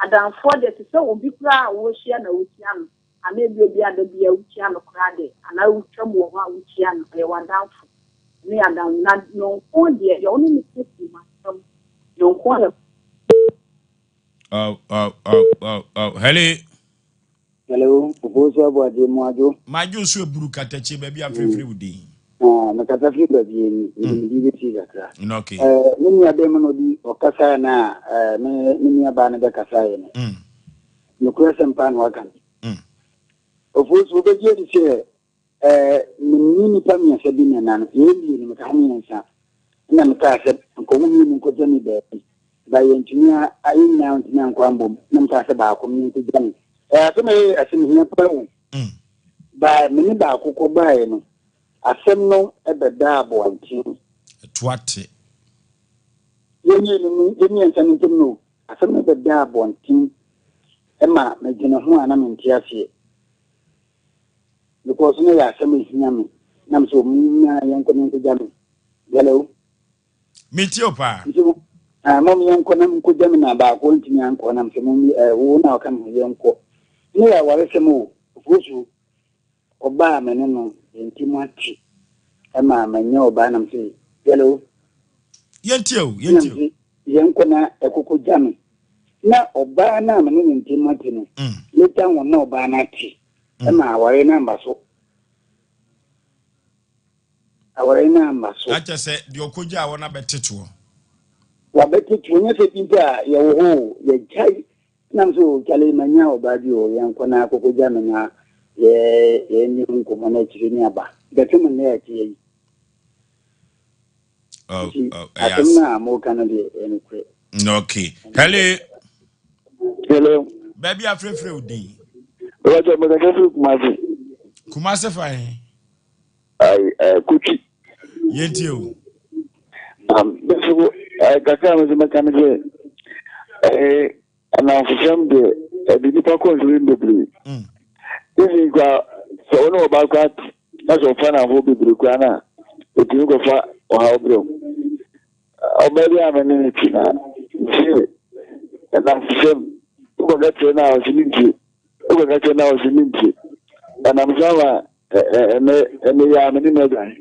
Adamfoɔ deɛ, te sɛ obi koraa a wohyia na wokyia no, anaa ebi obi a da biara wokyia no koraa deɛ, anaa wotwam wɔ hɔ a wokyia no, ɔyɛ w'adamfo. Ɛno yɛ adamfo. Na nyɔnkoɔ deɛ, deɛ wo ne no ka tirim asɛm, nyɔnkoɔ yɛ. Oh, oh, oh, oh, oh. Hello. Hello, Ofosu Aboagye, Moadwo. Madwo so eburu katakye baabi a mfrɛfrɛ wo din. Ah, mekasa firi baabi ni, mede me din bɛsi kakra. Mm, okay. Eh, me nua bɛrima no di ɔkasaeɛ no a eh, me me nua baa no bɛkasaeɛ no. Nokorɛ sɛm paa na waka no. Ofosu, wobɛgye adi sɛ Eh, me ne nnipa mmiɛnsa bi na ɛnam, yɛyɛ mmienu, meka ho mmiɛnsa. Ɛna mekaa sɛ, nka wɔn mmienu nkɔgya me baabi. Ba yɛntumi a, yɛn nyinaa ntumi ankɔ ambom. Na mekaa sɛ baako me nkɔgya me. Eh, asɛm a ɛyɛ asɛm hia paa o. Ba me ne baako kɔbaeɛ no, asɛm no bɛdaa aboanten. Ɛto ate. Yɛn mmienu no, yɛn mmiɛnsa no ntam no, asɛm no bɛdaa abɔnten ma medwene ho a na mente aseɛ. Because na ɛyɛ asɛm a ehia me na me sɛ ɔmo nyinaa yɛnkɔ na yɛnkɔgya me. Hello? Metie wo paa. Nti mo, ah, mom yɛnkɔ na menkɔgya me na baako antumi ankɔ na mesɛ mom eh, wo na ɔka me ho yɛnkɔ. Ne yɛ awaresɛm o, ofuosuo. Ɔbaa me ne no yɛn ntam ate ɛma manya ɔbaa na mesɛ hello? Yɛntie o, yɛntie o. Yɛnkɔ na ɛkɔkɔgya me. Na ɔbaa no a me ne ne ntam ate no, later on na ɔbaa no ate. Ɛma aware no amba so. Aware no amba so. Na kyerɛ sɛ deɛ ɔkɔgyaa wɔn abɛtetoɔ. Wabɛtetoɔ nyɛ sɛ bi mpo a yɛwɔ hɔ o, yɛgyae. Nam so o, kyale manya ɔbaa bi o, yɛnkɔ na akɔkɔgya me na yɛ yɛnni ho nkɔmmɔ na akyire ne aba. Bɛpem nnɛ a ɛteɛ yi. Oh, Nti oh, ɛyɛ asɛm as. no a moka no deɛ ɛyɛ nokorɛ. Okay. Hello. Hello. Baabi afrɛfrɛ wo din. Roger, mekasa firi Kumasi. Kumasi fa he? Ai, eh, Kotwi. Yɛntie o. Um, nso, eh, kakra a mese mɛka ne sɛ, eh, Nnamfosɛm deɛ, ɛde nnipa kɔ nsɛm bebree. Even koraa, sɛ wo ne ɔbaa koraa te na sɛ ɔfa nnamfo bebree koraa no a, ɛtumi kɔfa ɔhaw brɛ wo. Ɔbaa bi a me ne no te na mese nnamfosɛm, wokɔka kyerɛ no a ɔse mentie, wokɔka kyerɛ no a ɔse mentie. Ɛnam saa ma ɛnɛ ɛnɛ yi a me ne no agyae.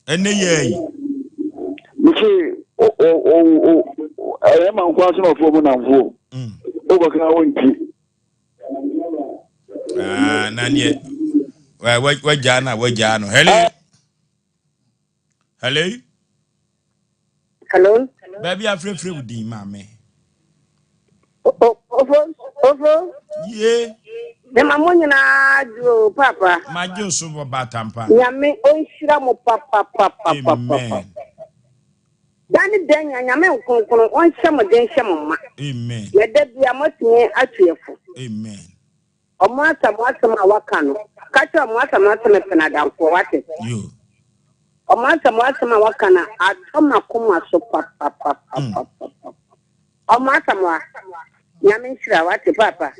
Ɛnɛ yɛ yi. Mese ɛyɛ ma nkoa so na ɔfoɔ mu namfoɔ. Wokɔka wo nti. Ah, na neɛ wagyaa no a wagyaa no. Hello. Hello. Hello. Baabi afrɛfrɛ wo din maame. Ofo, ofo. Ye. Mema mo nyinaa dwo papa. Magye so bɔ batampa. Nyame ɔnhyira mo papapapapa. Amen. Da ne da nya nyame nkronkron ɔnhyɛ mo den hyɛ mo ma. Amen. Na da bia moatumi atu yɛ fo. Amen. Ɔmo asa mo asɛm a waka no. Ka kyerɛ ɔmo asa mo asɛm ɛpɛ no adamfoɔ wate. Yo. Ɔmo asa mo asɛm a waka no atɔ m'akoma so papapapapapa. Ɔmo asa mo a. Nyame nhyira wate paapa.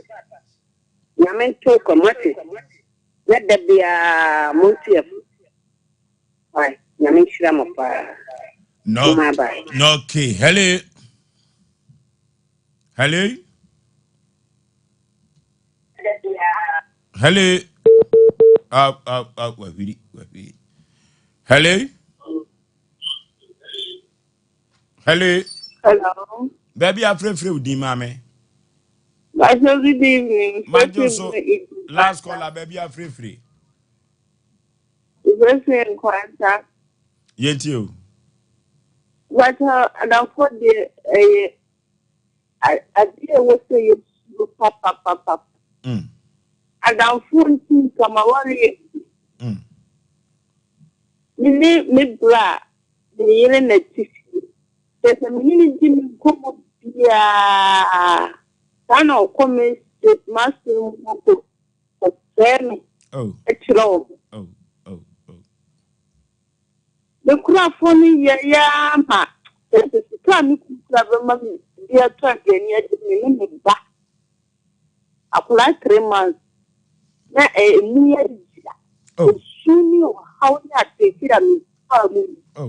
Nyame nto nkwa mu wate. Na da biara mo nto yɛ fo. Bye. Nyame nhyira mo paa. No. Mo bye. Okay. Hello. Hello. Hello. Ah, ah, ah, wahwiri, wahwiri. Hello. Hello. Hello. Baabi afrɛfrɛ wo din maame. Pastor, good evening. Madwo so last caller baabi afrɛfrɛ. Ìfẹsẹ̀ nkwanta. Yɛntie o. Wata adamfo deɛ ɛyɛ adeɛ ɛwɔ sɛ yɛsuro. akokoduro papapapa. Adamfoɔ nti nka m'awareɛ agu. Me ne me bra a me yere na ɛte fie. Kyerɛ sɛ me ne no di me nkɔmmɔ biara. Saa na ɔkɔ me m'asɛm mu kɔ kɔsɛe me kyerɛ wɔn. Me kurafoɔ no yɛeɛ ara ma kyerɛ sɛ sika a me kunu kura bɛma me de atɔ aduane adi me ne me ba akwadaa 3 months na ɛmu yɛ ya. Osu ne ɔhaw ne ateetee a mefaa mu no,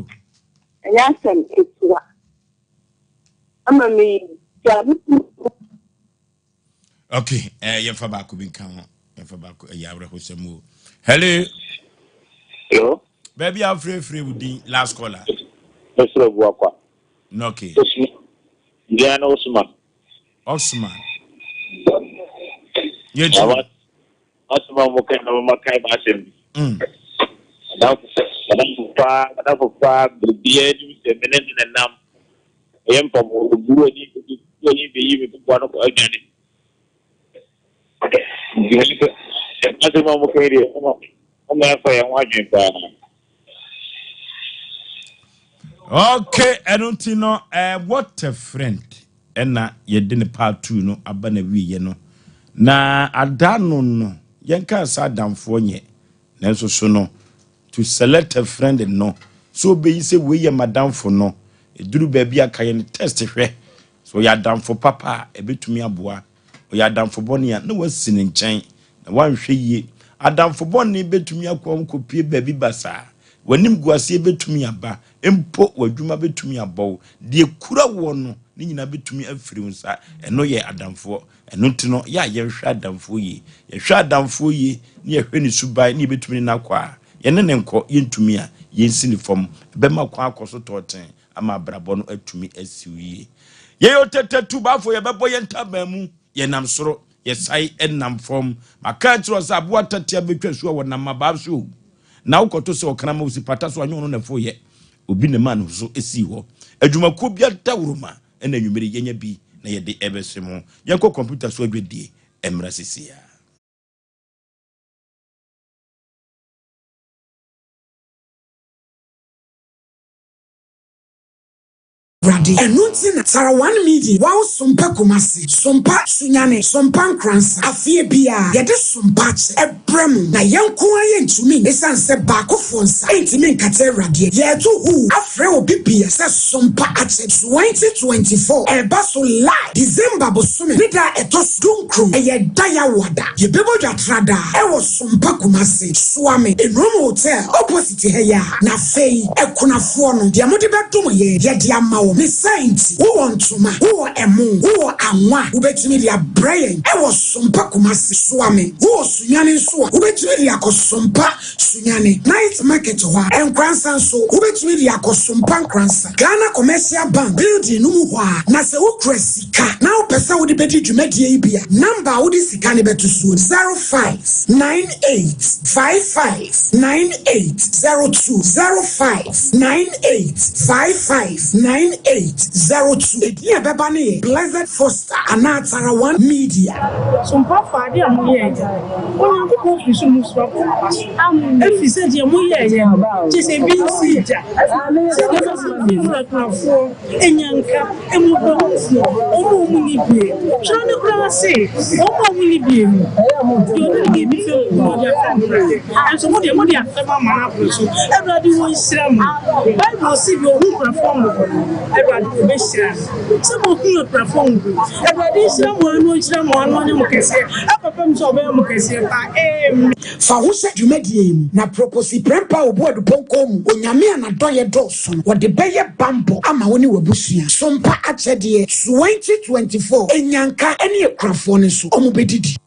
ɛnyɛ asɛm ketewa. Ama megyaa me kunu. Okay, yɛmfa baako bi nka ho. Yɛmfa baako, ɛyɛ awerɛhosɛm o. Hello. Hello. Baabi a wofrɛfrɛ wo din, last caller. Mesrɛ Buakwa. Okay. Osman. Diana Osman. Osman. Yɛnti. Osman mo kan na mo kan ma asɛm bi. Adamfo paa, adamfo paa, biribiara anim sɛ me ne ne nenam. Ɛyɛ mpaboa, obu ani, obu ani bɛyi me mpaboa no kɔ adwane. Nti asɛm a mo kan deɛ, ɔmo ɛfa yɛn ho adwene paa. Okay, ɛno nti no, what a friend. Ɛna yɛde ne part two no aba na wieɛ no. Na ada no, yɛnka sɛ adamfoɔ nyɛ. Nanso so no, to select a friend no, so obeyi sɛ wei yɛ madamfo no, ɛduru baabi a ka yɛ no test hwɛ. So ɔyɛ adamfo papa a, ɛbɛtumi aboa. Ɔyɛ adamfo bɔne a, na wasi ne nkyɛn na wanhwɛ yie. Adamfo bɔne bɛtumi akɔ nkɔpie baabi basaa. W'anim guaseɛ bɛtumi aba, mpo w'adwuma bɛtumi abɔ wo. Deɛ kura woɔ no, ne nyinaa bɛtumi afiri wo nsa. Ɛno yɛ adamfoɔ. Ɛno nti no, yɛ a yɛhwɛ adamfoɔ yie. Yɛhwɛ adamfoɔ yie na yɛhwɛ ne suban na yɛbɛtumi ne no akɔ a, yɛne ne nkɔ, yɛntumi a, yɛnsi ne fam. Ɛbɛma kwan akɔ so tɔɔten ama abrabɔ no atumi asiw yie. Yɛyɛ ɔtɛtɛtu baafo, yɛbɛbɔ yɛn ntaban mu, yɛnam soro, yɛsae nam fam. Maka akyerɛ wo sɛ aboa tatea bɛtwa su a wɔnam mmabaa so o. Na wokɔto sɛ ɔkraman osi pata so anyɛ ɔno na ɛfo yɛ. Obi na ɛmaa ne ho so sii hɔ. Adwumakuo bi adaworoma na anwummere yɛnya bi na yɛde ɛbɛse mo. Yɛnkɔ kɔmputa so adwadie mmra seesei ara. Awurade. Ɛno nti na Tara One Media Wow Sompa Kumasi, Sompa Sunyani, Sompa Nkoransa, afeɛ biara yɛde Sompa akyɛ brɛ mo. Na yɛn nko ara yɛntumi esiane sɛ baakofoɔ nsa ntumi nkata Awurade. Yɛreto huu afrɛ obi bia sɛ Sompa akyɛ 2024 ɛreba so live December bosome ne da a ɛtɔ so 19, ɛyɛ da Yawoada. Yɛbɛbɔ dwa tradaa ɛwɔ Sompa Kumasi, Suame, Enuom Hotel opposite ha yi ara. Na afei, akunafoɔ no, deɛ mode bɛdom yɛn, yɛde ama wɔn. Ne saa nti, wowɔ ntoma, wowɔ ɛmo, wowɔ anwa a, wobɛtumi de abrɛ yɛn wɔ Sompa Kumasi, Suame. Wowɔ Sunyani nso a, wobɛtumi de akɔ Sompa Sunyani, Night Market hɔ a. Nkoransa nso, wobɛtumi de akɔ Sompa Nkoransa, Ghana Commercial Bank building no mu hɔ ara. Na sɛ wokura sika na wopɛ sɛ wode bɛdi dwumadie yi bi a, number a wode sika no bɛto soɔ ni, 059855. 9802 0598 559802. Edin a ɛbɛba no yɛ Blessed Foster anaa Tara One Media. Sompafoɔ, adeɛ a moyɛeɛ no, Onyankopɔn firi soro mu soa bɔ mo aba so, ɛfiri sɛ deɛ moyɛeɛ no, kyerɛ sɛ ebi nsii da. Sɛdeɛ ɛbɛyɛ a akunafoɔ Anyanka, mmɔborɔhunufoɔ, wɔn a wɔnni bie. Twerɛ no koraa se, wɔn a wɔnni bie no, deɛ ɔde ne biribi fɛm obi no, ɔde afɛm Awurade. Nanso mo deɛ, mode afɛm ama no aboro so. Awurade ɔnhyira mo. Bible se, deɛ ɔhu akunafoɔ mmɔbɔ no, Awurade ɔbɛhyira no. Sɛ mohu akunafoɔ mmɔbɔ yi, Awurade nhyira mo ara na ɔnhyira mo ara na ɔnyɛ mo kɛseɛ kɔpem sɛ ɔbɛyɛ mo kɛseɛ paa. Amen. Fa wo ho hyɛ dwumadie yi mu, na Proposi Prɛmpɛ a ɔbu adupɔnkɔ mu, Onyame a n'adɔeɛ dɔɔso no, ɔde bɛyɛ banbɔ ama wo ne w'abusua. Sompa akyɛdeɛ 2024, Nnyanka ne akunafoɔ no nso, wɔbɛdidi.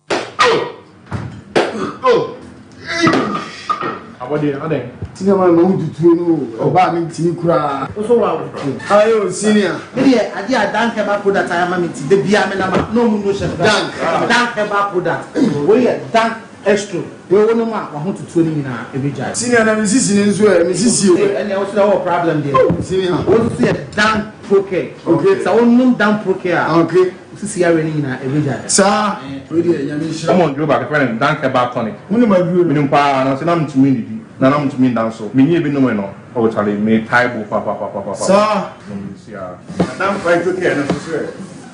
Abɔdeɛ adɛn? Senior man ma wo tutuo no o, ɔbaa me ntimi koraa. Wo so wa wo tuo. Ayo senior. Me deɛ adeɛ a Dank herbal product ayɛ ama me nti da biara me nam a na ɔmo nnuro hyɛ me Dank. Dank herbal product. Wei yɛ Dank Estro. Wei wo nom a wahotutuo no nyinaa ɛbɛgyae. Senior na me sisi no nso ɛ, me sisi o. Ɛnneɛ wo so deɛ wowɔ problem deɛ. Senior. Wei nso so yɛ Dank. Procare. Sɛ wonom Dan Procare a, wo sisi yareɛ no nyinaa ɛbɛgyae. Saa. Wei deɛ Nyame nhyira wo. Wɔn aduro baako yɛfrɛ no Dank Herbal Tonic. Wonim aduro no? Menim paa nanso na mentumi nnidi na na mentumi nda nso. Menyɛɛ bi nomee no oh charlie metae bo papapapapapa. Saa. Nom nsuo ara. Na Dan Phyto Care no nso so ɛ?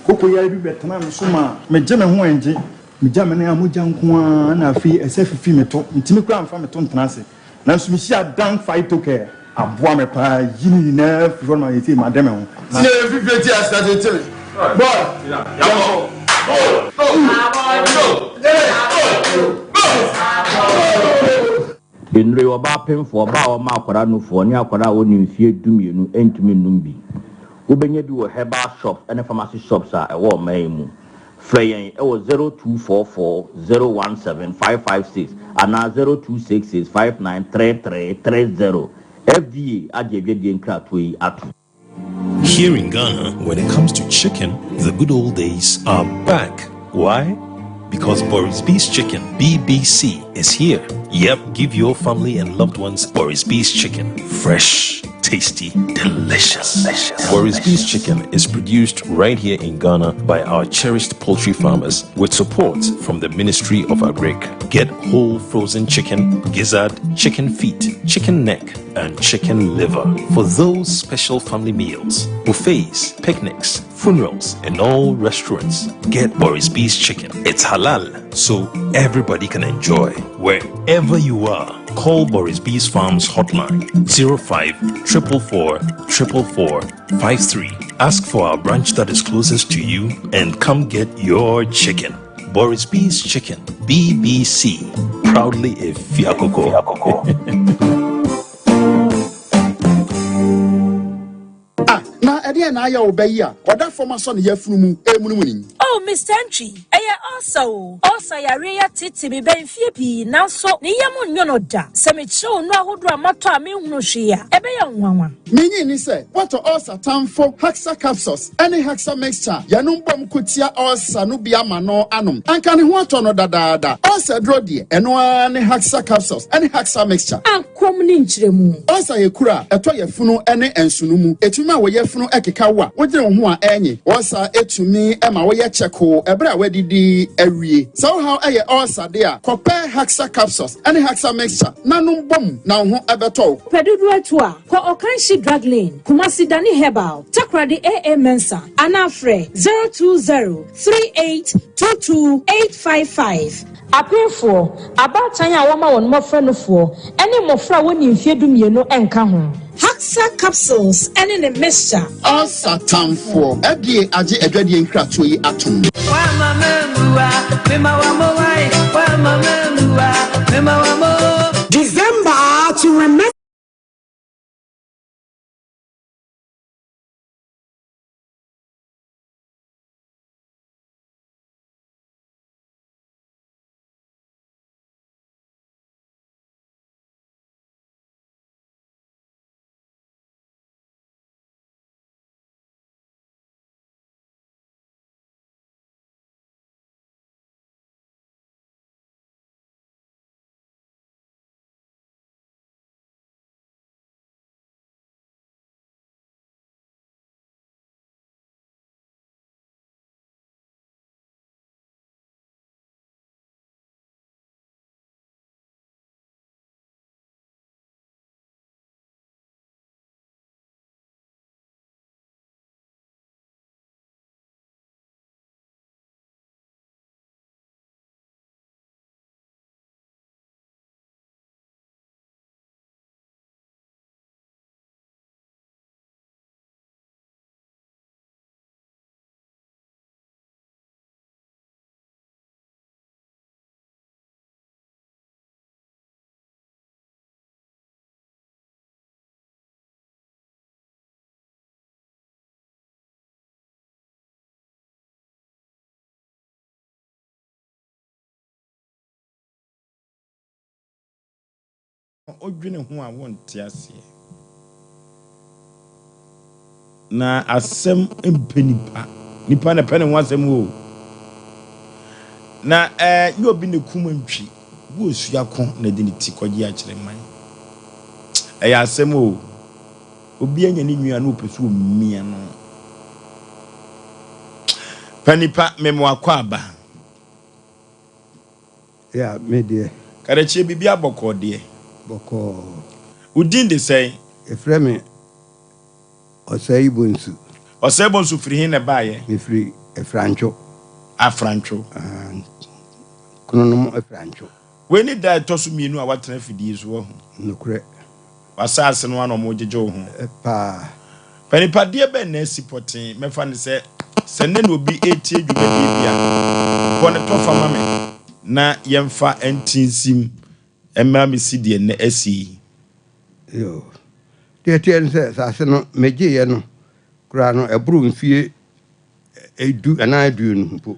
Koko yare bi bɛtenaa me so maa megye me ho ɛngye. Megya me nan a mogya nko ara na afei ɛsɛ fifi me to. Mentumi koraa mfa me to ntena ase. Nanso mehyiaa Dan Phyto Care. Aboa me paa yi ne nyinaa firi hɔ no ma seesei made me ho. Na. Tie fifire ti ase tete me. Boy, yɛnkɔ. Go, go, go, go, go. Nnuro yi, ɔbaa pemfoɔ, ɔbaa a ɔma akwadaa nufoɔ, ne akwadaa a ɔnni mfeɛ dumienu ntumi nnom bi. Wobɛnya bi wɔ herbal shops ne pharmacy shops a ɛwɔ ɔman yi mu. Frɛ yɛn wɔ 0244 017 556 anaa 0266 593330. FDA agye adwadie nkratoɔ yi atom. Here in Ghana, when it comes to chicken, the good old days are back. Why? Because Boris B's Chicken, BBC, is here. Yep, give your family and loved ones Boris B's Chicken. Fresh, tasty, delicious. Boris B's Chicken is produced right here in Ghana by our cherished poultry farmers with support from the Ministry of Agric. Get whole frozen chicken, gizzard, chicken feet, chicken neck, and chicken liver for those special family meals, buffets, picnics, funerals, and all restaurants. Get Boris B's Chicken. It's halal, so everybody can enjoy. Wherever you are, call Boris B's Farms hotline 05 444 444 53. Ask for our branch that is closest to you and come get your chicken. Boris B's Chicken, BBC. Proudly a Fiakoko. Ah, na ɛdeɛn na ayɛ wo ba yi a ɔda fam asɔ ne yafunu mu remunumunu yi? Oh, Mister Antwi, ɛyɛ ulcer o. Ulcer yareɛ yi ateetee me bɛn mfeɛ pii, nanso ne yam nnwo no da. Sɛ mekyerɛ wo nnuro ahodoɔ a matɔ a menhunu hwee a, ɛbɛyɛ wo nwanwa. Minnye nni sɛ woatɔ ulcer tamfo Haxa Capsules ne Haxa Mixture a yɛnom bom ko tia ulcer no bi ama no anom. Anka ne ho atɔ no dadaada. Ulcer aduro deɛ, ɛno ara ne Haxa Capsules ne Haxa Mixture. Kɔm ne nkyerɛmu. Ulcer yɛ kuru a ɛtɔ yafunu ne nsono mu. Etumi ma wo yafunu keka wo a wodwene wo ho a ɛnye. Ulcer tumi ma woyɛ kyɛkoo bere a woadidi awie. Sɛ wo haw yɛ ulcer de a, kɔpɛ Haxa Capsules ne Haxa Mixture na nom bɔ mu na wo ho bɛtɔ wo. Pɛ dodoɔ atu a, kɔ Ɔkanhyi Drug Lane, Kumasi Dani Herbal, Takoradi AA Mensah anaa frɛ 020 3822 855. Apemfoɔ, abaatan a wɔma wɔn mmɔfra nufoɔ, ne mmɔfra a wɔnnii mfeɛ dumienu nka ho. Haxa capsules ne ne mixture. Ulcer tamfoɔ, FDA agye adwadie nkratoɔ yi atom. December to remember. Wodwene ho a wonte aseɛ. Na asɛm mpɛ nipa. Nipa na ɛpɛ ne ho asɛm o. Na ɛɛ yɛ obi ne kum ntwi. Wo osua ko na ɛde ne ti kɔgye akyerɛ man. Ɛyɛ asɛm o. Obi anya ne nua na ɔpɛ sɛ omia no. Panipa memo akwaaba. Yeah, me deɛ. Karakyie biribi abɔkɔɔ deɛ. Bɔkɔɔ. Wo din de sɛn? Yɛfrɛ me Ɔsɛe Bonsu. Ɔsɛe Bonsu firi he na ɛbaeɛ? Mefiri Afrantwo. Afrantwo. Ah, Kronom Afrantwo. Wei ne da a ɛtɔ so mmienu a woatena afidie so, wahu. Nokorɛ. W'asaase no ara na wɔregyegye wo ho. Paa. Panipa, deɛ bɛn na asi pɔtee? Mɛfa no sɛ, sɛ nnɛ na obi retie dwumadie bi a, bɔ no tɔfa ma me na yɛmfa nte nsim mmra mmɛsi deɛ nnɛ asi yi. Yoo. Deɛ ɛteɛ ne sɛ, asase no, megyeeɛ no koraa no, ɛboro mfeɛ du anaa aduonu mpo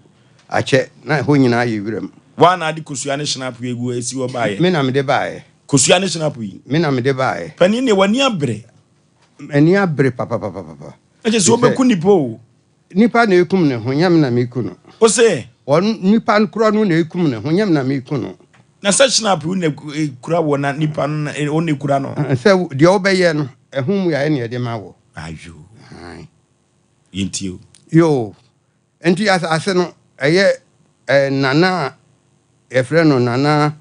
akyɛ, na ɛhɔ nyinaa yɛ wiram. Woa na ade kosua ne hynapo yi agu asi hɔ baeɛ? Me na mede baeɛ. Kosua ne hynapo yi? Me na mede baeɛ. Panin deɛ w'ani abere. M'ani abere papapapapa. Na kyerɛ sɛ wobɛku nipa o. Nipa na ekum ne ho, nyɛ me na meku no. Wo se? Ɔno, nipa korɔ no na ekum ne ho, nyɛ me na meku no. Na sɛ hynapo yi na ekura wɔ na nipa no na ɔno na ekura no. Sɛ deɛ wobɛyɛ no, ɛho mmuaeɛ na yɛde ma wɔ. Ayo. Yɛntie o. Yoo, nti asase no, ɛyɛ eh, Nana a yɛfrɛ no Nana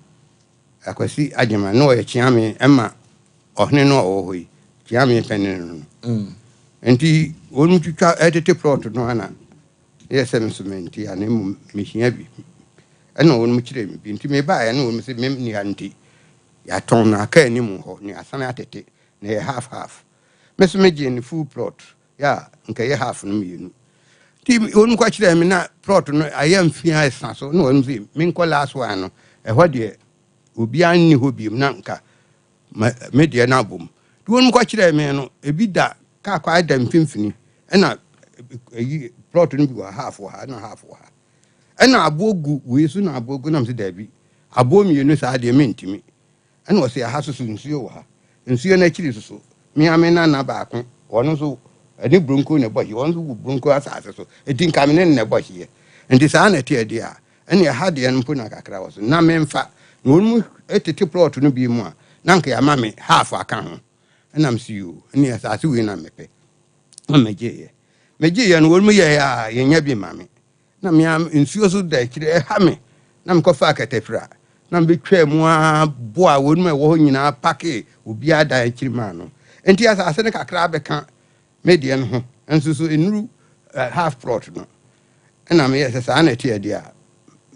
Akwasi Agyeman, na ɔyɛ Kyeame ma ɔhene no a ɔwɔ hɔ yi, Kyeame panin no no. Nti wɔn twitwa tete plot no ana yɛ sɛ me nso mente a na mmom mehia bi. Ɛna wɔn kyerɛɛ me bi. Nti mebaeɛ na wɔn sɛ me nni ha nti yɛatɔn no aka anim hɔ na yɛasane atete na ɛyɛ half half. Me nso megyee no full plot yɛ a nka ɛyɛ half no mmienu. Nti wɔn kɔ kyerɛɛ me na plot no ayɛ mfea ɛsa so na wɔn sɛ menkɔ last one no ɛhɔ deɛ obiara nni hɔ biom na nka me deɛ no abom. Nti wɔn kɔ kyerɛɛ me no ebi da kaa kwan da mfimfini ɛna ɛyi plot no bi wɔ half wɔ ha na half wɔ ha. Ɛna aboɔ gu wei so na aboɔ gu nam sɛ daabi aboɔ mmienu saa deɛ mentumi. Ɛna ɔse ɛha soso nsuo wɔ ha. Nsuo no akyiri soso, me ara me nana baako, ɔno nso ɛne Bronco na ɛbɔ hyeɛ, ɔno nso wɔ Bronco asase so, nti nka me ne no na ɛbɔ hyeɛ. Nti saa na ɛteɛ deɛ a, ɛne ɛha deɛ no mpo na kakra wɔ so, na memfa. Na wɔn mu tete plot no bi mu a, na nka yɛama me half aka ho. Ɛna mese yoo, ɛne asase wei na mepɛ. Na megyeeɛ. Megyeeɛ no, wɔn mu yɛɛ a, yɛnya bi ma me. Na me ara nsuo so da akyire ɛha me na mekɔfaa katafira na mebɛtwaa mu ara boaa wɔn a ɛwɔ hɔ nyinaa pakee obiara dan akyiri maa no. Enti asase no kakra bɛka me deɛ no ho nso so ɛnnuru half plot no. Ɛna meyɛɛ sɛ saa na ɛteɛ deɛ a,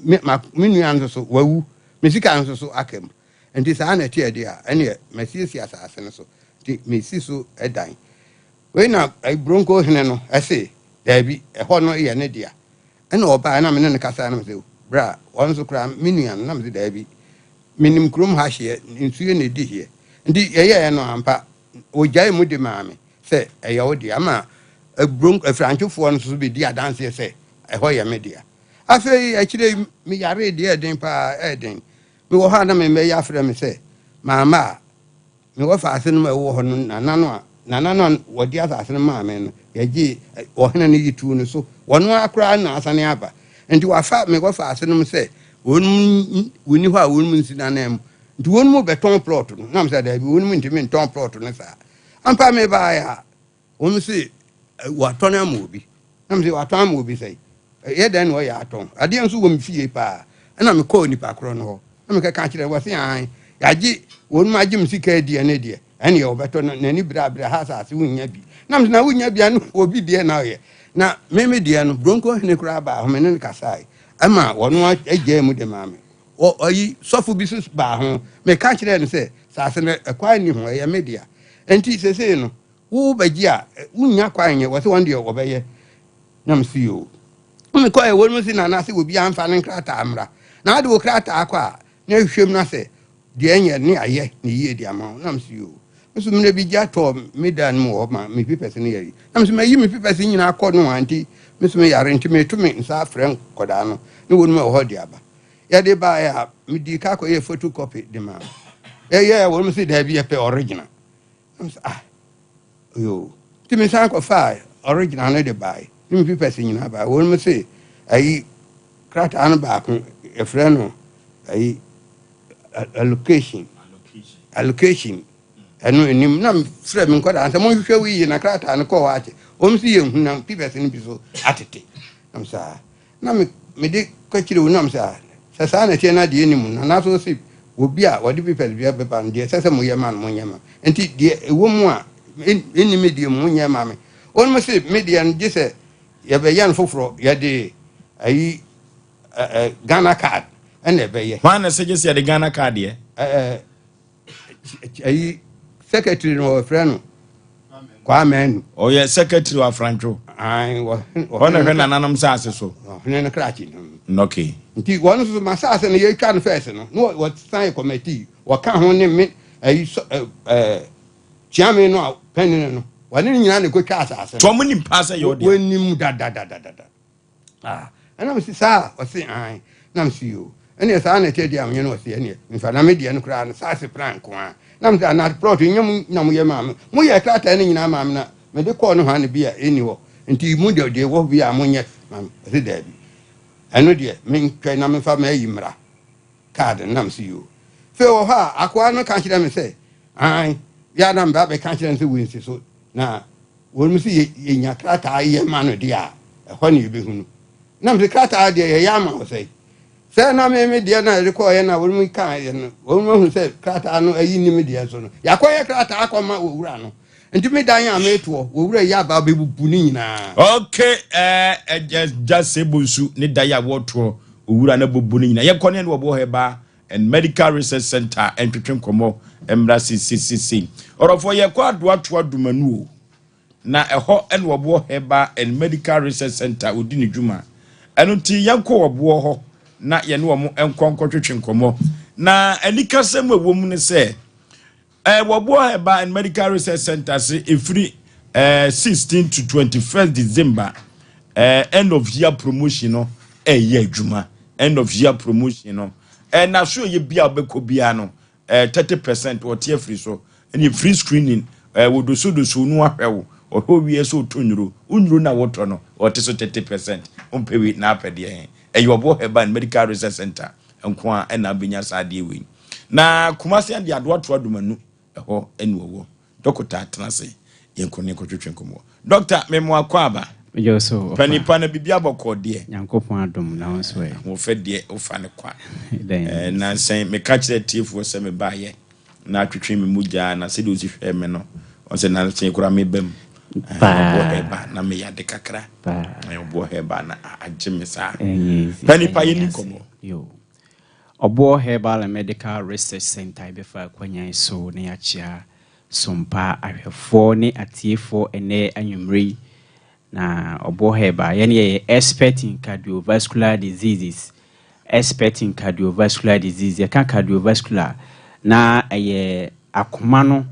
me, ma, me nua nso so wawu, me sika nso so aka mu. Enti saa na ɛteɛ deɛ a, ɛneɛ masiesie asase no so, nti mesi so dan. Wei na Bronco hene no se, Daabi, ɛhɔ no yɛ ne dea. Ɛnna ɔbaeɛ na me ne no kasaeɛ na mese, Bra, ɔno nso koraa, me nua no, na mese, Daabi, menim kurom ha hyeɛ, nsuo na ɛdi hyeɛ. Nti yɛyɛeɛ no ampa, ɔgyaee mu de maa me sɛ, Ɛyɛ wo dea. Ama Bronco, Afirantwofoɔ no nso bɛdi adanseɛ sɛ ɛhɔ yɛ me dea. Afei akyire yi, meyaree deɛ ɛden paa, ɛyɛ den. Mewɔ hɔ a na me mma yi afrɛ me sɛ mamma a, Me wɔfaase nom a ɛwɔ hɔ no nana no a nana no a wɔde asase no maa me no, yɛgyee ɔhene no yi tuu no so. Ɔno ara koraa na asane aba. Nti wafa me wɔfaase nom sɛ wɔnom wɔnni hɔ a wɔnom nsi n'ananmu. Nti wɔnom bɛtɔn plɔt no. Na mesɛ daabi, wɔnom ntumi ntɔn plɔt no saa. Ampa mebaeɛ a, Wɔn se watɔn ama obi. Na me se watɔn ama obi sɛn? Ɛyɛ dɛn na ɔyɛ atɔn? Adeɛ nso wɔ me fie paa. Ɛna mekɔɔ nipa korɔ no hɔ. Na mekɛka kyerɛ no, wɔse aane, yɛagye, wɔnom agye me sika adi ɛne deɛ, ɛneɛ wɔbɛtɔ no, n'ani bere abere ha asase wonnya bi. Na me se na wonnya bi a na obi deɛ na ɔyɛ. Na me me deɛ no, Bronco hene koraa baa hɔ, me ne no kasae, ɛma wɔno agyaa mu de maa me. Wɔ ɔyi, sɔfo bi nso baa ho, meka kyerɛɛ no sɛ, saase no ɛkwan nni ho, ɛyɛ me dea. Enti sesei no, Wo bɛgye a, wonnya kwan nyɛ, wɔse wɔn deɛ wɔbɛyɛ. Na mese yoo. Mekɔɛ wɔn mu se nana se obiara mfa ne nkrataa mmra. Na wode wo krataa kɔ a, na ahwehwɛ mu na sɛ deɛ ɛnyɛ ne ayɛ ne yie de ama wo. Na mese yoo. Me so mmerɛ bi gya tɔɔ me dan mu hɔ ma me pipɛse no yɛyi. Na mese mayi me pipɛse nyinaa kɔ nohoa nti me so meyare nti meto me nsa afrɛ nkɔdaa no ne wɔn mu ɛwɔ hɔ de aba. Yɛde baeɛ a, medii ka kɔyɛɛ photocopy de maa. Yɛyɛɛ wɔn mu se daabi yɛpɛ original. Na mesɛ ah yoo nti mesan kɔfaa original no de bae ne me papers nyinaa bae wɔn mu se ayi krataa no baako yɛfrɛ no ayi allocation allocation ɛno anim na frɛ me nkɔdaa sɛ monhwehwɛ wo yiye na krataa no kɔɔ hɔ akyɛ wɔn se yɛnhu na papers no bi so atete. Na me sɛ ah. Na me mede kɔkyerɛ wo na me sɛ ah sɛ saa na ɛteɛ na deɛ ɛnni mu no anaasɛ ɔse obi a ɔde papers bi bɛba no deɛ ɛsɛ sɛ moyɛ ma no monyɛ ma nti deɛ ɛwɔ mu a ɛnni me deɛ mu monyɛ ma me. Wɔnom se me deɛ no gye sɛ yɛbɛyɛ no foforɔ yɛde ayi Ghana card ɛna ɛbɛyɛ. Hwan na ɛsɛ gye sɛ yɛde Ghana card yɛ? Ɛɛ ayi secretary no wɔfrɛ no Kwame Anu. Ɔyɛ secretary wɔ Afrantwo. Ɔna hwɛ nananom saase so. Ɔhene no krakye no. Okay. Nti wɔn nso ma saase no yɛtwa no fɛs no na wɔsan yɛ committee wɔka ho ne me ayi ɛɛ kyeame no a panyin no wɔne no nyinaa na ɛkɔtwa asase no. Tɔm nim paa sɛ yɛ ɔdeɛ. Wɔnim dadadadada. Ah, ɛna mese saa? Ɔse ae. Na mese yoo. Ɛneɛ saa na ɛteɛ deɛ a menyɛ no ɔse ɛneɛ mfa na me deɛ no koraa no saase plan nko ara. Na mese anaa plot nyɛ mo na moyɛ maa me. Moyɛɛ krataa no nyinaa maa me na mede kɔɔ nohoa no bi a ɛnni hɔ. Nti mo deɛ deɛ ɛwɔ hɔ bi a monyɛ ma me. Ɔse daabi. Ɛno deɛ mentwɛn na memfa m'ayi mmra card no. Na mese yoo. Afei wɔ hɔ a akoa no ka kyerɛ me sɛ ae. Yɛ a na meba abɛka kyerɛ no sɛ wɔnsi so na Wɔnom se yɛnya krataa yɛ ma no deɛ a, ɛhɔ ne yɛbɛhunu. Na mese krataa deɛ yɛyɛ ama wo sɛe? Sɛ na me me deɛ na yɛde kɔɔyɛ na wɔnom kaeɛ no, wɔnom ahunu sɛ krataa no ayi nni me deɛ so no, yɛakɔyɛ krataa akɔma wɔ wura no. Nti me dan a metoɔ, wɔ wura yi aba bɛbubu ne nyinaa. Ok, eh, gya sɛ bonsu ne dan a wɔtoɔ, owura no abubu ne nyinaa. Yɛnkɔ ne ɛne wɔboɔ Herbal and Medical Research Centre ntwetwe nkɔmmɔ mmra seiseiseisei. Ɔdɔfoɔ, yɛkɔ Adoatoa Dumanu o, na ɛhɔ na Ɔboɔ Herbal and Medical Research Centre ɔdi ne dwuma. Ɛno nti yɛnkɔ Ɔboɔ hɔ na yɛne wɔn nkɔ nkɔtwetwe nkɔmmɔ. Na anikasɛm a ɛwɔ mu ne sɛ, Eh, wɔboa Herbal and Medical Research Center se ɛfiri eh, 16 to 21st December eh, end of year promotion no ɛyɛ eh, adwuma. End of year promotion no eh, na so ɛyɛ bia wobɛkɔ biara no eh, 30% wɔte afiri so ɛne free screening eh, wɔdosodoso no ahwɛ wo ɔhwɛ owie sɛ ɔtɔ nnuro wo nnuro na wotɔ no ɔte so 30% wompɛ wei na apɛ deɛ he ɛyɛ ɔboɔ Herbal and Medical Research Center nko a ɛna wobɛnya saa adeɛ wei. Na Kumasi ade adoa toa Dumanu ɛhɔ ɛna ɔwɔ. Dɔkota atena ase yɛnkɔ ne nkɔtwetwe nkɔmmɔ. Dɔkta me mo akɔ aba. Megye wo so ɔfa. Pani pa na biribi abɔkɔɔ deɛ. Nyankopɔn adom na wo nso ɛ. Ahoɔfɛ deɛ wofa no kwa. Dɛn. Eh, nansɛn meka kyerɛ atiefoɔ sɛ mebaayɛ na atwetwe me mogya na sɛdeɛ ɔsi hwɛɛ me no ɔn sɛ nansɛn koraa meba mu. Eh, Paa. ɔboɔ hɛba na meyɛ ade kakra. Paa. Eh, ɔboɔ hɛba na agye me saa. Ɛnyɛ easy. Pani pa Ɛnyɛ yɛni ase. nkɔmmɔ. Yo. Ɔboɔ Herbal and Medical Research Centre yɛbɛfa akwanyan so na yɛakyea Sompa ahwɛfoɔ ne atiefoɔ ɛnnɛ anwummerɛ yi. Na Ɔboɔ Herbal, yɛn yɛyɛ expert in cardiovascular diseases. Expert in cardiovascular disease. Yɛka cardiovascular a, na ɛyɛ akoma no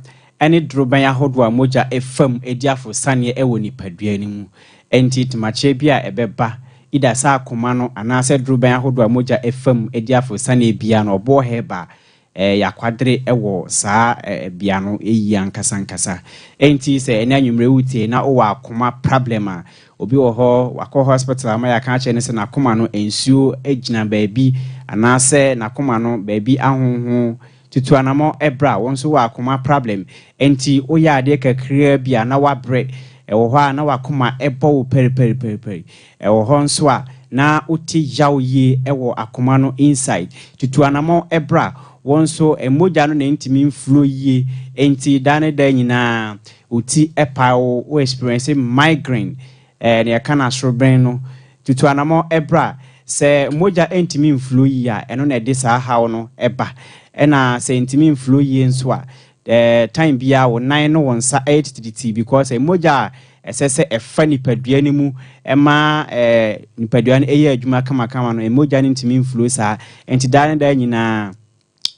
ne dorobɛn ahodoɔ a mogya fa mu di aforosianeɛ wɔ nipadua no mu. Enti tomakyerɛ bi a ɛbɛba, either sɛ akoma no anaasɛ dorobɛn ahodoɔ a mogya fa mu di aforosianeɛ biara no, ɔboɔ herbal yɛ akwadere wɔ saa bea no yie ankasa ankasa. Enti sɛ ɛnɛ anwummerɛ wotie na wowɔ akoma problem a, obi wɔ hɔ wakɔ hospital ama yɛaka akyerɛ no sɛ n'akoma no nsuo gyina baabi anaasɛ n'akoma no baabi ahonho Tutu anamɔ bra, wo nso wɔ akoma prablɛm nti woyɛ adeɛ kakraa bi a na woabrɛ, ɛwɔ hɔ a na w'akoma bɔ wo pɛripɛripɛripɛri, ɛwɔ hɔ nso a na wote yaw yie wɔ akoma no inside. Tutu anamɔ bra, wo nso mogya no na ɛntumi nflow yie nti daa ne daa nyinaa wo ti pae wo, wo experience migraine, Ɛɛ, nea ɛka no asorobɛn no, tutu anammɔn bra. Sɛ mogya ntumi mflow yie a, ɛno na ɛde saa haw no ba. Ɛna sɛ ɛntumi mflow yie nso a, ɛɛ, time biara wo nan ne wo nsa yɛ titiritii because mogya a ɛsɛ sɛ ɛfa nipadua no mu ma ɛɛ, nipadua no yɛ adwuma kamakama no, mogya no ntumi mflow saa. Nti daa ne daa nyinaa,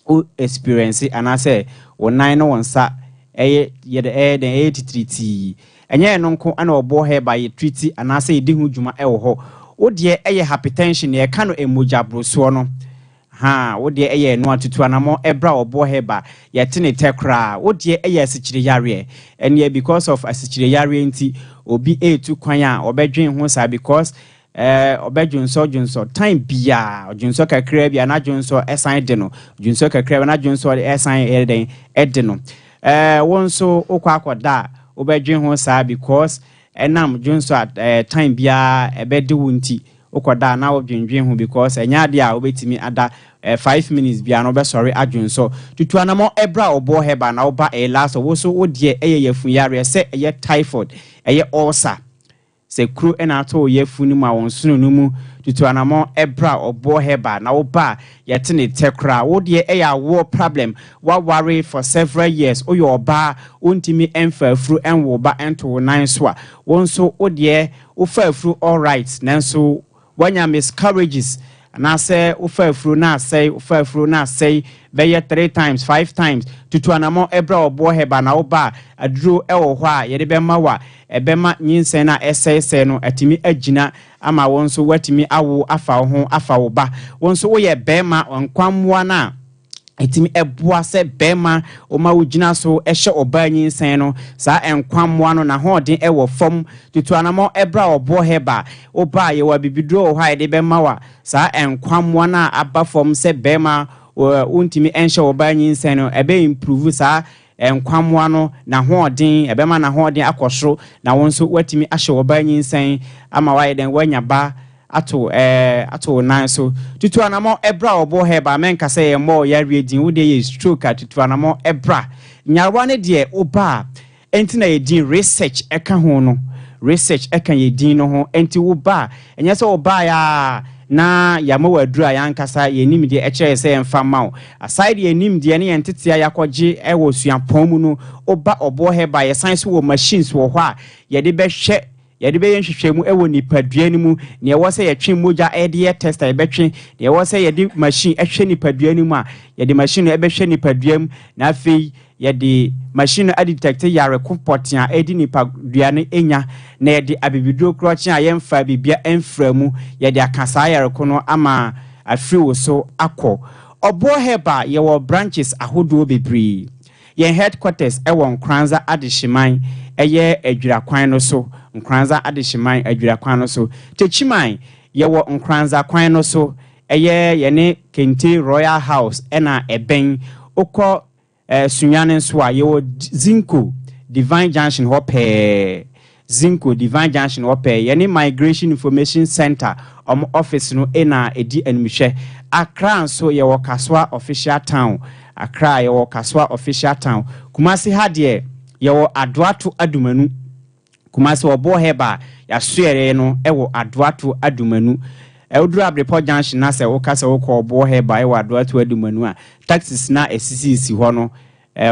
wo experience anaasɛ wo nan ne wo nsa ɛyɛ yɛ dɛ ɛyɛ dɛn ɛyɛ titiritii. Ɛnyɛ ɛno nko na ɔboɔ herbal yɛ treat anaasɛ yɛdi ho dwuma ɛwɔ hɔ. Wo deɛ ɛyɛ hypertension nea yɛka no mogya borosoɔ no haa wo deɛ ɛyɛ ɛno a tutu anamɔ ɛbra ɔboɔ herbal yɛte ne tɛ koraa. Wo deɛ ɛyɛ asikyire yareɛ ɛneɛ because of asikyire yareɛ nti obi ɛretu kwan a ɔbɛdwen ho saa because Eh, ɔbɛdwonsɔ dwonsɔ time biaa, ɔdwonsɔ kakraa bi a na dwonsɔ ɛsan de no, dwonsɔ kakraa bi a na dwonsɔ ɛsan ɛyɛ dɛn ɛde no. Eh, wo nso wokɔ akɔda a, wobɛdwen ho saa because Ɛnam dwonsɔ a ɛɛ time biara ɛbɛde wo nti wokɔda a na wodwendwen ho because ɛnyɛ adeɛ a wobɛtumi ada ɛɛ 5 minutes biara no wobɛsɔre adwonsɔ. Tutu anamɔ ɛberɛ a ɔboɔ herbal na woba ɛyɛ last wo so wo deɛ ɛyɛ yafunu yareɛ sɛ ɛyɛ typhoid ɛyɛ ulcer Sɛ kuro na atɔ wo yafunu mu a wo nsono no mu tutu anamɔn bra ɔboɔ herbal na wo ba a yɛte ne tɛ koraa. Wo deɛ ɛyɛ awoɔ problem waware for several years woyɛ ɔbaa wontumi mfa afuru nwo wo ba nto wo nan so a wo nso wo deɛ wofa afuru alright nanso Woanya miscarriages anaasɛ wofa afuro na asɛe, wofa afuro na asɛe bɛyɛ three times, five times. Tutu anamɔ bra ɔboɔ hɛba na woba a, aduro wɔ hɔ a yɛde bɛma wo a ɛbɛma nyinsɛn no a ɛsɛesɛe no atumi agyina ama wo nso woatumi awo afa wo ho afa wo ba. Wo nso woyɛ barima, nkwammoa no a Ɛtumi boa sɛ barima woma wogyina so hyɛ ɔbaa nyinsɛn no. Saa nkwammoa no n'ahoɔden wɔ fam. Tutu anamɔ bra ɔboɔ hɛba. Woba a, yɛwɔ abibiduro wɔ hɔ a yɛde bɛma wo a saa nkwammoa no a aba fam sɛ barima wontumi nhyɛ ɔbaa nyinsɛn no, ɛbɛ improve saa nkwammoa no n'ahoɔden, ɛbɛma n'ahoɔden akɔ soro na wo nso woatumi ahyɛ ɔbaa nyinsɛn ama woayɛ dɛn, woanya ba ato ɛɛ ato wo nan so. Tutu anamɔ bra ɔbo hɛba, mɛnka sɛ yɛmmɔ wo yareɛ din, wo deɛ yɛ stroke a tutu anamɔ bra. Nyarewa no deɛ woba a, Enti na yɛ din research ka ho no, research ka yɛ din no ho, enti wo ba a, ɛnyɛ sɛ wo baeɛ ara na yɛama wo aduro a yɛn ankasa yɛn nimdeɛ kyerɛ yɛn sɛ yɛmfa mma wo. Aside yɛn nimdeɛ ne yɛn ntetee a yɛakɔgye wɔ suapɔn mu no, wo ba ɔboɔ herbal, yɛsan nso wɔ machines wɔ hɔ a yɛde bɛhwɛ, yɛde bɛyɛ nhwehwɛmu wɔ nipadua no mu, nea ɛwɔ sɛ yɛtwe mogya de yɛ test a yɛbɛtwe, nea ɛwɔ sɛ yɛde machine hwɛ nipadua no mu a, yɛde machine no bɛhwɛ nipadua mu, na afei Yɛde machine no adetɛkte yare ko pɔtee a ɛredi nipadua no nya, na yɛde abibiduro korɔkye a yɛmfaa biribiara mfraa mu, yɛde aka saa yare ko no ama afiri wo so akɔ. Ɔboɔ Herbal, yɛwɔ branches ahodoɔ bebree. Yɛn headquarters wɔ Nkoranza Adehyeman, ɛyɛ Adwira kwan no so, Nkoranza Adehyeman, Adwira kwan no so. Techiman, yɛwɔ Nkoranza kwan no so, ɛyɛ yɛne Kente Royal House na ɛbɛn. Wokɔ Sunyani nso a, yɛwɔ Zinco Divine Junction hɔ pɛɛ. Zinco Divine Junction hɔ pɛɛ. Yɛne Migration Information Centre wɔn office no na ɛdi animhwɛ. Accra nso, yɛwɔ Kasoa Official Town. Accra, yɛwɔ Kasoa Official Town. Kumasi ha deɛ, yɛwɔ Adoato Adumanu. Kumasi ɔboɔ herbal yasoɛree no wɔ Adoato Adumanu. Woduru Abrepɔ junction na sɛ woka sɛ wokɔ ɔboɔ herbal wɔ Adoato Adumanu a, taxis no a ɛsisisisi hɔ no,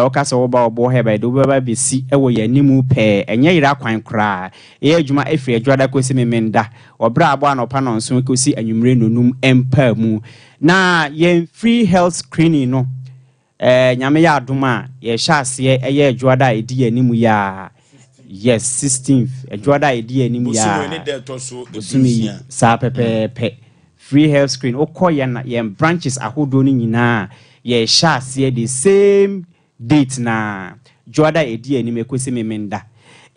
woka sɛ woba ɔboɔ herbal yɛde wo bɛba abɛsi wɔ yɛn animu pɛɛ. Ɛnyɛ yera kwan koraa. Yɛyɛ adwuma firi Adwoada kɔsi Memenda wɔ berɛ a abɔ anɔpa nnɔnson kɔsi anwummere nnɔnum mpaamu. Na yɛn free health screening no, Eh Nyame yɛ adom a yɛhyɛ aseɛ ɛyɛ Adwoada a ɛdi yɛn anim yi ara yes 16th Adwoada a ɛdi yɛn anim yi ara Bosome ne da ɛtɔ so bosome yi dunsia. saa pɛpɛɛpɛ free health screen wokɔ yɛn yɛn branches ahodoɔ no nyinaa yɛhyɛ aseɛ the same date na Dwoada a ɛdi yɛn anim ɛkɔsi Memenda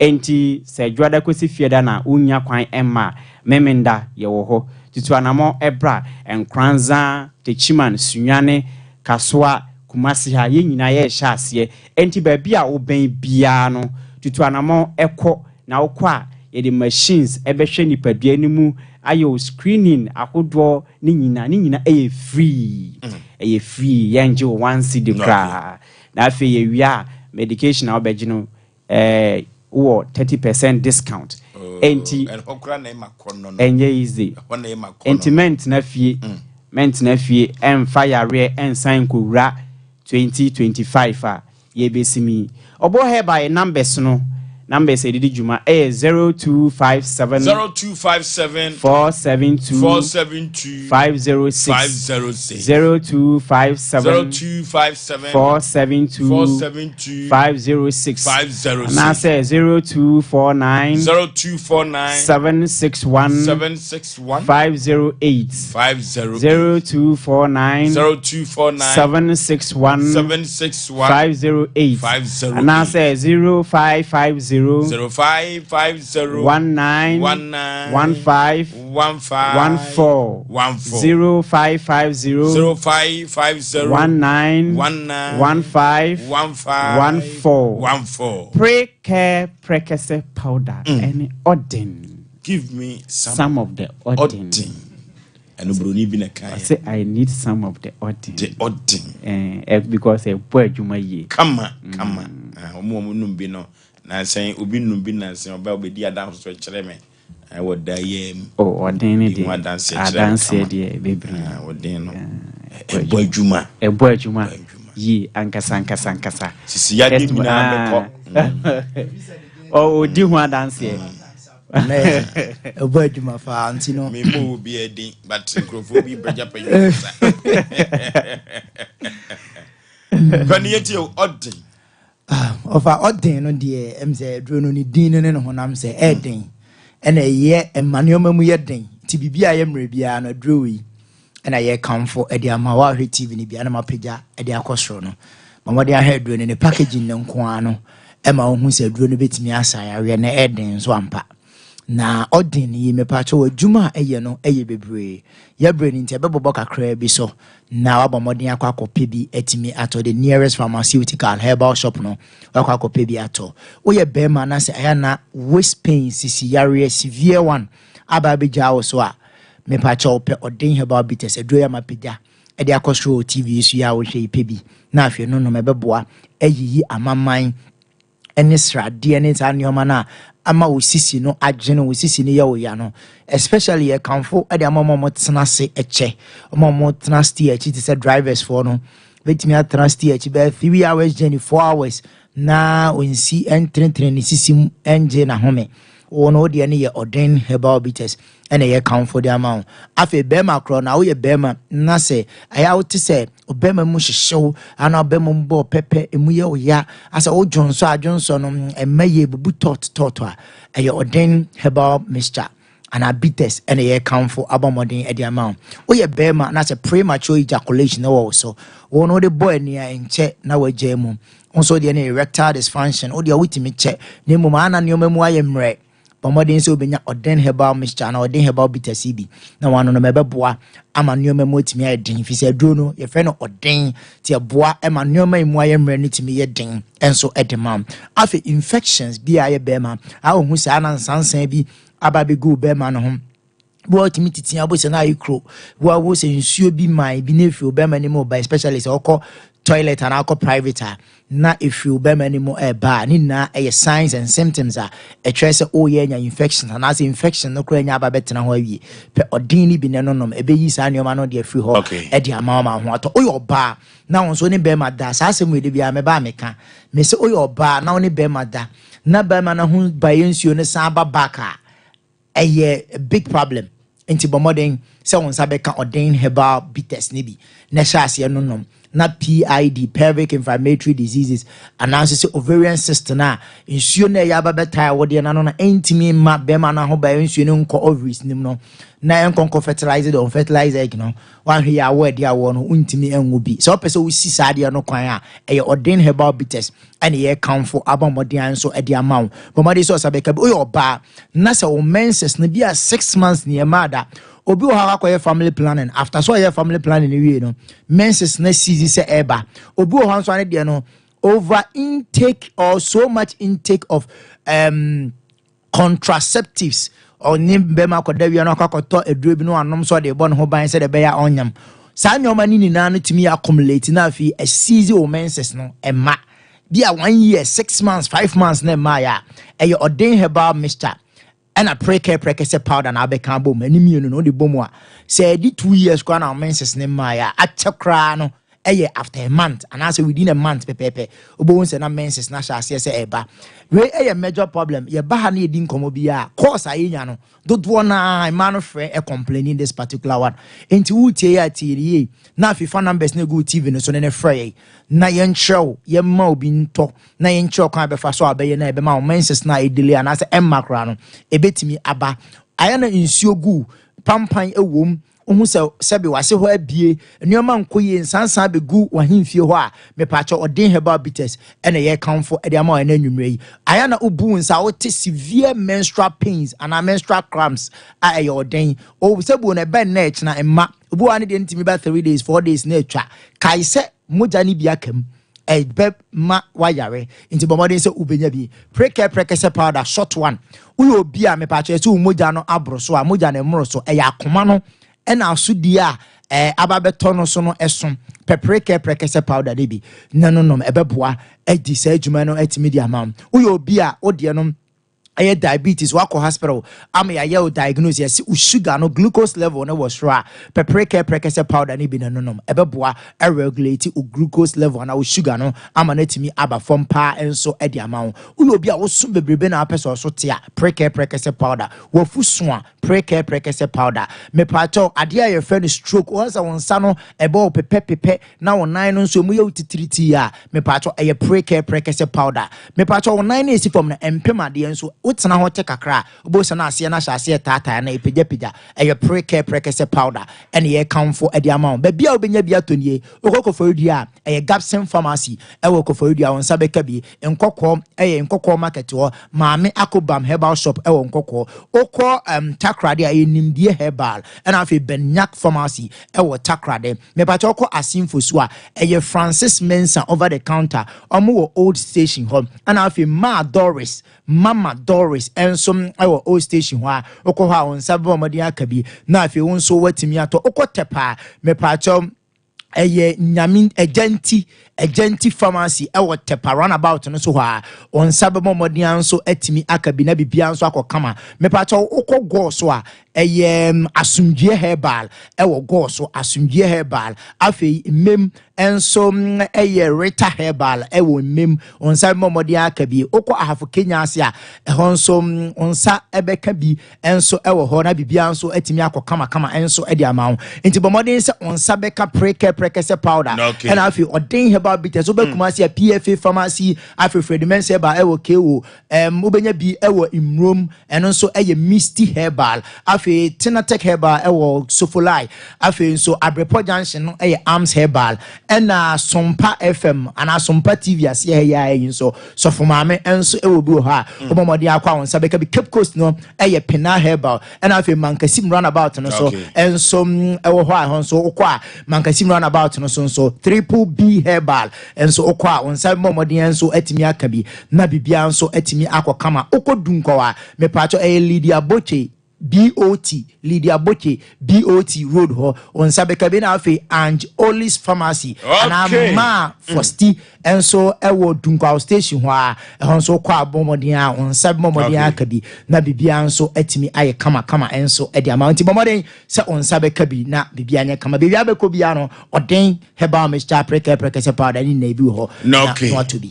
Enti sɛ Dwoada kosi Fiada na wonnya kwan mma a, Memenda yɛwɔ hɔ. Tutu anamɔn bra Nkoranza, Techiman, Sunyani, Kasoa, Kumasi ha, yɛn nyinaa yɛrehyɛ aseɛ. Enti baabi a wobɛn biara no, tutu anamɔn kɔ, na wokɔ a, yɛde machines bɛhwɛ nipadua no mu, ayɛ wo screening ahodoɔ no nyinaa. Ne nyinaa yɛ free, ɛyɛ free, yɛngye wo one cedi koraa. Na afei yɛwie a, medication a wobɛgye no, Eh, wowɔ 30 percent discount. Oh, Enti ɛhɔ koraa na ɛma kɔnnɔ no. Ɛnyɛ easy. Ɛhɔ na ɛma kɔnnɔ. Enti mɛntena fie, mm. mɛntena fie ɛmfa yareɛ ɛnsan nkɔwura 2025 a yɛbɛsim yi. Ɔbɔ hɛba yɛ numbers no, numbers a yɛde di dwuma ɛyɛ 0257 0257 472 472 506 506 0257 0257 472 472 506 506 anaasɛ 0249 0249 761 761 508 508 0249 0249 761 761 508 508 anaasɛ 0550 50. 0550. 19. 19. 15. 15. 14. 14. 0550. 0550. 19. 19. 15. 15. 14. 14. Precare prekese powder ɛne ɔden. Give me some, Some of the ɔden. Ɔden. Ɛno buroni bi na kan. Ɔsɛ I need some of the ɔden. The ɔden. Eh, eh, because ɛbɔ adwuma yie. Kama kama. Ah, wɔn a wɔn num bi no nansan obi num bi nansan ɔbɛ ɔbɛdi adanso so kyerɛ me ɛwɔ da yɛ mu. Oh, ɔden ne Di ho deɛ. adanseɛ kyerɛ me Adanseɛ kama. deɛ bebree. Ah, ɔden no ɛbɔ adwuma. Ɛbɔ adwuma yie ankasa ankasa ankasa. Sisi yadeɛ Testimony- nyinaa bɛkɔ. Ah. Ɔ- Ɔdi ho adanseɛ. Ɛbɔ adwuma paa nti no. Me mo wo bi ɛdin but nkurɔfoɔ bi pɛgyapɛgya wɔn nsa. Kwani yɛ tie o ɔden. Ah, ɔfa ɔden no deɛ ɛm sɛ aduro no ne din no ne ne honam sɛ ɛɛden ɛna ɛyɛ ɛma nneɛma mu yɛ den nti biribi a ɛyɛ mmerɛ biara no aduro wei ɛna yɛkamfo ɛde ama woahwɛ TV no bia na mapagya ɛde akɔ soro no ma mmɔden ahwɛ aduro no ne packaging no nko ara no ɛma wohu sɛ aduro no bɛtumi asa yareɛ na ɛɛden nso ampa. Na ɔden yi mepaakyɛw adwuma a ɛyɛ no ɛyɛ bebree yɛbrɛ no nti ɛbɛbɔbɔ kakraa bi so na wabɔ mmɔden akɔ akɔpɛ bi atumi atɔ. The nearest pharmaceutical and herbal shop no wakɔ akɔpɛ bi atɔ. Woyɛ bɛrima na sɛ ɛyɛ na waist pain, sisi yareɛ, severe one aba abɛgyaa wo so a, mepaakyɛw pɛ ɔden herbal bitters aduro yɛ ama pagya ɛde akɔ soro wɔ TV yi so yi a wohwɛ yi, pɛ bi na afei no nom ɛbɛboa ayiyi amaman ɛne sradeɛ ne saa nneɛma no a ama wo sisi no adwene wo sisi no yɛ wo ya no. Especially yɛkamfo ɛde ama ɔmo a ɔmotena ase ɛkyɛ, ɔmo a ɔmotena steer akyi te sɛ drivers foɔ no bɛtumi atena steer akyi bɛyɛ 3 hours journey, 4 hours na onsi ɛntenetene ne sisi mu ɛngye n'ahome. Wɔn no deɛ no yɛ ɔden herbal bitters ɛna ɛyɛ kamfo de ama wo. Afei bɛrima korɔ na woyɛ bɛrima na sɛ ɛyɛ a wote sɛ ɔbɛrima mu hyehyew ana ɔbɛrima mu bɔ pɛpɛ emu yɛ wo ya asɛ wodwonsɔ a dwonsɔ no ɛmma yie bubu tɔt tɔt a, ɛyɛ ɔden herbal mixture anaa bitters ɛna ɛyɛ kamfo abɔ mmɔden ɛde ama wo. Woyɛ bɛrima na sɛ premature ejaculation wɔ wo so, wɔn no wode bɔ ani a nkyɛ na wagya mu nso deɛ no erectile dysfunction, wodeɛ wotumi kyɛ na mmom ana nneɛma mu ayɛ mmerɛ, bɔ mmɔden sɛ wobɛnya ɔden herbal mixture anaa ɔden herbal bitters yi bi na wano no ɛbɛboa ama nneɛma mu atumi ayɛ den, firi sɛ aduro no yɛfrɛ no ɔden nti ɛboa ma nneɛma yi mu ayɛ mmerɛ no tumi yɛ den nso de ma wo. Afei infections bi a ayɛ bɛrima a wohu saa na nsansan bi aba abɛgu wo bɛrima no ho bi wa wotumi tete abo sɛ na ayɛ kuro bi wa wo sɛ nsuo bi man bi na efiri wo bɛrima no mu ba, especially sɛ ɔkɔ toilet anaa akɔ private a na efiri wo bɛrima no mu ɛɛba a, ne nyinaa ɛyɛ signs and symptoms a ɛkyerɛ sɛ ɔreyɛ anya infection anaasɛ infection no koraa anya aba bɛtena hɔ awie. Pɛ ɔden no bi na ɛno nom, ɛbɛyi saa nneɛma no de afiri hɔ ɛde ama wo ma ho atɔ. Woyɛ ɔbaa na wo nso ne bɛrima da saa asɛm wei de biara mɛba a meka me sɛ woyɛ ɔbaa na wo ne bɛrima da na bɛrima no ho baeɛ nsuo no san ba back a, ɛyɛ big problem. Nti bɔ mmɔden sɛ wo nsa bɛka ɔden herbal bitters ne bi na ɛhyɛ aseɛ no nom na PID, pelvic inflammatory diseases, anaasɛ sɛ ovarian cyst no a nsuo no a ɛyɛ aba bɛtae awodeɛ no ano no ɛntumi mma bɛrima no ho baeɛ nsuo no nkɔ ovaries no mu no na ɛnkɔ nkɔ fertilize the unfertilized egg no. Woahwɛ yɛ awɔ adi awoɔ no wontumi nwo bi. Sɛ wopɛ sɛ wosi saa adeɛ no kwan a, ɛyɛ ɔden herbal bitters ɛne yɛ kamfo abɔ mmɔden a nso ɛde ama wo. Bɔ mmɔden sɛ ɔsa bɛka bi. Woyɛ ɔbaa na sɛ wo menses no bi a 6 months ne ɛmaa da, obi wɔ hɔ a akɔyɛ family planning, after so ɔyɛ family planning no wie no menses na seize sɛ ɛba. Obi wɔ hɔ nso ane deɛ no over intake or so much intake of contraceptives, ɔne bɛrima akɔda wia no akɔ akɔtɔ aduro bi no anom so ɔde bɔ ne ho ban sɛdeɛ ɛbɛyɛ a ɔnyam. Saa nneɛma no nyinaa no tumi accumulate na afei ɛseize wo menses no ɛma bi a one year, 6 months, 5 months na ɛma yɛ a, ɛyɛ ɔden herbal mixture ɛna prekɛ prɛkɛsɛ powder na abɛka bɔ mu. Ɛne mmienu no wode bɔ mu a, sɛ ɛdi 2 years koraa na wo menses ne mmaa a akyɛ koraa no, ɛyɛ after a month anaasɛ within a month pɛpɛɛpɛ wobɛhu sɛ na menses na ahyɛ aseɛ sɛ ɛba. Wei ɛyɛ major problem. Yɛba ha no yɛdi nkɔmmɔ bi a course a yɛnya no dodoɔ naa mmaa no frɛ ɛ complaining this particular one. Nti wotie yɛ a, tie ne yie na afei fa numbers no egu TV no so ne ne frɛ yɛn na yɛnkyerɛ wo, yɛmma obi ntɔ na yɛnkyerɛ wo kwan a bɛfa so a bɛyɛ na ɛbɛma wo menses na ɛdelay anaasɛ ɛmma koraa no ɛbɛtumi aba. Ayɛ na nsuo gu pampan ɛwom. Wohu sɛ sɛbe w'ase hɔ abue, nneɛma nkɔ yie, nsansan abɛgu w'ahemfie hɔ a, mepaakyɛw Ɔden Herbal Bitters na yɛrekamfo de ama wo ɛnnɛ anwummerɛ yi. Ayɛ a na wobu wo nsa a wote severe menstrual pains anaa menstrual cramps a ɛyɛ ɔden. O sɛ buo no ɛbɛ nnɛ ɛkyena mma. Obi wɔ hɔ a ne deɛ no tumi ba 3 days, 4 days na atwa. Kae sɛ mogya no bi aka mu. Ɛbɛma woayare. Nti bɔ mmɔden sɛ wobɛnya bi. Prekɛ prɛkɛsɛ powder short one. Woyɛ obi a mepaakyɛw ɛsɛ wo mogya no aboro so a, mogya no mmoro so. Ɛyɛ akoma no ɛna asodie a ɛɛ aba bɛtɔ no so no ɛso. Pɛ prekɛ prɛkɛsɛ powder no bi na no nom. Ɛbɛboa adi saa adwuma no atumi de ama wo. Woyɛ obi a wodeɛ no ɛyɛ diabetes, wakɔ hospital ama yɛayɛ wo diagnose, yɛse wo sugar no glucose level no wɔ soro a, pɛprekɛ prɛkɛsɛ powder no bi na nonom. Ɛbɛboa regulate wo glucose level anaa wo sugar no ama no atumi aba fam paa nso de ama wo. Woyɛ obi a woso bebrebe na wapɛ sɛ ɔso te a, prekɛ prɛkɛsɛ powder. Wafu so a, prekɛ prɛkɛsɛ powder. Mepaakyɛw, adeɛ a yɛfrɛ no stroke, wɔn sɛ wo nsa no ɛbɔ wo pepɛpepɛ na wo nan no nso emu yɛ wo titiritii a, mepaakyɛw ɛyɛ prekɛ prɛkɛsɛ powder. Mepaakyɛw wo nan no a esi fam no ɛmpem adeɛ nso wotena hɔ kyɛ kakra a, wobɛhu sɛ na aseɛ no ahyɛ aseɛ retaataa na ɛpagyapagya. Ɛyɛ prekɛ prɛkɛsɛ powder ɛna yɛrekamfo de ama wo. Baabi a wobɛnya bi atɔ nie, wokɔ Koforidua a, ɛyɛ Gabson Pharmacy ɛwɔ Koforidua, wo nsa bɛka bi. Nkɔkɔɔ ɛyɛ Nkɔkɔɔ Market hɔ, Maame Akobam Herbal Shop ɛwɔ Nkɔkɔɔ. Wokɔ um, Takoradi a, ɛyɛ Nimdeɛ Herbal ɛna afei Benyak Pharmacy ɛwɔ Takoradi. Mepakyɛ wokɔ Asin Fosu a, ɛyɛ Francis Mensah over the counter, ɔmo wɔ old station hɔ. Ɛna afei Maa Doris, Mama Doris nso ɛwɔ old station hɔ a, wokɔ hɔ a wo nsa bɛbɔ mmɔden aka bi, na afei wo nso woatumi atɔ. Wokɔ Tɛpa a, mepakyɛ ɛyɛ Nyame Agya Nti, Agya Nti Pharmacy ɛwɔ Tɛpa runabout no so hɔ a, wo nsa bɛbɔ mmɔden nso atumi aka bi na biribiara nso akɔ kama. Mepakyɛ wokɔ Gɔɔ so a, Ɛyɛ Asomdwoeɛ Herbal wɔ Gɔɔ so, Asomdwoeɛ Herbal. Afei Mmem nso yɛ Rita Herbal wɔ Mmem. Wo nsa bɛbɔ mmɔden aka bi. Wokɔ Ahafo Kenya ase a, ɛhɔ nso wo nsa bɛka bi nso wɔ hɔ na biribiara nso atumi akɔ kamakama nso de ama wo. Nti bɔ mmɔden sɛ wo nsa bɛka Prekɛ Prɛkɛsɛ Powder. Ɛna afei Ɔden Herbal Bitters. Wobɛ Kumasi a PFA Pharmacy, afei Fred Mensah Herbal wɔ KO. Um, wobɛnya bi wɔ Mmurom, ɛno nso yɛ Misty Herbal. Afei Tenatec Herbal wɔ Sofolai. Afei nso Abrepɔ Junction no yɛ Arms Herbal. Ɛna Sompa FM anaa Sompa TV aseɛ ha yi ara yi nso, Sɔfo Maame nso wɔ bi wɔ hɔ a wobɔ mmɔden akɔ a wo nsa bɛka bi. Cape Coast no yɛ Pinal Herbal. Ɛna afei Mankasim Runabout no so nso wɔ hɔ a ɛhɔ nso wokɔ a Mankasim Runabout no so nso Triple B Herbal nso wokɔ a wo nsa bɛbɔ mmɔden nso atumi aka bi. Na biribiara nso atumi akɔ kama. Wokɔ Dunkɔw a, mepaakyɛw ɛyɛ Lydia Botwe, BOT, Lydia Botwe, BOT road hɔ. Wo nsa bɛka bi. Na afei Ange Olis Pharmacy anaa Maa Fosti nso wɔ Dunkwaw station hɔ ara. Ɛhɔ nso wokɔ a bɔ mmɔden a wo nsa bɛbɔ mmɔden aka bi na biribiara nso atumi ayɛ kama kama nso de ama wo. Nti bɔ mmɔden sɛ wo nsa bɛka bi na biribiara nyɛ kama. Baabi a wobɛkɔ biara no, Ɔden Herbal Mixture, Prɛkɛ Prɛkɛsɛ Powder ne nyinaa bi wɔ hɔ na woatɔ bi.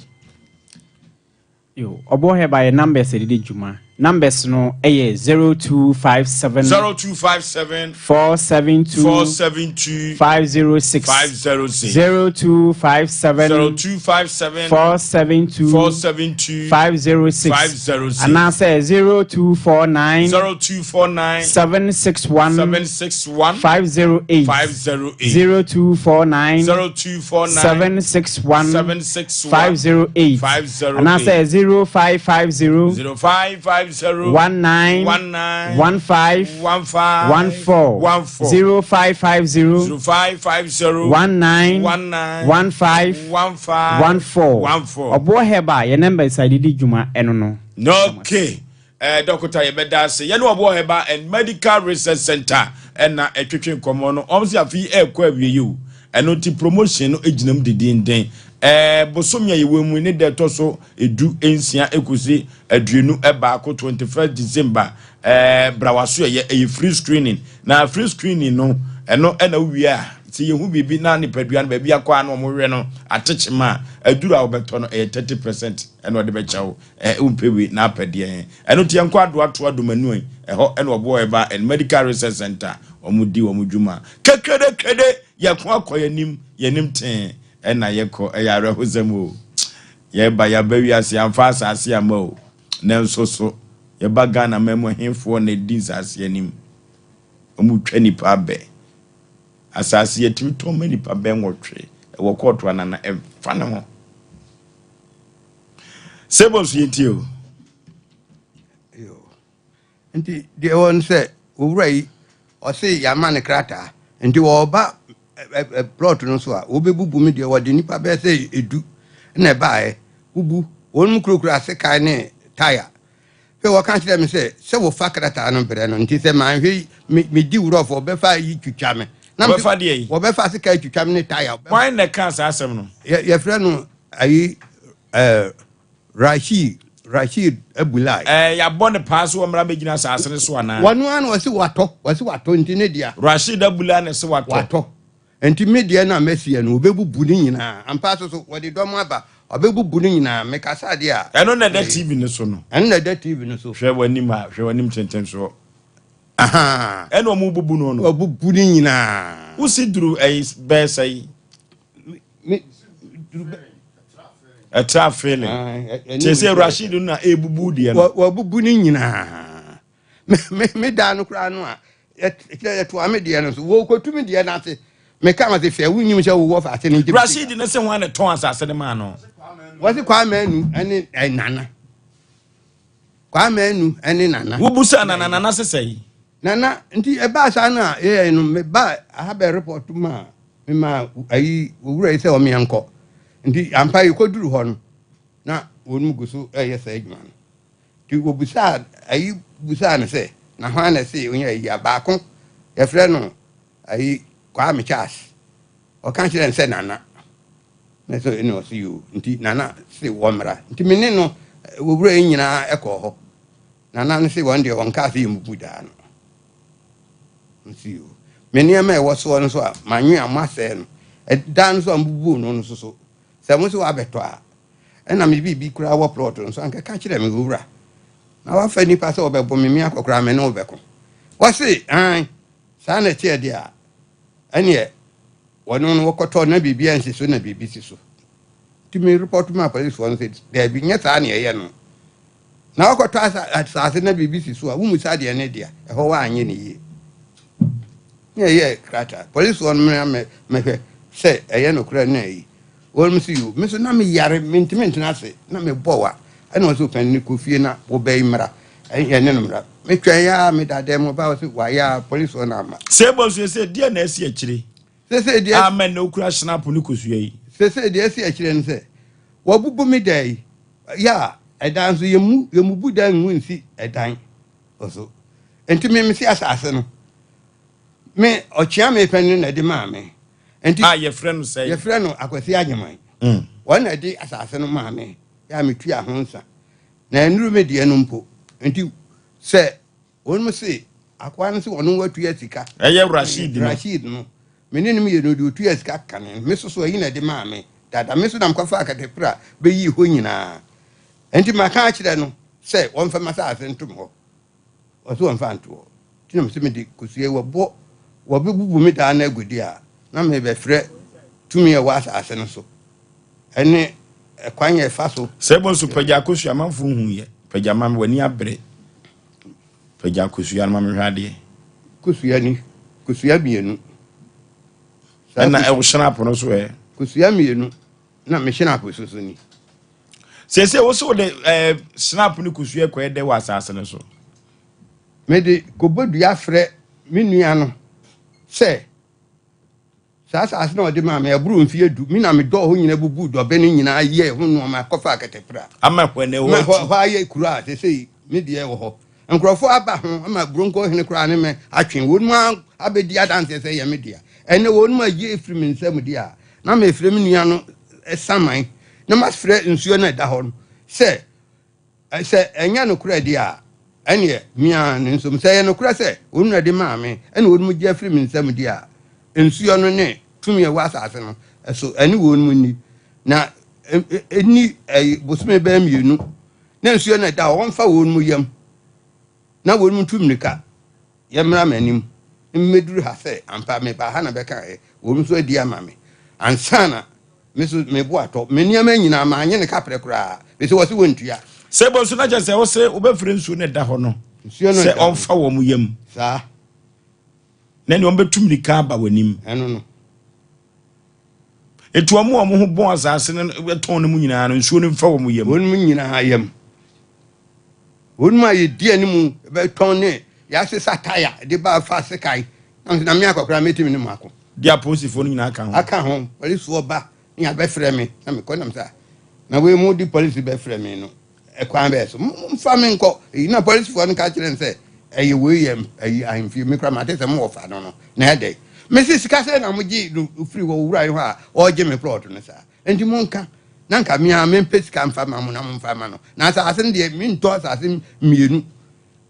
Yo, ɔbɔ hɛ ba yɛ numbers yɛde di dwuma. Numbers no yɛ 0257. 0257. 472. 472. 506. 506. 0257. 0257. 472. 472. 506. 506. Anaasɛ 0249. 0249. 761. 761. 508. 508. 0249. 0249. 761. 761. 508. 508. Anaasɛ 0550. 0550. 19. 19. 15. 15. 14. 14. 0550. 0550. 19. 19. 15. 15. 14. 14. Ɔboɔ Herbal yɛ numbers a yɛde di dwuma ɛno no. Okay. Eh, dɔkota yɛbɛda ase. Yɛne Ɔboɔ Herbal and Medical Research Center ɛna ɛtwetwe nkɔmmɔ no. Wɔn sɛ afe yi ɛrekɔ awie o. Ɛno nti promotion no gyina mu dedenden. Eh, bosome a yɛwɔ mu yi ne da ɛtɔ so edu nsia ekosi aduonu baako, 21st December. Eh, bra waso ɛyɛ, ɛyɛ free screening. Na free screening no, ɛno ɛna wowie a, sɛ yɛhu biribi na nipadua no baabi akɔ a na wɔn hwɛ no atekyema a, aduru a wɔbɛtɔ no ɛyɛ 30% ɛna ɔde bɛkyɛ wo. Eh, wompɛ wei na apɛ deɛn? Ɛno nti yɛnkɔ Adoa Toa Domanuai, ɛhɔ ɛna Ɔboɔ Herbal and Medical Research Centre wɔn di wɔn dwuma. Kekedekede! Yɛko akɔ yɛnim, yɛnim tee ɛna yɛkɔ, ɛyɛ awerɛhosɛm o. Yɛba, yɛaba wiase, yɛamfa asase amma o. Nanso so, yɛba Ghana man mu ɛhefoɔ na ɛdi nsase anim? Wɔn twa nipa abɛ. Asase yɛtumi tɔn ma nipa bɛn nwɔtwe ɛwɔ kɔɔto anana ɛmfa ne ho. Sebo nso yɛntie o. Nti deɛ ɛwɔ no sɛ owura yi ɔse yɛama no krataa nti wɔba plot no so a wɔbɛbubu me deɛ wɔde nipa bɛyɛ sɛ edu na ɛbaeɛ bubu wɔn mu kurakura sekan ne taya fɛ wɔka kyerɛ me sɛ sɛ wɔfa krataa no brɛ no nti sɛ manhwɛ yi medi wurɔfo wɔbɛfa yi twitwa me na wɔbɛfa deɛ yi wɔbɛfa sekan twitwa me ne taya. Hwan na ɛka saa asɛm no? Yɛfrɛ no ayi ɛɛ Rashid, Rashid Abulai. Ɛɛ, yɛabɔ no paa sɛ ɔmmra mmɛgyina asase no so anaa? Wɔno ara na ɔse watɔ, ɔse watɔ nti ne dea. Rashid Abulai na ɛse watɔ. Watɔ. Nti me deɛ no a masiɛ no, wɔbɛbubu ne nyinaa. Ampa so so, wɔde dɔm aba, wɔbɛbubu ne nyinaa. Mekasa deɛ a. Ɛno na ɛda TV no so no. Ɛno na ɛda TV no so. Hwɛ w'anim a, hwɛ w'anim tentensoɔ. Ahaa. Ɛna wɔn bubu no no. Wɔbubu ne nyinaa. Wosi duru ɛyi bɛyɛ sɛn? Me duru bɛ. Ɛtra feeling. Kyerɛ sɛ Rashid no na ɛbubu deɛ no. Wɔbubu ne nyinaa. Me me me dan no koraa no a kyerɛ yɛtoa me deɛ no so wɔkɔtu me deɛ no ase. Meka ma sɛ hwɛ wonnim sɛ wowɔ faase no nti. Rashid no sɛ hwan na ɛtɔn asase no maa no? Wɔse Kwame Anu ne Nana. Kwame Anu ne Nana. Wobusaa Nana, Nana se sɛn? Nana, nti ɛbaa saa no a yɛyɛ no meba aha bɛ report ma mema ayi owura yi sɛ ɔmeɛ nkɔ. Nti ampa yɛkɔduru hɔ no na wɔn gu so ɛyɛ saa adwuma no. Nti wɔbusaa ayi busaa no sɛ na hwan na ɛse ɔnyɛ ayi a baako yɛfrɛ no ayi Kwame Charles ɔka kyerɛ no sɛ Nana. Na sɛ ɛna ɔse yoo nti Nana se wɔmmra. Nti me ne no owura yi nyinaa ɛkɔɔ hɔ. Nana no se wɔn deɛ wɔnkaa sɛ yɛmmubu daa no. Nti yoo. Me nneɛma a ɛwɔ soɔ no so a manwe a moasɛe no, ɛdan no so a mobubuu no no so so, sɛ mo se wɔabɛtɔ a, ɛna me biribi koraa wɔ plɔt no so anka ka kyerɛ me owura. Na wafa nnipa sɛ wɔbɛbo me, me akɔkoraa me ne wo bɛko. Wɔse, aane, saa na ɛteɛ deɛ a, ɛneɛ wɔne no wɔkɔtɔ na biribi ansi so na biribi si so. Nti me report maa polisifoɔ no sɛ daabi nyɛ saa na ɛyɛ no. Na wɔkɔtɔ asase na biribi si so a wommisa deɛ ne dea, ɛhɔ wɔanyɛ no yie. Ne ɛyɛ krataa. Polisifoɔ no mmra mɛhwɛ sɛ ɛyɛ nokorɛ na ayi. Wɔn nso yoo, me nso na meyare, mentumi ntena ase, na mebɔ wa. Ɛna wɔn nso panin kɔ fie na wɔbɛyi mmra, ɛne no mmra. Metwɛn ya meda dɛm, ɔbaa wɔ sɛ wayɛ a polisifoɔ no amma. Sɛ ɛbɔ nso sɛ deɛ na asi akyire. Sese deɛ. Amen na okura hyinapo ne kosua yi. Sese deɛ asi akyire no sɛ wɔabubu me dan yi yɛ a ɛdan nso yɛmmu yɛmmubu dan ngu nsi ɛdan so nti me mese asase no me ɔkyea me pɛn no na ɛde maa me nti a yɛfrɛ no sɛ yɛfrɛ no Akwasi Agyeman mm. wɔn na ɛde asase no maa me yɛ a metua ho nsa na ɛnuru me deɛ no mpo nti sɛ Wɔnom se, akoa no se ɔno watua sika. Ɛyɛ Rasheed no. Rasheed no. Me ne no mmienu deɛ ɔtua sika kane. Me so so ayi na ɛde maa me dada. Me so na mekɔfaa katapira bɛyii hɔ nyinaa. Enti maka akyerɛ no sɛ wɔmfa m'asase ntom hɔ. Ɔse wɔmfa nto hɔ. Nti na mese mede kosua yi wɔbɔ wɔbɛbubu me daa no agu deɛ a, na merebɛfrɛ tumi a ɛwɔ asase no so ɛne ɛkwan a ɛfa so. Sɛ ɛbɔ nso pagya akosua amanfoɔ nhu yɛ. Pagya ma me w'ani abere. Pagya kosua no ma menhwɛ adeɛ. Kosua ni, kosua mmienu. Ɛna ɛwo hyɛn no so ɛ. Kosua mmienu na me hyɛn so so ni. Sese wo so de ɛɛ snap ne kosua kɔɛ dɛ wɔ asase no so. Mede kɔbɔ dua frɛ me nua no sɛ. Saa asase no a ɔde maa me, ɛboro mfeɛ du, me na medɔɔ hɔ nyinaa bubuu dɔbe no nyinaa yɛɛ ho nnoɔma kɔfaa kɛtɛpra. Ama hɔ na ɛhɔ atu. Hɔ ayɛ kuro a seesei me deɛ wɔ hɔ. Nkurɔfoɔ aba ho ama Buronko hene koraa ne me atwe. Wɔnom abɛdi adanseɛ sɛ ɛyɛ me dea. Ɛnnɛ wɔnom agye afiri me nsam deɛ a, na mefrɛ me nua no saman na mafrɛ nsuo no a ɛda hɔ no sɛ Sɛ ɛnyɛ nokorɛ deɛ a, ɛnneɛ me ara ne nso. Sɛ ɛyɛ nokorɛ sɛ wɔn na ɛde maa me na wɔn gye afiri me nsam deɛ a, nsuo no ne tumi a ɛwɔ asase no so, ɛne wɔn nni. Na ɛnni bosome bɛyɛ mmienu na nsuo no ɛda hɔ, wɔmfa wɔn yam na wɔn ntu mmirika yɛmmra m'anim mmɛduru ha sɛ ampa mebaa ha na bɛkaeɛ, wɔn nso adi ama me ansa na me so me bo atɔ me nneɛma nyinaa manye ne kaprɛ koraa me sɛ wɔse wɔntua. Sɛ bɔ nso na kyerɛ sɛ wose wobɛfrɛ nsuo no ɛda hɔ no sɛ ɔmfa wɔn yam. Saa. Na ɛne wɔbɛtu mmirika aba w'anim. Ɛno no. Enti wɔn a wɔn ho bɔn asase no tɔn no mu nyinaa no, nsuo no mfa wɔn yam. Wɔn nyinaa yam. Wɔn a yɛdi anim bɛtɔn ne yɛasesa taya de ba fa sekan. Na me akɔkora mɛtumi ne mo ako. De apolisifoɔ no nyinaa ka ho. Aka ho. Polisifoɔ ba ne abɛfrɛ me na mekɔ nam saa. Na wei mu de polisi bɛfrɛ me no ɛkwan bɛɛ so. Momfa me nkɔ. Eyi na polisifoɔ no ka kyerɛ no sɛ ɛyɛ wei yɛ ɛyi ahemfie me kora mate sɛ mowɔ fa no no na ɛdɛ. Mese sika sɛ na mogye no firi wɔ wura yi hɔ a ɔregye me plɔt no saa. Enti monka, na anka me ara mempɛ sika mfa mma mo na momfa mma no, na asase no deɛ, mentɔ asase mmienu.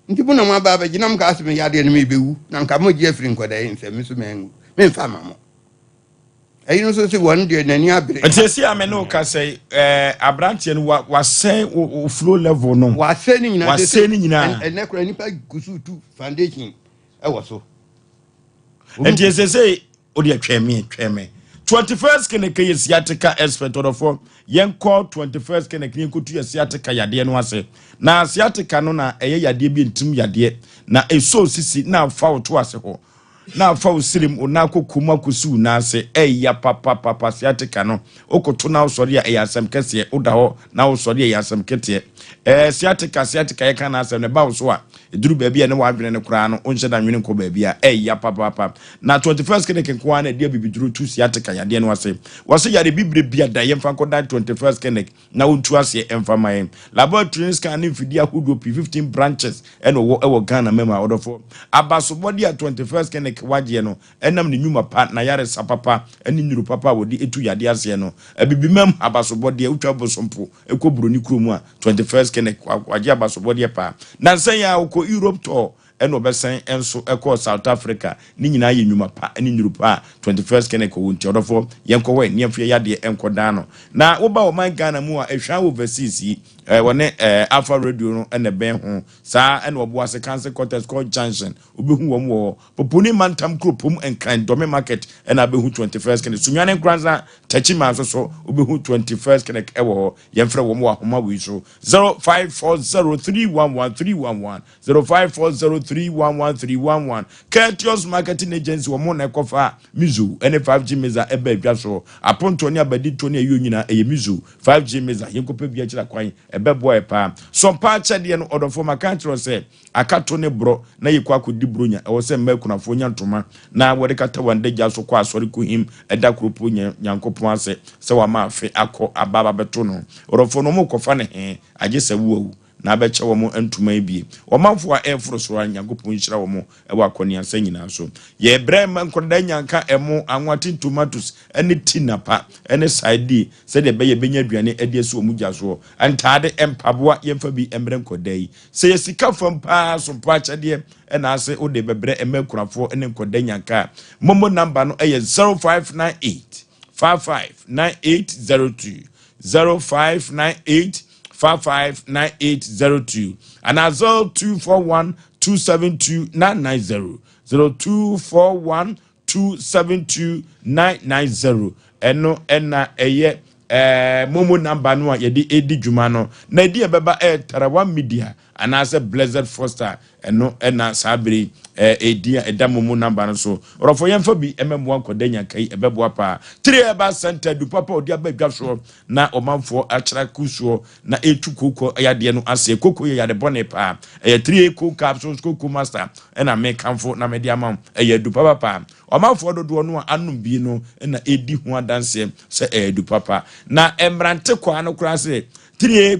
Nti mo na moaba abɛgye, na mokaa sɛ me yadeɛ no merebɛwu, na anka mogye afiri nkwadaa yi nsam, me nso manwu, memfa mma mo. Ɛyi no nso se wɔn deɛ n'ani abere. Nti esi a me ne wo kasa yi, ɛɛ aberanteɛ no wa wasɛe wo wo flow level no. Wasɛe ne nyinaa. Wasɛe ne nyinaa. Ɛnɛ koraa nipa gu so tu foundation ɛwɔ so. Nti esese O deɛ twɛn me, twɛn me. 21st clinic yɛ sciatica expert ɔdɔfoɔ. Yɛnkɔ 21st clinic ne yɛnkɔtu yɛ sciatica yadeɛ no ase. Na sciatica no na ɛyɛ yadeɛ bi ntim yadeɛ. Na ɛsɔ sisi na afa wo to ase hɔ. Na afa wo sirim, wo nan kɔkɔ mu akɔsi wo nan ase. Ɛya papapapa sciatica no. Wokoto na wosɔre a ɛyɛ asɛm kɛseɛ. Woda hɔ na wosɔre a ɛyɛ asɛm keteɛ. Ɛɛ sciatica, sciatica yɛka n'asɛm no ɛba wo so a, ɛduru baabi a ne w'adwene no koraa no wonhyɛ da nwene nkɔ baabi a, ɛya papaapa. Na 21st clinic nko ara na ɛde abibiduro tu sciatica yadeɛ no ase. Wɔse yare bibire bia da yɛmfa nkɔdan 21st clinic na wɔntu aseɛ ɛmfa ma yɛn. Laboratory ne scan ne mfidie ahodoɔ pii 15 branches ɛna ɔwɔ ɛwɔ Ghana mɛmu a ɔdɔfoɔ. Abasobɔdeɛ a 21st clinic wagyeɛ no ɛnam ne nnwuma pa, n'ayaresa papa ne nnuro papa a wɔde tu yadeɛ aseɛ no. Abibimam abasobɔdeɛ wotwa bosompo kɔ buroni kurom a 21st clinic wagye abasobɔdeɛ paa. Nansa yi ara ɔkɔ Europe tour ɛna ɔbɛsan nso kɔɔ South Africa. Ne nyinaa yɛ nnwuma pa ne nnuru pa a 21st Clinic wɔ nti ɔdɔfoɔ yɛnkɔ hɔ ɛ ne yɛmfa yɛn yadeɛ nkɔdan no. Na woba ɔman Ghana mu a ɛhwan overseas yi eh, wɔne eh, Alpha Radio no na ɛbɛn ho saa ɛna Ɔboase Council Quarters kɔ Junction wobɛhu wɔn wɔ hɔ. Poponi Mantam Kuropom Nkran Dɔme Market ɛna abɛhu 21st Clinic. Sunyani Nkoranza Techiman nso so wobɛhu 21st Clinic ɛwɔ hɔ. Yɛmfrɛ wɔn wɔ ahoma wei so 0540311311 0540311311 Courteous Marketing Agency wɔn na ɛkɔfa Mizu ne 5G Meza ɛba adwa soɔ. Apontoɔ ne abadintoɔ ne ayuo nyinaa ɛyɛ Mizu 5G Meza. Yɛnkɔpɛ bi akyira kwan, ɛbɛboa yɛ paa. Sɔmpa akyɛdeɛ no ɔdɔfoɔ maka akyerɛ wo sɛ akato ne borɔ na yɛkɔ akɔdi buronya. Ɛwɔ sɛ mmaa akunafoɔ nya ntoma na wɔde kata wɔn adagya so kɔ asɔre kɔhim ɛda koro po nya Nyankopɔn ase sɛ wama afe akɔ aba abɛto no. Ɔdɔfoɔ no wɔrekɔfa no he? Agye sɛ wo awu. Na abɛkyɛ wɔn ntoma abie. Ɔmanfoɔ a ɛreforo soro ara, Nyankopɔn nhyira wɔn wɔ akɔneasa nyinaa so. Yɛbrɛ ma nkwadaa nya nka ɛmo, anwa, tin tomatoes, ne ti napa, ne sardine, sɛdeɛ ɛbɛyɛ bɛnya aduane de asi wɔn gya soɔ. Ntaade, mpaboa, yɛmfa bi mmrɛ nkwadaa yi. Sɛ yɛ sika fam paa so mpo akyɛdeɛ na ase wode bɛbrɛ mma akunafoɔ ne nkwadaa nya nka a, momo number no yɛ 0598 55 9802. 0598 559802 anaa 0241 272 990 0241 272 990 ɛno ɛna ɛyɛ ɛɛ momo namba no a yɛde edi dwuma no na edi ɛbɛba ɛyɛ tarawa media anaasɛ Blessed Foster, ɛno na saa bere yi edin a ɛda momo namba no so. Ɔdɔfo yɛmfa bi mmɛmmoa nkɔda nyanka yi, ɛbɛboa paa. Tiri Herbal Center, adu papa a ɔde aba dwa soɔ na ɔmanfoɔ akyerɛ ko soɔ na ɛretu kooko yadeɛ no aseɛ. Kooko yɛ yade bɔne paa. Ɛyɛ 3A Cold Capsules, Kooko Master ɛna mekamfo na mede ama wo. Ɛyɛ adu papa paa. Ɔmanfoɔ dodoɔ no a anom bi no na ɛredi ho adanseɛ sɛ ɛyɛ adu papa. Na mmerante kwaa no koraa sɛ Tire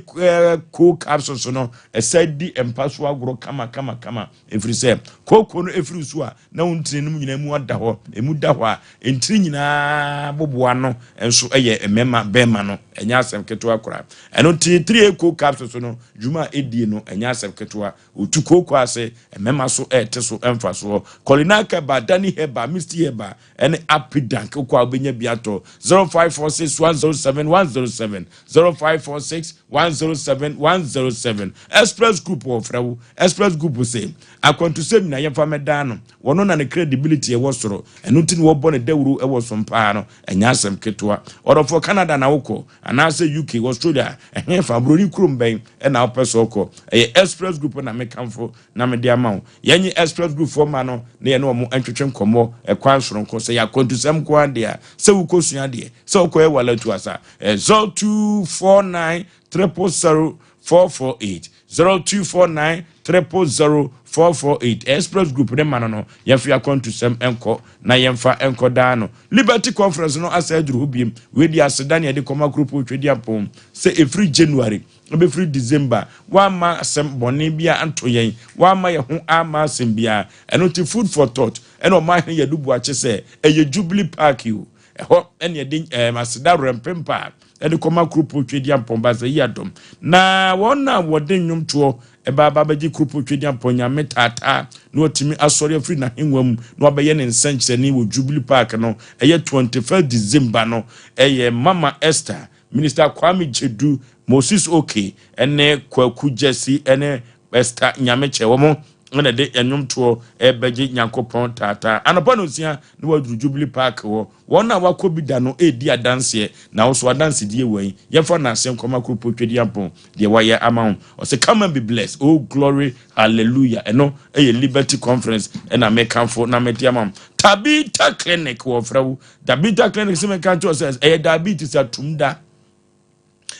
coal capsules no ɛsɛ di mpa so agorɔ kama kama kama ɛfiri sɛ kooko no ɛfiri so a na wo ntini no nyinaa mu ada hɔ ɛmu da hɔ a ntini nyinaa boboa no nso ɛyɛ mmarima bɛrima no ɛnyɛ asɛm ketewa koraa ɛno nti tire coal capsules no dwuma a ɛdie no ɛnyɛ asɛm ketewa otu kooko ase mmarima so ɛte so mfasoɔ kɔlinaka ba dani heba misty heba ɛne Apidank wokɔ a wobɛnya bi atɔ 0546 107 107 0546 107 107 Express Group wɔfrɛ wo Express Group se akwantusɛm nyina yɛmfa mɛdaa no wɔno na ne credibility ɛwɔ soro ɛno nti na wɔbɔ ne dawuro ɛwɔ som paa no ɛnyɛ asɛm ketewa ɔdɔfoɔ Canada na wokɔ anaasɛ UK, Australia, ɛhefa, buroni kurom bɛn ɛna wopɛ sɛ wokɔ? Ɛyɛ Express Group na mekamfo na mede ama wo. Yɛnye Express Group foɔ mma no na yɛne wɔn ntwetwe nkɔmmɔ ɛkwan soronko. Sɛ ɛyɛ akwantusɛm nko ara deɛ a, sɛ wokɔsua adeɛ, sɛ wokɔyɛ walatu asa, ɛyɛ 0249 000 448, 0249 000 448. Express Group ne ma no no, yɛmfa yɛn akwantusɛm nkɔ na yɛmfa nkɔ daa no. Liberty Conference no asa aduru hɔ biem. Wei deɛ aseda ne yɛde kɔma Kuropɔn Twedeampɔn sɛ ɛfiri January Ɛbɛfiri December, woamma asɛm bɔne biara anto yɛn, woamma yɛn ho amma asɛm biara. Ɛno nti Food for Thought ɛna Ɔmanhene Yadu Boakye sɛ ɛyɛ Jubilee Park o, ɛhɔ ɛna yɛde ɛɛm aseda werɛmpempa a ɛde kɔma Kuropɔn Tweduampɔn Baasa yi adom. Na wɔn a wɔde nnwomtoɔ ɛba aba abɛgye Kuropɔn Tweduampɔn Nyame taataa na watumi asɔre afiri n'ahengua mu na wabɛyɛ ne nsɛnkyerɛnne wɔ Jubilee Park no, ɛyɛ 21st December no, ɛyɛ Mama Esther Minister Kwame Gyedu, Moses Oke ne Kwaku Gyasi ne Esther Nyamekyɛ wɔn na ɛde nnwomtoɔ rebɛgye Nyankopɔn taataa. Anɔpa nonsia na wɔaduru Jubilee Park hɔ. Wɔn a wɔakɔ bi da no redi adanseɛ, na wo nso w'adansedie wɔ he? Yɛmfa nnanseɛ nkɔma Kuropɔn Twedeampɔn deɛ wayɛ ama wo. Ɔse come and be blessed, oh glory hallelujah. Ɛno yɛ Liberty Conference na mekamfo na mede ama wo. Tabitha Clinic wɔfrɛ wo Tabitha clinic sɛ meka kyerɛ sɛ ɛyɛ diabetes atum da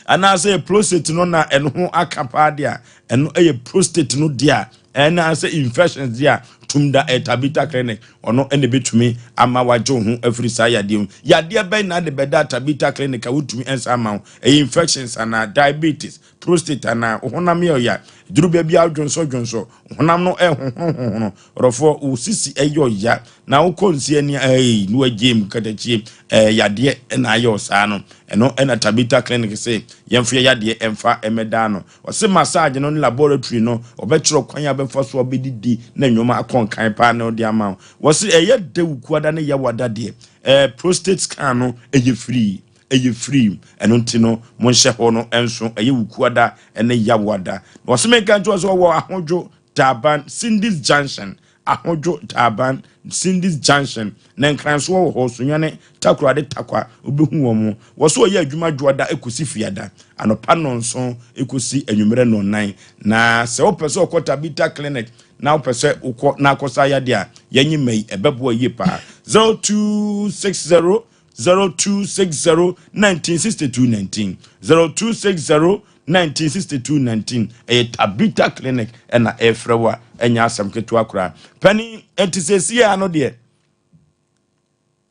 anaasɛ yɛ prostate no na ɛno ho aka paa deɛ a ɛno ɛyɛ prostate no deɛ a ɛnaasɛ infections deɛ a tum da ɛyɛ Tabitha clinic ɔno ɛna ɛbɛtumi ama wagye wo ho afiri saa yadeɛ mu. Yadeɛ bɛn na ade bɛda Tabitha clinic a wotumi ɛnsa ama wo? Ɛyɛ infections anaa diabetes, prostate anaa wo honam yɛ ɔya, duru baabi a wodwonsɔ dwonsɔ, honam no ɛhohono hohono, ɔdɔfoɔ wo sisi ɛyɛ ɔya na wokɔ nsi ani ɛɛ na wagye mu katakyie ɛɛ yadeɛ ɛna ayɛ ɔsaa no, ɛno ɛna Tabitha clinic se yɛmfa yɛ yadeɛ ɛmfa ɛmɛdaa no. Ɔse massage no ne laboratory no ɔbɛkyerɛ kwan a bɛfa so a wobɛdidi na nneɛma akɔ nkan paa na ɔde ama wo. Wɔse ɛyɛ dɛ wukuada ne yawada deɛ ɛɛ prostate scan no ɛyɛ free. Ɛyɛ free, ɛno nti no monhyɛ hɔ no nso, ɛyɛ Wukuada ne Yawoada. Na ɔse menka nkyerɛ wo sɛ ɔwɔ Ahodwo Taaban, Cindy's Junction, Ahodwo Taaban, Cindy's Junction, na Nkransoɔ wɔ hɔ, Sunyani, Takoradi, Tarkwa, wobɛhu wɔn. Wɔse ɔyɛ adwuma Dwoada kɔsi Fiada, anɔpa nnɔnson kɔsi anwummerɛ nnɔnnan. Na sɛ wopɛ sɛ wokɔ Tabitha Clinic na wopɛ sɛ wokɔ na akɔsa yadeɛ a, yɛnye mma yi, ɛbɛboa yie paa. 0260 0260 1962 19 0260 1962 19 ɛyɛ Tabitha Clinic ɛna ɛfrɛ wo a ɛnyɛ asɛm ketewa koraa panin. Ɛnti sɛsi a no deɛ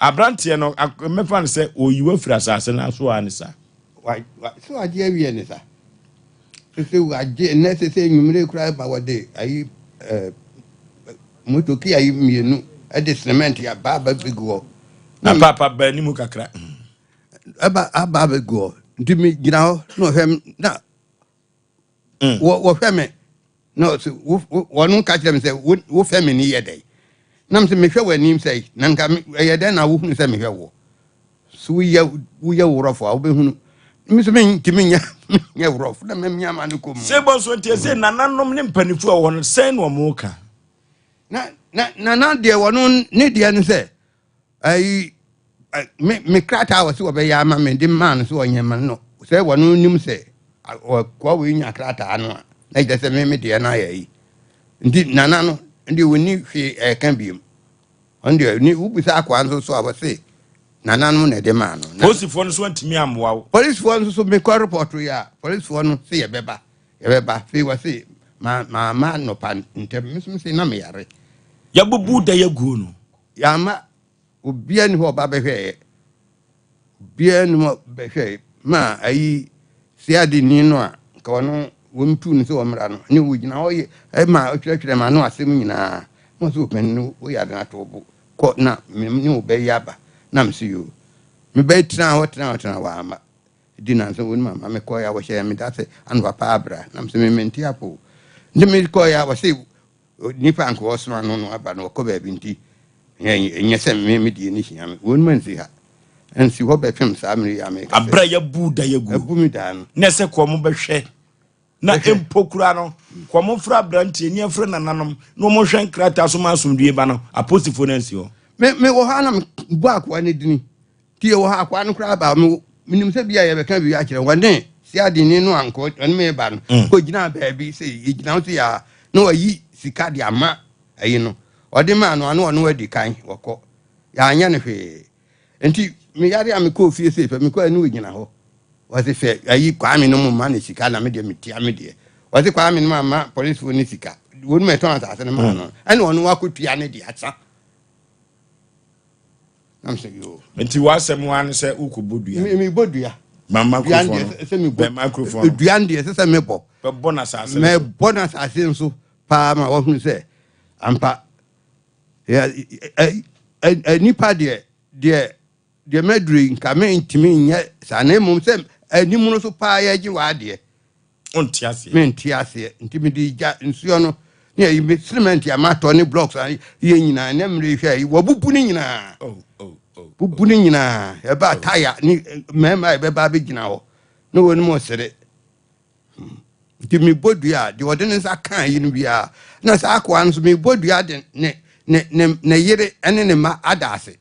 aberanteɛ no mɛfa no sɛ ɔyi wafiri asase no so a ne sa. Sɛ wagye awie ne sa sɛ wagye nnɛ sɛ sɛ nwummere koraa ba wɔde ayi ɛɛ Moto kia yi mienu de cement aba aba begu hɔ. Na paapa ba anim kakra. Ɛba aba abegu hɔ. Nti mi gyina hɔ na ɔhwɛ me na wɔ wɔhwɛ me na ɔsɛ wo wɔn ka kyerɛ me sɛ wo wofɛ me ni yɛ dɛ. Na me sɛ mehwɛ wɔ anim sɛ na nka ɛyɛ dɛn na wohunu sɛ mehwɛ wɔ. So woyɛ woyɛ worɔfo a wobɛhunu. Me nso mentumi nyɛ nyɛ worɔfo na mamia ma no kɔ mu. Sɛ bɔ nso nti ɛsɛ nananom ne mpanimfoɔ a wɔwɔ no sɛn na wɔn ka. Na na nana deɛ wɔn ne deɛ no sɛ ayi me me krataa a wɔsi wɔbɛyɛ ama me de maa no sɛ ɔnyɛ ma no sɛ wɔn nim sɛ ɔkɔa wei nya krataa no a na kyerɛ sɛ me me deɛ no ayɛ yi nti nana no deɛ wɔnni hwee ɛka biom. Ɔno deɛ ni wobisa akoa nso so a wɔse nananom na ɛde maa no. Polisifoɔ no nso antumi ammoa wo. Polisifoɔ nso so mekɔ repɔto yi a polisifoɔ no se yɛbɛba yɛbɛba afei wɔse ma ma nnɔpa ntɛm me nso mese na meyare. Yɛabubu da yɛaguo no. Yɛamma obiara ni hɔ ɔba bɛhwɛeɛ. Obiara nni hɔ bɛhwɛe ma ayi siadeni no a nka ɔno wɔntu no sɛ ɔmmra no ne wɔgyina hɔ yɛ ma ɔkyerɛkyerɛ ma ano asɛm nyinaa na ɔsɛ ɔpanin no woyɛ ade no ato wo bo kɔ na me ne wo bɛyɛ aba na mese yoo mebɛyɛ tena hɔ tena hɔ tena hɔ amma di nansa wɔnim amma mekɔɛ a wɔhyɛ me da sɛ anɔpa paa bra na mese me mente apo nti mekɔɛ a wɔse Onipa a anka wɔsoma no no aba no, ɔkɔ baabi nti, ɛnyɛ sɛ me me deɛ no hia me. Wɔnom ansi ha. Ansi hɔ bɛpem saa mmere yi a meka sɛ. Aberɛ a yɛabu da yi agu. Abu me daa no. Na ɛsɛ kɔ wɔn bɛhwɛ. Na mpo koraa no, kɔ wɔn mfrɛ aberanteɛ ni afrɛ nananom na wɔn nhwɛ nkrataa so ma asomdwie ba no, aposifoɔ no ansi hɔ. Me me wɔ hɔ a na mebɔ akoa no dini. Nti yɛwɔ hɔ akoa no koraa ba me. Menim sɛ bi a yɛbɛka biribi akyerɛ wɔne siadeni no ankɔ ɔne me ba no mm. kɔgyinaa baabi sɛ yɛgyina ho sɛ yɛa na wayi sika de ama ayi no ɔde maa no ano ɔno adi kan wɔkɔ yɛanyɛ no hwee nti meyare a mekɔɔ fie sei pɛ mekɔɔ ne ɔgyina hɔ wɔse fɛ ayi kwame no mu ma ne sika na medeɛ metia me deɛ wɔse kwame no ma policefoɔ ne sika wɔn mu ɛtɔn asase no maa no ɛna ɔno wakɔtua ne deɛ asa Nti w'asɛm ara ne sɛ wokɔbɔ dua? Mebɔ dua. Ma microphone no. Bɛn microphone no. Dua no deɛ ɛsɛ sɛ mebɔ. Bɛbɔ no asase no so. Mɛbɔ no asase no so paa ma wɔahunu sɛ ampa nipa deɛ deɛ deɛ maduru yi nka mentumi nyɛ saa na mmom sɛ anim no so paa yɛgye w'adeɛ. Wonte aseɛ. Mente aseɛ. Nti mede gya nsuo no ne ayi me cement a matɔ ne blocks a yɛ nyinaa ne mmerɛ hwɛ ayi wɔbubu ne nyinaa. Oh, oh, oh, Bubu ne nyinaa. Ɛba taya ne mmarima a ɛbɛba abɛgyina hɔ ne wɔn mu ɔsere. Hmm. Nti mebɔ dua a deɛ ɔde ne nsa kaa yi no biara na saa akoa no nso mebɔ dua de ne ne ne ne yere ne ne mma ada ase.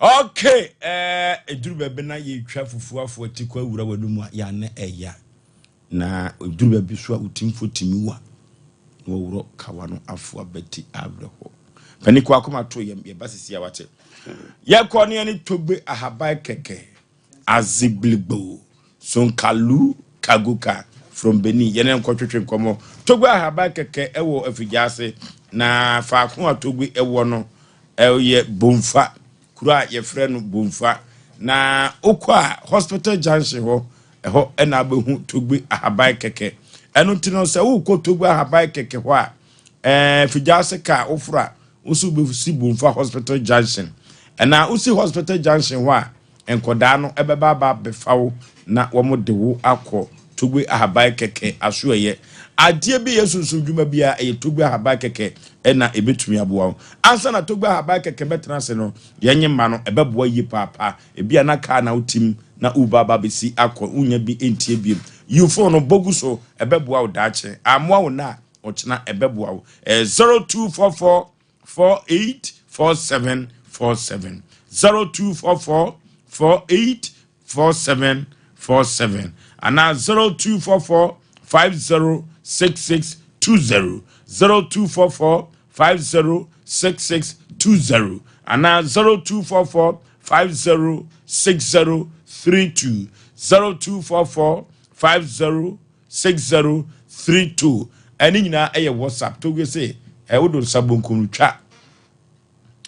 Okay, eh, ɛduru baabi na yɛtwa fufuo afo ati kɔ awura w'anum a yɛ na ɛya. Na ɛduru baabi so a wotimfo tumi wa na wɔworɔ kawa no afo abati awerɛhɔ. Pani kɔ akoma to yɛm yɛba sisi a wate. Yɛkɔ ne yɛne togbe ahaban kɛkɛ. Azigligbo, Sonkalu Kaguka from Benin. Yɛne nkɔtwetwe nkɔmmɔ. Togbe ahaban kɛkɛ wɔ Afigya-ase, na faako a Togbe wɔ no yɛ Bomfa, kuro a yɛfrɛ no Bomfa. Na wokɔ a Hospital Junction hɔ, ɛhɔ na wobɛhu Togbe ahaban kɛkɛ. Ɛno nti no, sɛ wokɔ Togbe ahaban kɛkɛ hɔ a, Afigya-ase kaa woforo a, Wo nso wobɛsi Bomfa Hospital Junction. Ɛna wosi Hospital Junction hɔ a, nkɔdaa no ɛbɛba aba abɛfa wo na wɔn de wo akɔ Togbe Ahaban Kɛkɛ asoɛeɛ. Adeɛ bi yɛ sunsum dwuma biara, ɛyɛ Togbe Ahaban Kɛkɛ ɛna ɛbɛtumi aboa wo. Ansa na Togbe Ahaban Kɛkɛ bɛtena ase no, yɛn mma no, ɛbɛboa yie paapa. Ebia na kaa na wotim na woreba aba abɛsi akɔ, wonnya bi ntie biom. Yi phone no, bɔ gu so, ɛbɛboa wo daakye. Ammoa wo nnɛ a, ɔkyena ɛbɛboa wo. Ɛyɛ 0244 4847 47 0244 4847 47 anaa 0244 5066 20 0244 5066 20 anaa 0244 5060 32 0244 50 6032 ɛne nyinaa ɛyɛ whatsapp toge se ɛ wode nsa bonkum no twa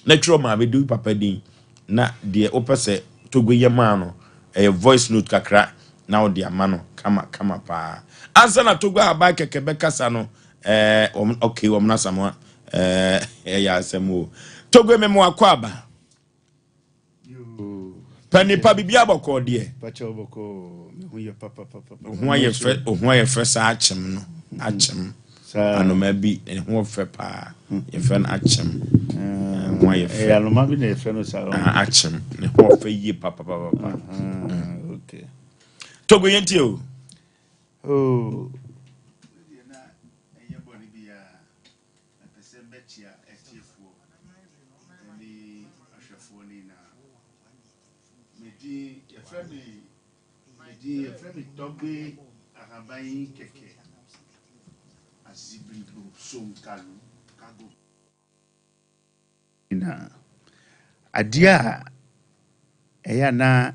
na twerɛ maame de papa din na deɛ wopɛ sɛ toge yɛ maa no ɛyɛ voice note kakra na wode ama no kama kama paa ansa na toge ahaban kɛkɛ bɛkasa no ɛɛ wɔn okay wɔn nasamoa ɛɛ ɛyɛ asɛm o toge memo akɔ aba Pɛ nipa bibi abɔkɔɔ deɛ. Ho ayɛ fɛ, ho ayɛ fɛ saa akyem no, akyem. Anoma bi, ne ho fɛ paa. Yɛfrɛ no akyem. Ho ayɛ fɛ. Ɛyɛ anoma bi na yɛfrɛ no saa. Ah, akyem. Ne ho fɛ yie papapapa. Okay. Togo yɛn ti o. Oh. Mepɛ sɛ mɛkyia atiefoɔ ne ahwɛfoɔ no nyinaa. Me din, yɛfrɛ me, me din, yɛfrɛ me Tɔgbe Ahaban Kɛkɛ Azibiribo Sonkalu Kago. Nyinaa. Adeɛ a ɛyɛ a na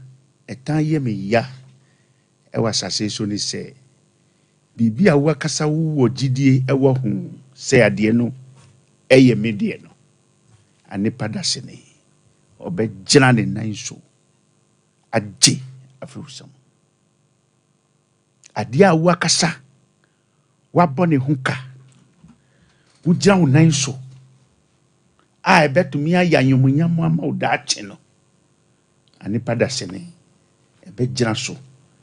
ɛtaa yɛ me ya wɔ asase so ne sɛ, biribi a wo ankasa wowɔ gyidie wɔ ho sɛ adeɛ no yɛ me deɛ no, anepa dasani, ɔbɛgyina ne nan so agye afiri wo nsam. Adeɛ a wo ankasa woabɔ ne ho ka, wogyina wo nan so a ɛbɛtumi ayɛ anyomunyam ama wo daakye no, Onipa dasani, ɛbɛgyina so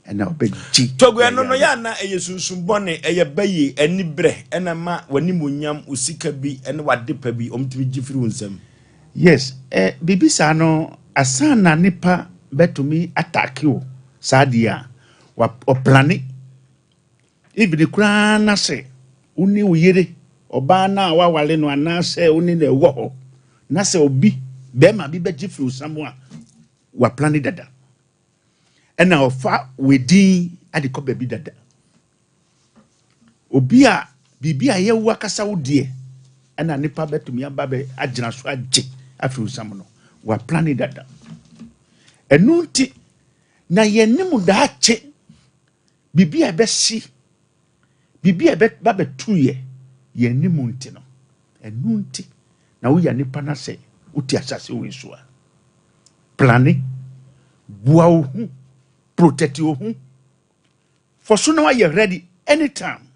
ɛna ɔbɛgye. Togo ɛno no yɛ ana ɛyɛ sunsum bɔne, ɛyɛ bɛye, anibrɛ ɛna ɛma w'animuonyam, wo sika bi ɛne w'adepa bi wɔn tumi gye firi wo nsam. Yes, eh, biribi saa no asan na nipa bɛtumi atake wo saa deɛ a, wa ɔplane. Even koraa na sɛ wo ne wo yere, ɔbaa no a wawale no anaasɛ wo ne no ɛwɔ hɔ, na sɛ obi, bɛrima bi bɛgye firi wo sa mu a, waplane dada. Ɛna ɔfa w'edin ade kɔ baabi dada. Obi a biribi a ɛyɛ wo akasa wo deɛ ɛna nipa bɛtumi aba bɛ agyina so agye afiri wo nsam no, waplane dada. Ɛno nti na yɛnim daakye biribi a ɛbɛsi, biribi a ɛbɛba bɛto yɛ yɛn anim nti no, ɛno nti na woyɛ nipa na sɛ wote asase wei so a, plane, boa wo ho, protect wo ho, for so na wayɛ ready anytime.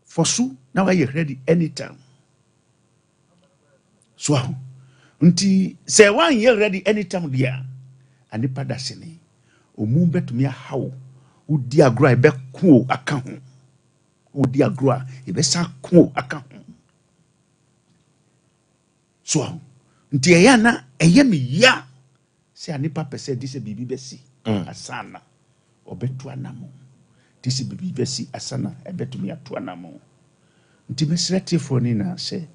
For so na wayɛ ready anytime. So aho. Nti sɛ wanyɛ ready anytime deɛ a, anipa da sene. Ɔmu bɛtumi ahaw. Wodi agorɔ a ɛbɛko o aka ho. Wodi agorɔ a ɛbɛsa ko o aka ho. So aho. Nti ɛyɛ na ɛyɛ me ya sɛ anipa pɛ sɛ de sɛ biribi bɛsi ansa na ɔbɛto anamo. De sɛ biribi bɛsi ansa na ɛbɛtumi ato anamo. Nti mesrɛ tiefoɔ no nyinaa sɛ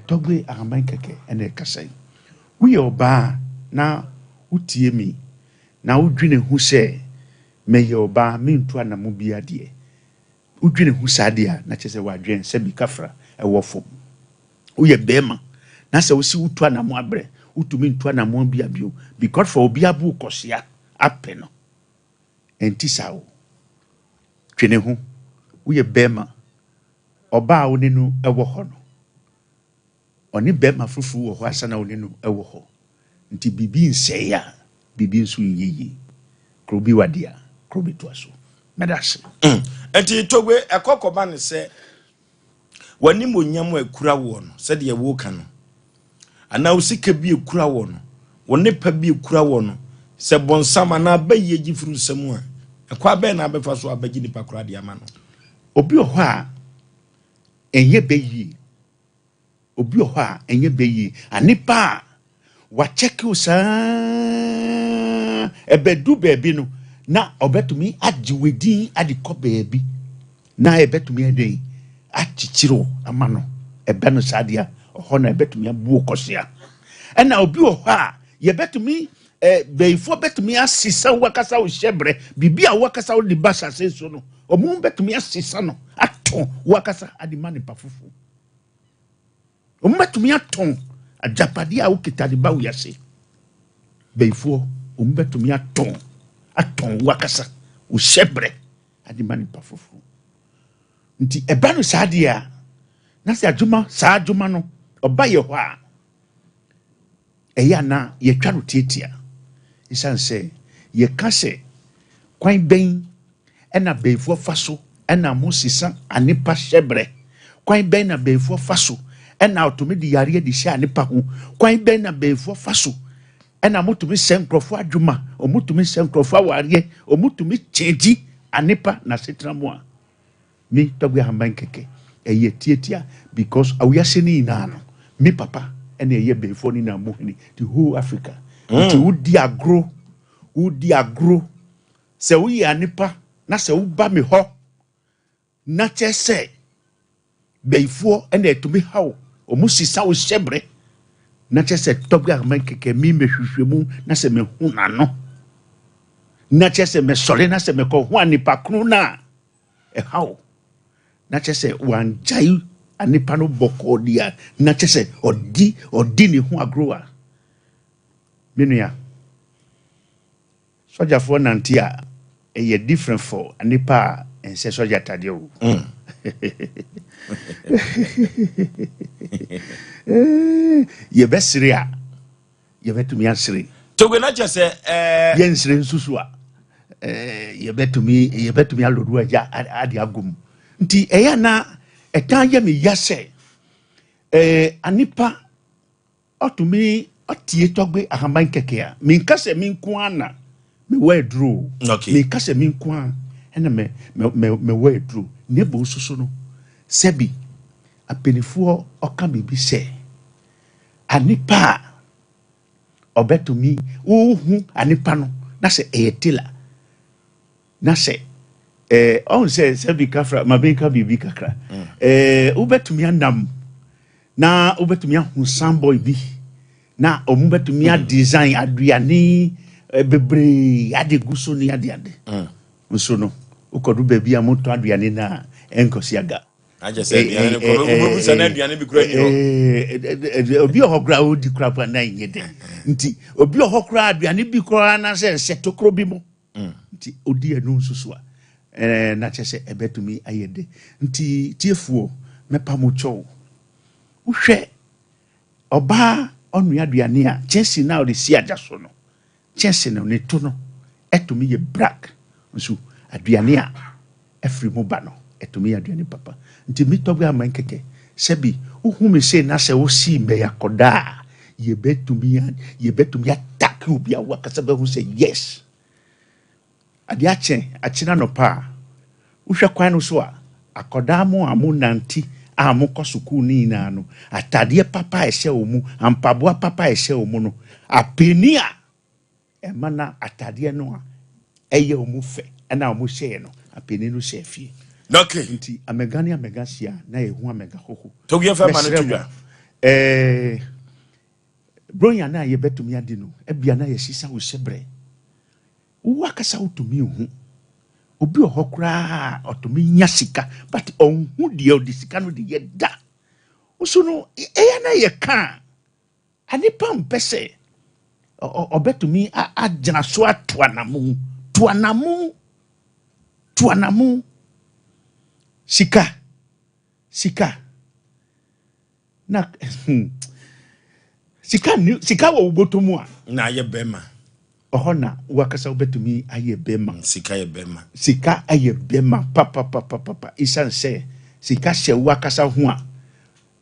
Tɔgbe Ahaban kɛkɛ ɛna ɛkasa yi. Woyɛ ɔbaa na wotie mi na wodwene ho sɛ mɛyɛ ɔbaa mentu anamo bi adeɛ. Wodwene ho saa deɛ a na kyerɛ sɛ wadwene sɛ bi kafra ɛwɔ fam. Woyɛ bɛrima na sɛ wosi wotu anamo abrɛ wotumi ntu anamo bi abio because for obi abo kɔsia apɛ no. Ɛnti saa o. Twene ho. Woyɛ bɛrima. Ɔbaa a wo ne no ɛwɔ hɔ no, ɔne bɛrima foforɔ wɔ hɔ asa na wo ne no ɛwɔ hɔ. Nti biribi nsɛe a, biribi nso nyɛ yie. Kuro bi wade a, kuro bi toa so. Mɛda ase. Nti Togbe, ɛkɔ kɔba ne sɛ w'anim onyam a ɛkura woɔ no, sɛdeɛ woka no, anaa wo sika bi ekura woɔ no, wo nepa bi ekura woɔ no, sɛ bɔnsam anaa bɛyie gye firi nsam a, ɛkɔ abɛn na abɛfa so abɛgye nipa koraa de ama no? Obi wɔ hɔ a ɛnyɛ bɛyie. Obi wɔ hɔ a ɛnyɛ bɛyie. Anipa a wakyɛke wo saa ɛbɛdu baabi no na ɔbɛtumi agye w'edin ade kɔ baabi na ɛbɛtumi adɛn akyekyere wo ama no. Ɛbɛ no saa deɛ ɔhɔ na ɛbɛtumi abu wo kɔsea. Ɛna obi wɔ hɔ a yɛbɛtumi bɛyifoɔ bɛtumi asesa wo akasa wo hyɛbrɛ biribi a wo akasa wo de ba asase so no, ɔmo bɛtumi asesa no atɔn wo akasa ade ma nipa foforɔ. Ɔmo bɛtumi atɔn agyapadeɛ a wokita de ba wiase. Bɛyifoɔ ɔmo bɛtumi atɔn wo akasa wo hyɛbrɛ ade ma nipa foforɔ. Nti ɛba no saa deɛ a na sɛ adwuma saa adwuma no ɔba yɛ hɔ a ɛyɛ ana yɛtwa no tietia. Ɛsiane sɛ yɛka sɛ kwan bɛn ɛna bɛyifoɔ fa so ɛna mo sesa anipa hyɛbrɛ. Kwan bɛn na bɛyifoɔ fa so ɛna ɔtumi de yareɛ de hyɛ anipa ho. Kwan bɛn na bɛyifoɔ fa so ɛna motumi sɛ nkurɔfoɔ adwuma, ɔmotumi sɛ nkurɔfoɔ awareɛ, ɔmotumi kyɛngyi anipa n'asetena mu a. Me Tɔgbe Ahaban kɛkɛ ɛyɛ tietia because awiase ne nyinaa no me papa ɛna ɛyɛ bɛyifoɔ ne nyinaa mu hene the whole Africa. Nti wodi agorɔ, wodi agorɔ sɛ woyɛ anipa na sɛ woba me hɔ na kyerɛ sɛ bɛyifoɔ ɛna ɛtumi haw ɔmo sisa wo hyɛbrɛ na kyerɛ sɛ Tɔgbe Ahaban kɛkɛ mi mehwehwɛ mu na sɛ mehu n'ano na kyerɛ sɛ mesɔre na sɛ mekɔ ho anipa koro na ɛhaw na kyerɛ sɛ wangyae anipa no bɔkɔɔ deɛ na kyerɛ sɛ ɔdi ne ho agorɔ a me nua sɔgyafoɔ nante a ɛyɛ different for anipa a ɛnsɛ sɔgya atadeɛ o. Yɛbɛsere a yɛbɛtumi asere. Togbe na kyerɛ sɛ yɛnsere nso so a yɛbɛtumi alɔdu agya ade agom. Nti ɛyɛ na ɛtan yɛ me ya sɛ anipa ɔtumi ɔtie Tɔgbe Ahaban kɛkɛ a menka sɛ me nko ara na mewɔ aduro. Menka sɛ me nko ara ɛna mewɔ aduro. Ne bo nso so no sɛbi apanifoɔ ɔka biribi sɛ anipa a ɔbɛtumi wohu anipa no na sɛ ɛyɛ tela na sɛ ɔhu sɛ sɛbi kafra ma menka biribi kakra. Wobɛtumi anam na wobɛtumi ahu samboy bi na ɔmo bɛtumi adesign aduane Bebree ade gu so ne ade ade. Nso no, wokɔdu baabi a motɔ aduane no a, ɛnkɔsi aga. Akyɛ sɛ aduane no kɔ wobɛbu sɛ na aduane bi kura ni hɔ. Obi wɔ hɔ koraa ɔdi koraa koraa na ɛnyɛ dɛ. Nti obi wɔ hɔ koraa aduane bi koraa na sɛ ɛhyɛ tokuro bi mu. Nti odi ɛno nso so a, na kyerɛ sɛ ɛbɛtumi ayɛ dɛ. Nti tiefoɔ, mɛpa mo kyɛw. Wohwɛ ɔbaa ɔnoa aduane a, kyɛnse no a ɔde si agya so no, Kyɛnse no ne to no tumi yɛ brak nso aduane a ɛfiri mu ba no ɛtumi yɛ aduane papa. Nti me tɔgbe aman kɛkɛ sɛbi wo hu me sei na sɛ wo sii mɛ akɔda a yɛbɛtumi yɛbɛtumi atake obi a wakasa bɛhu sɛ yes adeɛ akyɛ akyena nɔpa a wohwɛ kwan no so a akɔdaa mo a mo nante a mo kɔ sukuu no nyinaa no atadeɛ papa a ɛhyɛ wɔn mu mpaboa papa a ɛhyɛ wɔn mu no apeni a Ɛma na atadeɛ no a ɛyɛ wɔn fɛ na wɔn hyɛɛ no, apani no hyɛɛ fie. Okay. Nti amega ne amega hyia na yɛhu amega hoho. Togi fɛ ma no to dwa. Ɛɛ bronya no a yɛbɛtumi adi no, ebia na yɛsesa wo hyɛbrɛ. Wo akasa wotumi nhu. Obi wɔ hɔ koraa a ɔtumi nya sika but ɔnhu deɛ ɔde sika no de yɛ da. Nso no ɛyɛ na yɛ ka a Nnipa mpɛ sɛ ɔbɛtumi agyina so ato anamo, to anamo, to anamo. Sika, sika. Na sika ni sika wɔ wo bɔtɔ mu a. Na ayɛ bɛrima. Ɔhɔ na wakasa wobɛtumi ayɛ bɛrima. Sika yɛ bɛrima. Sika ayɛ bɛrima papapapapa. Esiane sɛ sika hyɛ wakasa ho a.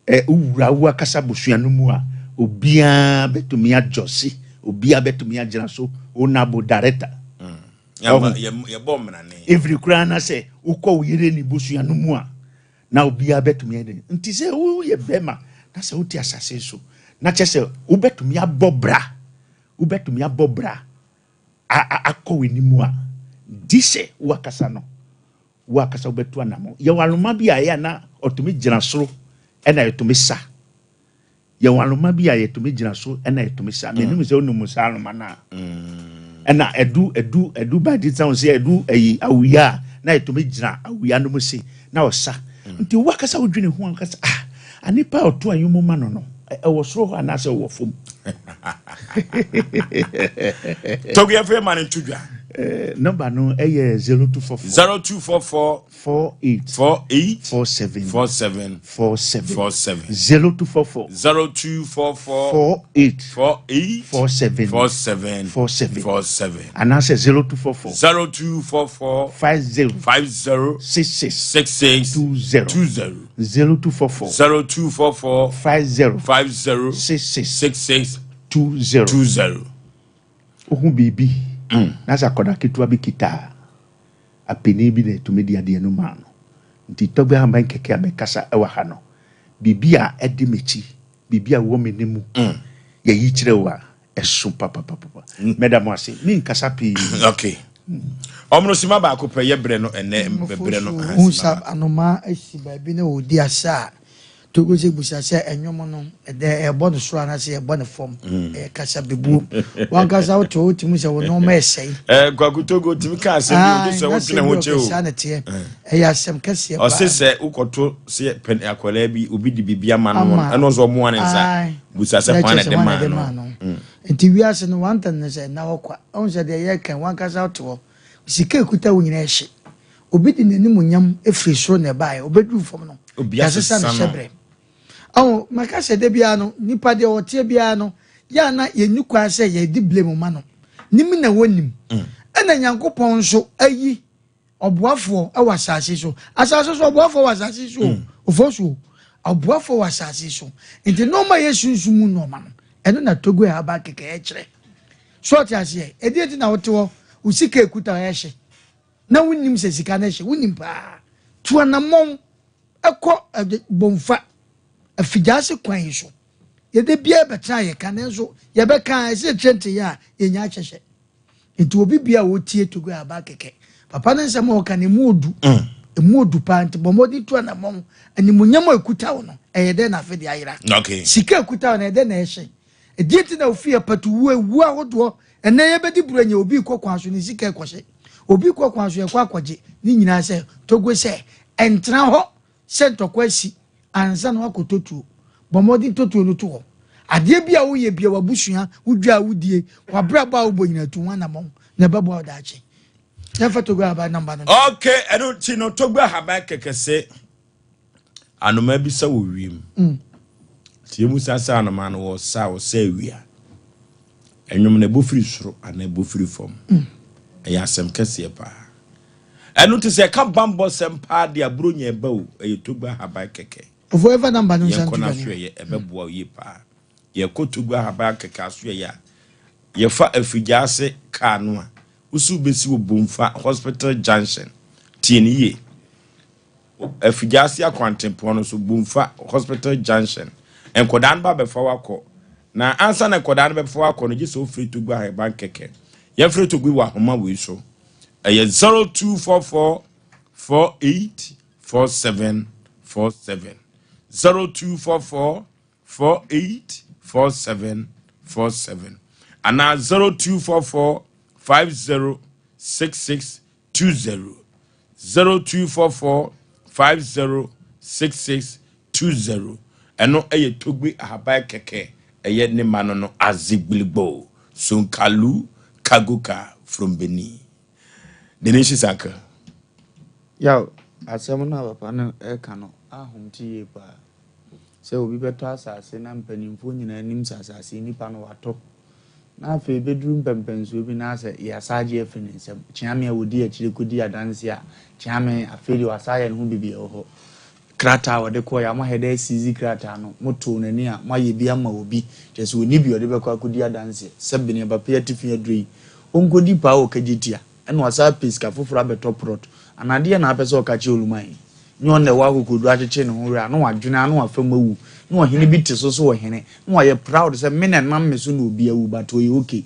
Ɛ Wowura wo ankasa abusua no mu a, obiara bɛtumi adjɔse, obiara bɛtumi agyina so, wo na bo dareta. Ɔho. Yɛbɔ mmarane. Ɛfiri koraa na sɛ wokɔ wo yere ne busua no mu a, na obiara bɛtumi ayɛ dɛn. Nti sɛ woyɛ bɛrima na sɛ wote asase so, na kyɛ sɛ wobɛtumi abɔ bra, wobɛtumi abɔ bra akɔ w'anim a, di sɛ wo akasa no Wo ankasa wobɛtu anammɔn. Yɛwɔ anoma bi a ɛyɛ a na ɔtumi gyina soro ɛna ɛtumi sa. Yɛwɔ anoma bi a yɛtumi gyina so ɛna ɛtumi sa. Menim sɛ wonim saa anoma no a. Ɛna ɛdu ɛdu ɛdu by this time sɛ ɛdu ɛyi awia a na ɛtumi gyina awia no mu se na ɔsa. Nti wo ankasa wodwene ho ankasa ah anipa a ɔto anwom ma no no ɛwɔ soro hɔ anaasɛ ɔwɔ fam. Togo yɛfrɛ ma no nto dwa. Eh, number no ɛyɛ 0244. 0244. 48. 48. 47. 47. 47. 47. 0244. 0244. 48. 48. 47. 47. 47. 47. Anaasɛ 0244. 0244. 50. 50. 66. 66. 20. 20. 0244. 0244. 50. 50. 66. 66. 20. 20. Wohu biribi na sɛ akwadaa ketewa bi kita a, apanin bi na ɛtumi de adeɛ no maa no. Nti Tɔgbe Ahaban kɛkɛ a mɛkasa wɔ ha no, biribi a ɛdi m'akyi, biribi a ɛwɔ me ne mu, yɛyi kyerɛ wo a, ɛso papapapa. Mɛda mo ase. Menkasa pii. Okay. Ɔmono sima baako pɛ yɛ berɛ no ɛnɛ berɛ no. Wohu sɛ anomaa asi baabi na ɔredi asa a, Togo sɛ bisa sɛ ɛnwom no ɛdɛ ɛbɔ no soro anaasɛ ɛbɔ no fam mm. ɛyɛ kasa bebuo wankasa wote hɔ wotumi sɛ wo nneɛma ɛsɛe eh, kwaku Togo tumi ka asɛm bi obi sɛ wodwene ho kyɛ o saa na teɛ eh. ɛyɛ asɛm kɛseɛ paa ɔse sɛ wokɔto sɛ pɛn akwadaa bi obi de biribi ama no ɛno nso ɔmoa ne nsa busa sɛ hwan na ɛde maa no mm. nti wiase no one thing ne sɛ na hɔ kwa ɔhu sɛ deɛ yɛka wankasa wote hɔ sika ekuta wo nyinaa ɛhye Obi de n'animuonyam firi soro na ɛbaeɛ, ɔbɛduru fam no, yɛasesa ne hyɛberɛ. Ɔho, maka sɛ da biara no, nipa deɛ ɔteɛ biara no, yɛ a na yɛnni kwan sɛ yɛde blame ma no. Nim na wɔnim. Mm. Ɛna Nyankopɔn nso ayi ɔboafoɔ wɔ asase so. Asase so ɔboafoɔ wɔ asase so o, mm. ofo so ɔboafoɔ wɔ asase so. Nti nneɛma yɛ sunsun mu nneɛma no, ɛno na Togo a aba kɛkɛ ɛkyerɛ. So ɔte aseɛ, ɛdeɛ ti na wote hɔ, wo sika ekuta ɛhye. na wonnim sɛ sika no hye wonim paa tu anammɔn kɔ bomfa afigyaase kwan yi so yɛde biara bɛtena yɛka nanso yɛbɛka a ɛsɛ yɛkyerɛ nteyɛ a yɛnya akyɛhyɛ nti obi bia a wɔtie Togo aba kɛkɛ papa ne nsɛm a ɔka no ɛmu odu mm. ɛmu odu paa nti bɔ mmɔden tu anammɔn animonyam a ɛkuta wo no ɛyɛ dɛn na afe de ayera sika ɛkuta wo no ɛyɛ dɛn na ɛhyɛ ɛdeɛ nti na ofie apatuwu ewu ahodoɔ. Ɛnnɛ yɛbɛdi Buronya, obi rekɔ kwan so, ne sika rekɔhye. Obi rekɔ kwan so, yɛkɔ akɔgye. Ne nyinaa sɛ, Togo sɛ, ɛntena hɔ sɛ ntɔkwa asi ansa na woakɔtɔ tuo. Bɔ mmɔden tɔ tuo no to hɔ. Adeɛ bi a woyɛ bia, w'abusua, wo dwa a wodie, w'abrabɔ a wobɔ nyinaa, tu ho anammɔn na ɛbɛboa wo daakye. Yɛmfa Togo ahaban nɔmba no nto. Ok, ɛno nti no Togo ahaban kɛkɛ se anomaa bi sa wɔ wiem. Nti yɛmu sa sɛ anomaa no wɔ sa a ɔsɛ awia. Ɛnwom no ɛbɔ firi soro anaa ɛbɔ firi fam. Ɛyɛ asɛm kɛseɛ paa. Ɛno nti sɛ ɛka bambɔ sɛm paa de aburo nya ɛba o, ɛyɛ Togo ahaban kɛkɛ. Ɔfo ɛfa namba no nsa Yɛnkɔ nto no dwa no. asoɛyɛ ɛbɛboa wo yie paa. Yɛkɔ Togo ahaban kɛkɛ asoɛyɛ a, yɛfa Afigyaase kaa no a, wo so wobɛsi wɔ Bomfa Hospital Junction. Tie no yie. Afigyaase akwantempɔn no so, Bomfa Hospital Junction. Nkɔdaa no ba bɛfa wo akɔ. Na ansa na nkɔdaa no bɛfa wo akɔ no, gye sɛ wofiri Togo ahaban kɛkɛ. Yɛmfrɛ Togo wɔ ahoma wei so. Ɛyɛ 0244 48 47 47 0244 48 47 47 anaa 0244 50 66 20 0244 50 66 20 ɛno ɛyɛ Togbe ahaban kɛkɛ ɛyɛ ne ma no no Azigbiligbo Sonkalu Kagoka from Benin Denise Sanka. Yaw, asɛm no a papa no reka no ahomte yie paa. Sɛ obi bɛtɔ asase na mpanimfoɔ nyinaa nim sɛ asase yi nipa no watɔ, na afei ɛbɛduru mpɛmpɛnsoɔ bi na asɛ yɛasa agye afiri ne nsam. Kyeame a wɔdi akyire kɔdi adanseɛ a, Kyeame afei deɛ wasa ayɛ ne ho biribi ɛwɔ hɔ. Krataa a ɔde kɔeɛ a, moahwɛ dɛ asiizi krataa no, motoo n'ani a, moayɛ bi ama obi, kyerɛ sɛ ɔnni bi a ɔde bɛkɔ akɔdi adanseɛ. Sɛ Bene Papa yi atifi aduro yi, ɔnkɔdi paa wɔ Kagyetia, ɛna wasan apɛ sika foforɔ abɛtɔ prɔt, anaa deɛn na apɛ sɛ ɔka kyerɛ Oluman yi? Nyɛ ɔno na ɛwɔ akokoɔduro akyekyere ne ho werɛ a, na wadwene a na wafa mu awu, na ɔhene bi te so sɛ ɔhene, na wayɛ proud sɛ me na ɛnam me so na obi awu, but ɔyɛ okay.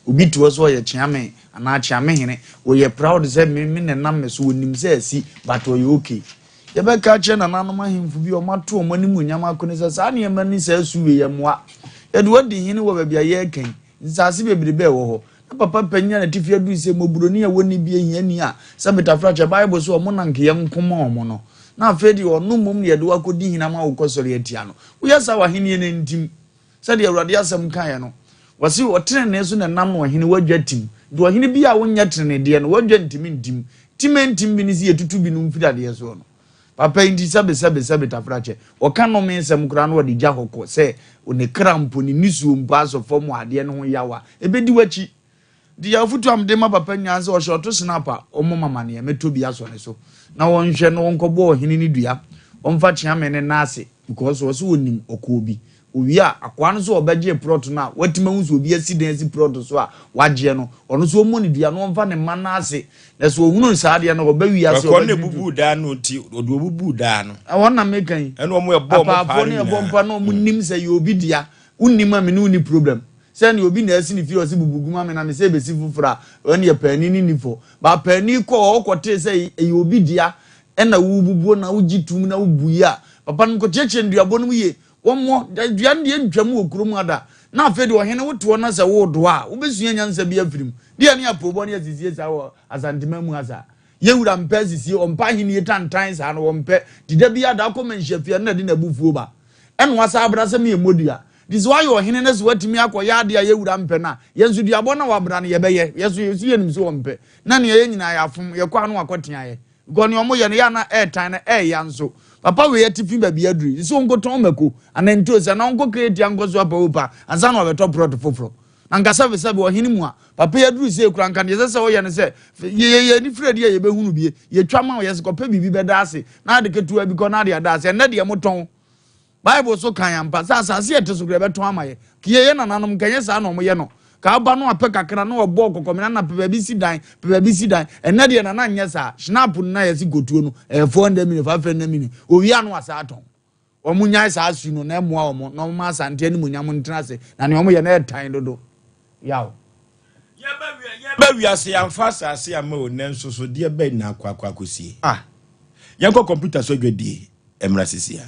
Obi te hɔ sɛ ɔyɛ kyeame anaa kyeamehene, ɔyɛ proud sɛ me me na ɛnam me so, ɔnim sɛ asi, but ɔyɛ okay. Yɛbɛka akyerɛ nananom ahemfo bi a wɔato wɔn animuonyam ako no sɛ saa nneɛma ne saa su wei yɛmmoa. Yɛde wo adi hene wɔ baabi a yɛreka yi, nsase bebrebe a ɛwɔ hɔ. Na papa panyin a n'atifi aduru sɛ mmɔborɔni a wɔnni bi ahiani a sɛ betafrakyɛ Bible sɛ wɔn na nka yɛnko ma wɔn no, na afei deɛ ɔno mmom na yɛde wo akɔdi hene ama wokɔsɔre atia no. Woyɛ saa w'ahennie no ntim. Sɛdeɛ Awurade asɛm kaeɛ no, wɔse ɔtenenee so na ɛnam na ɔhene wadwa tim. Nti ɔhene bi a wonyɛ teneneedeɛ no, wadwa ntimi ntim. Tim ɛntim bi ne sɛ yɛtutu binom firi adeɛ soɔ no. Papa yi nti sɛbe sɛbe sɛbe tafrakyɛ, ɔka nnome nsɛm koraa na ɔde gya hɔ kɔ sɛ ne kra mpo, ne nisuo mpo asɔ fam wɔ adeɛ no ho yaw a, ɛbɛdi w'akyi. Nti yɛ afotu a mede ma papa nyinaa sɛ ɔhyɛ ɔto snap a, ɔmmɔ me amaneɛ, mɛtɔ bi asɔ ne so na ɔnhwɛ na ɔnkɔbɔ ɔhene no dua, ɔmfa kyeame no nna ase because ɔse ɔnim ɔkɔɔ bi. Owie a, akoa no nso a ɔbɛgyee prɔto no a watumi ahu sɛ obi asi dan asi prɔto so a wagyeɛ no, ɔno nso ɔmmɔ no dua na ɔmfa ne mma no ase. Na sɛ ɔhunu saa adeɛ no a, ɔba wiase a, Kɔkɔɔ no na ɔbɛdwedwe. ebubuu daa no nti, ɔde obubuu daa no. Ɛhɔ na meka yi. Ɛna wɔn ɛbɔ wɔn paa Apaafoɔ no no ɛbɔ nyinaa. mpa na wɔn nim sɛ yɛ obi dea. Wonnim a me ne wo nni problem. Sɛ nea obi na asi ne fie a ɔse bubu gu ma me na me sɛ ebesi foforɔ a, ɛno deɛ paani no nni fɔ. But paani kɔɔ hɔ kɔtee sɛ ɛyɛ obi dea ɛna wobubuo na wogye tom na wobui a, papa no nkɔkyerɛkyerɛ nnuabɔ no mu yie. Wɔmmɔ, da dua no deɛ ntwam wɔ kurom ha da. Na afei deɛ ɔhene wote hɔ na sɛ woredoa a, wobɛsua nyansa bi afiri mu. Deɛ ne apoobɔ ne asisie saa wɔ Asanteman mu ha saa. Yɛn wura mpɛ asisie, ɔmpɛ ahennie tantan saa no, ɔmpɛ. Nti da biara da akɔ manhyia fie a, na ɛde n'abufuo ba. Ɛna wasan abra sɛ meyɛ mmɔ dua. Nti sɛ woayɛ ɔhene na sɛ woatumi akɔyɛ adeɛ a yɛn wura mpɛ no a, yɛn nso duabɔ no a wabra no yɛbɛyɛ. Yɛn nso yɛn nso yɛnim sɛ ɔmpɛ. Na nea yɛn nyinaa yɛafom, yɛkɔ a na wakɔtea yɛn. Because nea wɔyɛ no yɛ a na ɛɛtan na ɛɛya nso. Papa wei atifi baabi aduru yi, sɛ ɔnkɔtɔn mako anaa ntoosi anaa ɔnkɔ Kejetia nkɔso apawopa ansa na wabɛtɔ prɔt foforɔ. Na nka sɛbesɛbe ɔhene mu a papa yi aduru sei koraa nka deɛ ɛsɛ sɛ ɔyɛ ne sɛ yɛ yɛn ani firi adi a yɛbɛhunu bie, yɛtwa ma wo, yɛse kɔpɛ biribi bɛda ase na ade ketewa bi kɔ na ade ada ase. Ɛnnɛ deɛ motɔn. Bible so kan ampa sɛ asase a ɛte so koraa ɛbɛtɔn ama yɛ. Ka yɛyɛ nananom nka ɛnyɛ saa na wɔyɛ no. Ka aba no apɛ kakra na wɔbɔ kɔkɔmena na pɛ baabi si dan, pɛ baabi si dan. Ɛnnɛ deɛ nana nyɛ saa. Schnapp no na yɛse kɔtuo no ɛyɛ 400 million, 500 million. Owie a na wasa atɔn. Wɔn nyae saa su no na ɛmmoa wɔn na wɔn ma Asante animuonyam ntena ase na nea wɔyɛ no ɛtan dodo. Yaw. Yɛba wiase yɛamfa asase amma o nanso so deɛ bɛn na akɔ akɔ akɔsie? Ah, yɛnkɔ kɔmputa so adwadie mmra sisi a.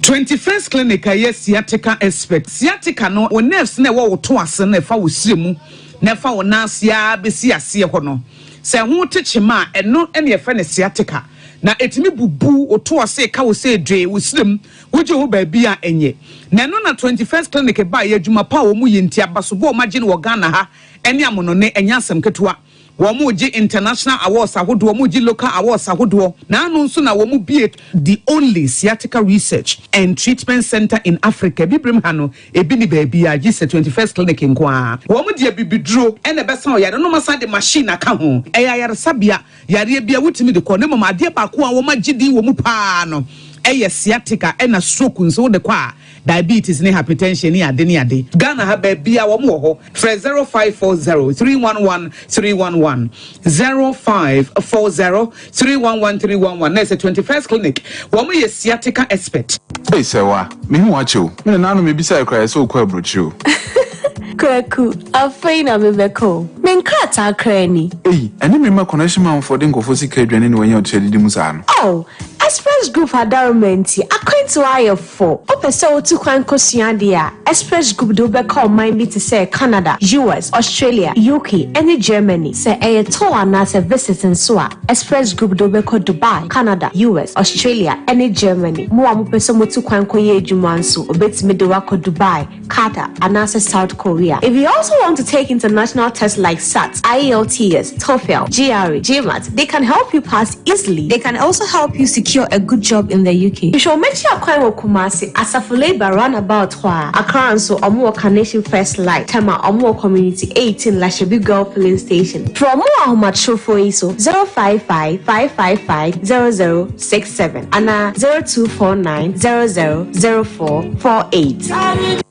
21st Clinic a ɛyɛ sciatica expert. Sciatica no, wo nerves no a ɛwɔ wo to ase no a ɛfa wo srɛ mu na ɛfa wo nan ase ara bɛsi aseɛ hɔ no, sɛ ɛho te kyema a, ɛno na yɛfrɛ no sciatica. Na ɛtumi bubu wo to ase, ɛka wo sɛ dwee, wo srɛ mu, wogye wo baabi a ɛnyɛ. Na ɛno na 21st Clinic baeɛ, adwuma pa a wɔyɛ nti, abasobɔ a wɔagye no wɔ Ghana ha ne amonɔne, ɛnyɛ asɛm ketewa. Wɔregye international awards ahodoɔ, wɔregye local awards ahodoɔ, na ano nso na wɔbue the only sciatica research and treatment centre in Africa. Abibirem ha no, ebi nni baabiara gye sɛ 21st Clinic nko ara. Wɔde abibiduro na ɛbɛsa ɔyare no na wɔasan de machine aka ho. Ɛyɛ ayaresabea, yareɛ biara wotumi de kɔ, na mmom adeɛ baako a wɔagye din wɔ mu pa ara no yɛ sciatica ɛna stroke nso wode kɔ a, Diabetes ne hypertension ne ade ne ade. Ghana ha baabia wɔn wɔ hɔ. Frɛ 0540 311 311, 0540 311 311 na ɛsɛ 21st clinic. Wɔn yɛ sciatica expert. Ei Sɛwa, mehu wo akyɛ o. Me nana no mebisae koraa ɛsɛ wokɔ aburokyire o. Kwaku, afei na mebɛkɔ o. Me nkrataa koraa ni. Ei, ɛne me mma connection manfoɔ de nkurɔfoɔ sika adwane na wanya ɔkyerɛ didi mu saa no. Oh, Express Group adaworoma nti, akwantuo ayɛ fo. Wopɛ sɛ wotu kwan kosua adeɛ a, Express Group de wo bɛka ɔman bi te sɛ Canada, US, Australia, UK, ne Germany. Sɛ ɛyɛ tour anaasɛ visit nso a, Express Group de wo bɛkɔ Dubai, Canada, US, Australia, ne Germany. Mo a mopɛ sɛ motu kwan kɔyɛ adwuma nso, wɔbɛtumi de wo akɔ Dubai, Qatar, anaasɛ South Korea. If you also want to take international tests like SAT, IELTS, TOEFL, GRE, GMAT, they can help you pass easily. They can also help you secure a good job in the UK. Hwehwɛ wɔn akyi akwan wɔ Kumasi, Asafo Labour roundabout hɔ ara. Accra nso, wɔn wɔ Carnation First Light, Tema, wɔn wɔ Community 18, Lashibi Girl Filling Station. Frɛ wɔn wɔ ahomatrofoɔ yi so, 055 555 0067 anaa 0249 00 0448.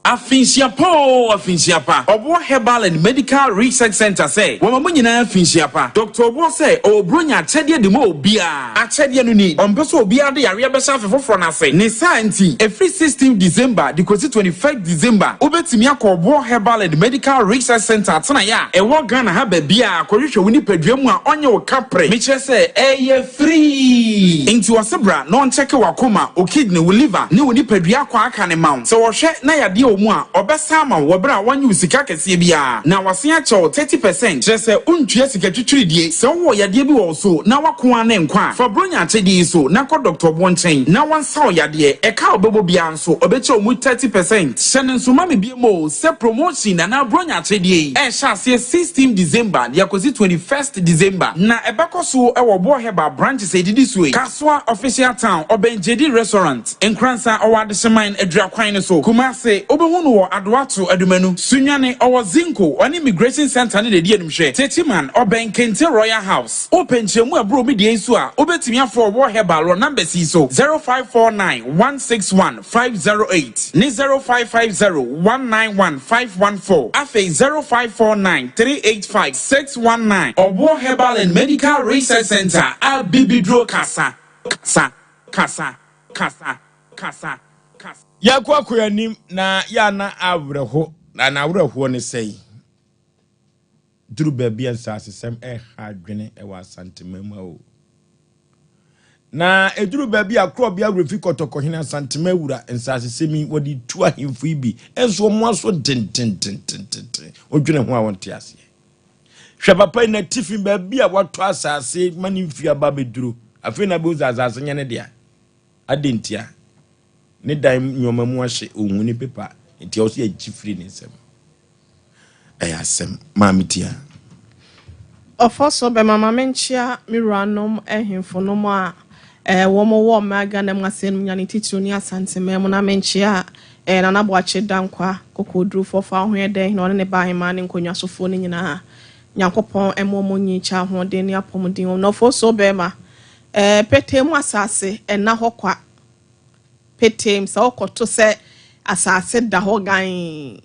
Afinhyia pa oo afinhyia pa. Ɔboɔ Herbal and Medical Research Centre sɛ wɔma mo nyinaa afinhyia pa. Doctor Ɔboɔ sɛ ɔwɔ Buronya akyɛdeɛ de ma obiara. Akyɛdeɛ no ni, ɔmpɛ sɛ obiara de yareɛ bɛhyɛ afe foforɔ no ase. Ne saa nti, ɛfiri 16th December de kɔsi 21st December, wobɛtumi akɔ Ɔboɔ Herbal and Medical Research Centre atenaeɛ a ɛwɔ Ghana ha baabiara akɔhwehwɛ wo nipadua mu a ɔnyɛ wo kapre. Mekyerɛ sɛ ɛyɛ free. Nti ɔse bra na ɔnkyɛke w'akoma, wo kidney, wo liver ne wo nipadua akwaa aka no ma wo. Sɛ ɔhwɛ na yadeɛ wɔ mu a, ɔbɛsa ama wo wɔ berɛ a wannye wo sika kɛseɛ biara na wasen akyɛ wo 30%, kyerɛ sɛ wontua sika twitwiridie. Sɛ wowɔ yadeɛ bi wɔ wo so na w'ako ara ne nkwa a, fa Bronya akyɛdeɛ yi so na kɔ Dɔkta Ɔboɔ nkyɛn na wɔnsa wo yadeɛ. Ɛka a wobɛbɔ biara nso, ɔbɛkyɛ wo mu 30%. Hyɛ no nso ma me biom o sɛ promotion anaa Bronya akyɛdeɛ yi ɛrehyɛ aseɛ 16 December de akɔsi 21st December na ɛbɛkɔ so wɔ Ɔboɔ Herbal branches a ɛdidi soɔ yi, Kasoa Official Town, ɔbɛn JD Restaurant, Nkoransa, ɔwɔ Adehyeman, Adura kwan no so, Kumase, wobɛhu no wɔ Adoato, Adumanu, Sunyani, ɔwɔ Zinco, ɔne Immigration Centre no na ɛdi animhwɛ, Techiman, ɔbɛn Kente Royal House. Wopɛ nkyerɛmu a ɛboro me deɛ yi so a, wobɛtumi afrɛ Ɔwɔ Herbal wɔ numbers yi so, 0549 161 508 ne 0550 191 514, afei 0549 385 619. Ɔboɔ Herbal and Medical Research Centre a bibiduro kasa, kasa, kasa, kasa, kasa, kasa. Yɛkɔ akɔ yɛn anim na yɛ a na awerɛho na n'awerɛhoɔ ne sɛe. Duru baabi a nsasesɛm ɛha adwene wɔ Asanteman mu ha o. Na ɛduru baabi a korɔbea werɛfi kɔtɔkɔhene Asantema wura nsasesɛm yi wɔde tu ahemfo yi bi nso wɔn aso dendendendenden wodwene ho a wɔnte aseɛ. Hwɛ papa yi n'atifi baabi a watɔ asase ma ne mfie aba abɛduru afei na abɛhu sɛ asase nyɛ ne dea. Adɛn ntia? Ne dan nneɛma mu ahye ɔnhu ne pepa nti ɛwɔ sɛ yɛgye firi ne nsam. Ɛyɛ asɛm. Maame Tia. Ɔfɔ so bɛma ma menkyea me wuranom ahemfo nom a wɔn wɔ ɔman Ghana mu ase nom nya ne titiriw ne Asanteman mu na menkyea Nana Boakye Dankwa Kokoɔdurufoɔ fa wo ho yɛ dɛn na ɔne ne ba ahemaa ne nkonnwasofoɔ no nyinaa Nyankopɔn mma wɔn nyi kyɛ ahoɔden ne apɔmuden wɔ mu na ɔfɔ so bɛma petee mu asase ɛnna hɔ kwa petee mu sɛ wokɔto sɛ asase da hɔ gann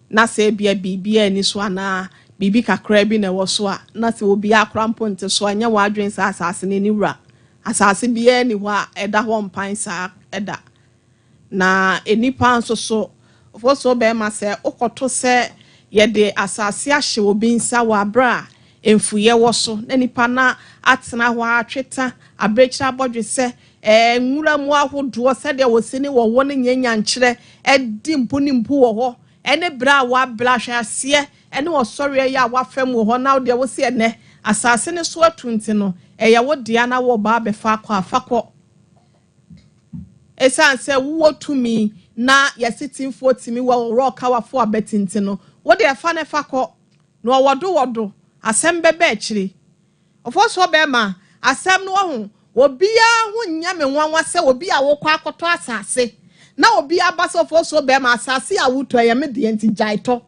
na sɛ ebia biribiara nni so anaa biribi kakraa bi na ɛwɔ so a, na sɛ obiara koraa mpo nte so a, nyɛ w'adwene sɛ asase no ani wura. Asase biara nni hɔ a ɛda hɔ mpan saa da. Na nnipa nso so, ofosuo barima, sɛ wokɔto sɛ yɛde asase ahyɛ obi nsa wɔ aberɛ a mfuiɛ wɔ so na nipa no atena hɔ ara atweta abirekyire abɔdwesɛ. Nwura mu ahodoɔ sɛdeɛ wɔsi ne wɔwɔ ne nyanyankyerɛ di mpo ne mpo wɔ hɔ ɛne berɛ a wɔabrɛ ahwɛaseɛ ne ɔsɔreɛ yi a wɔafam wɔ hɔ na wo deɛ wose ɛnnɛ asase no so atu nti no ɛyɛ wo dea na woreba abɛfa akɔ a fa kɔ. Ɛsiane sɛ wowɔ tumi na yɛse timfoɔ tumi wɔ wɔworɔ ɔkawafoɔ abati nti no wo deɛ fa no fa kɔ na ɔwɔ do wɔ do asɛm bɛba akyire. Ɔfɔsoɔ bɛɛma, asɛm no wahu, obiaa ho nyɛ me nwanwa sɛ obi a wokɔ akɔtɔ asase na obi aba sɛ ɔfɔsoɔ bɛɛma asase a wotɔ ɛyɛ me deɛ nti gyae tɔ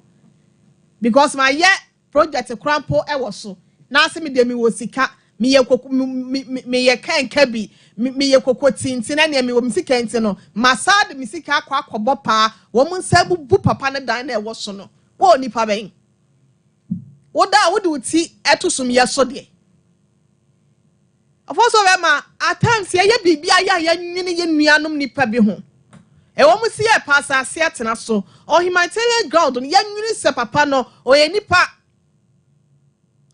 because mayɛ project koraa mpo wɔ so na ase me deɛ mewɔ sika meyɛ koko me me meyɛ kɛnka bi me meyɛ koko tintin ɛneɛ mewɔ me sika nti no masaa de me sika akɔ akɔbɔ paa wɔn nsa abubu papa no dan na ɛwɔ so no wo onipa bɛn Wo da a wode wo ti to sumyɛ so deɛ. Ɔfo so bɛma at times yɛyɛ biribi ayɛ a yɛnwene yɛn nuanom nipa bi ho. Ɛwɔ mu si yɛpɛ asase atena so. On humanitarian ground no yɛnwene sɛ papa no ɔyɛ nipa.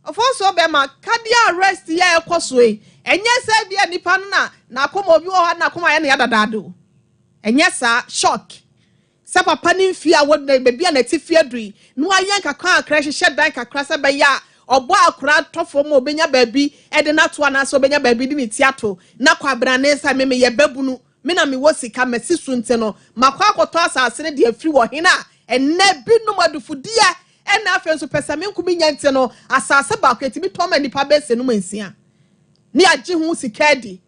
Ɔfo so bɛma cardiac arrest yɛ ɛkɔ so yi. Ɛnyɛ sɛ bi a nipa no na n'akoma obi wɔ hɔ a n'akoma ayɛ no ya dadaada o. Ɛnyɛ saa shock. Sɛ papa no mfe a wadu na baabi a n'atifi adu yi, na wayɛ nkakrankakra hyehyɛ dan kakra sɛ ɛbɛyɛ a ɔbɔ akora tɔ fam a obenya baabi de no ato anaasɛ obenya baabi de ne ti ato, na kwabrane sɛ me meyɛ babunu, me na mewɔ sika, masi so nti no, makɔ akɔtɔ asase no de afiri wɔ hene a ɛnnɛ binom adufudeɛ ɛna afei nso pɛsɛmenkominya nti no, asase baako yɛtumi tɔn ma nnipa bɛyɛ sɛ num nsia ne yɛagye ho sika adi.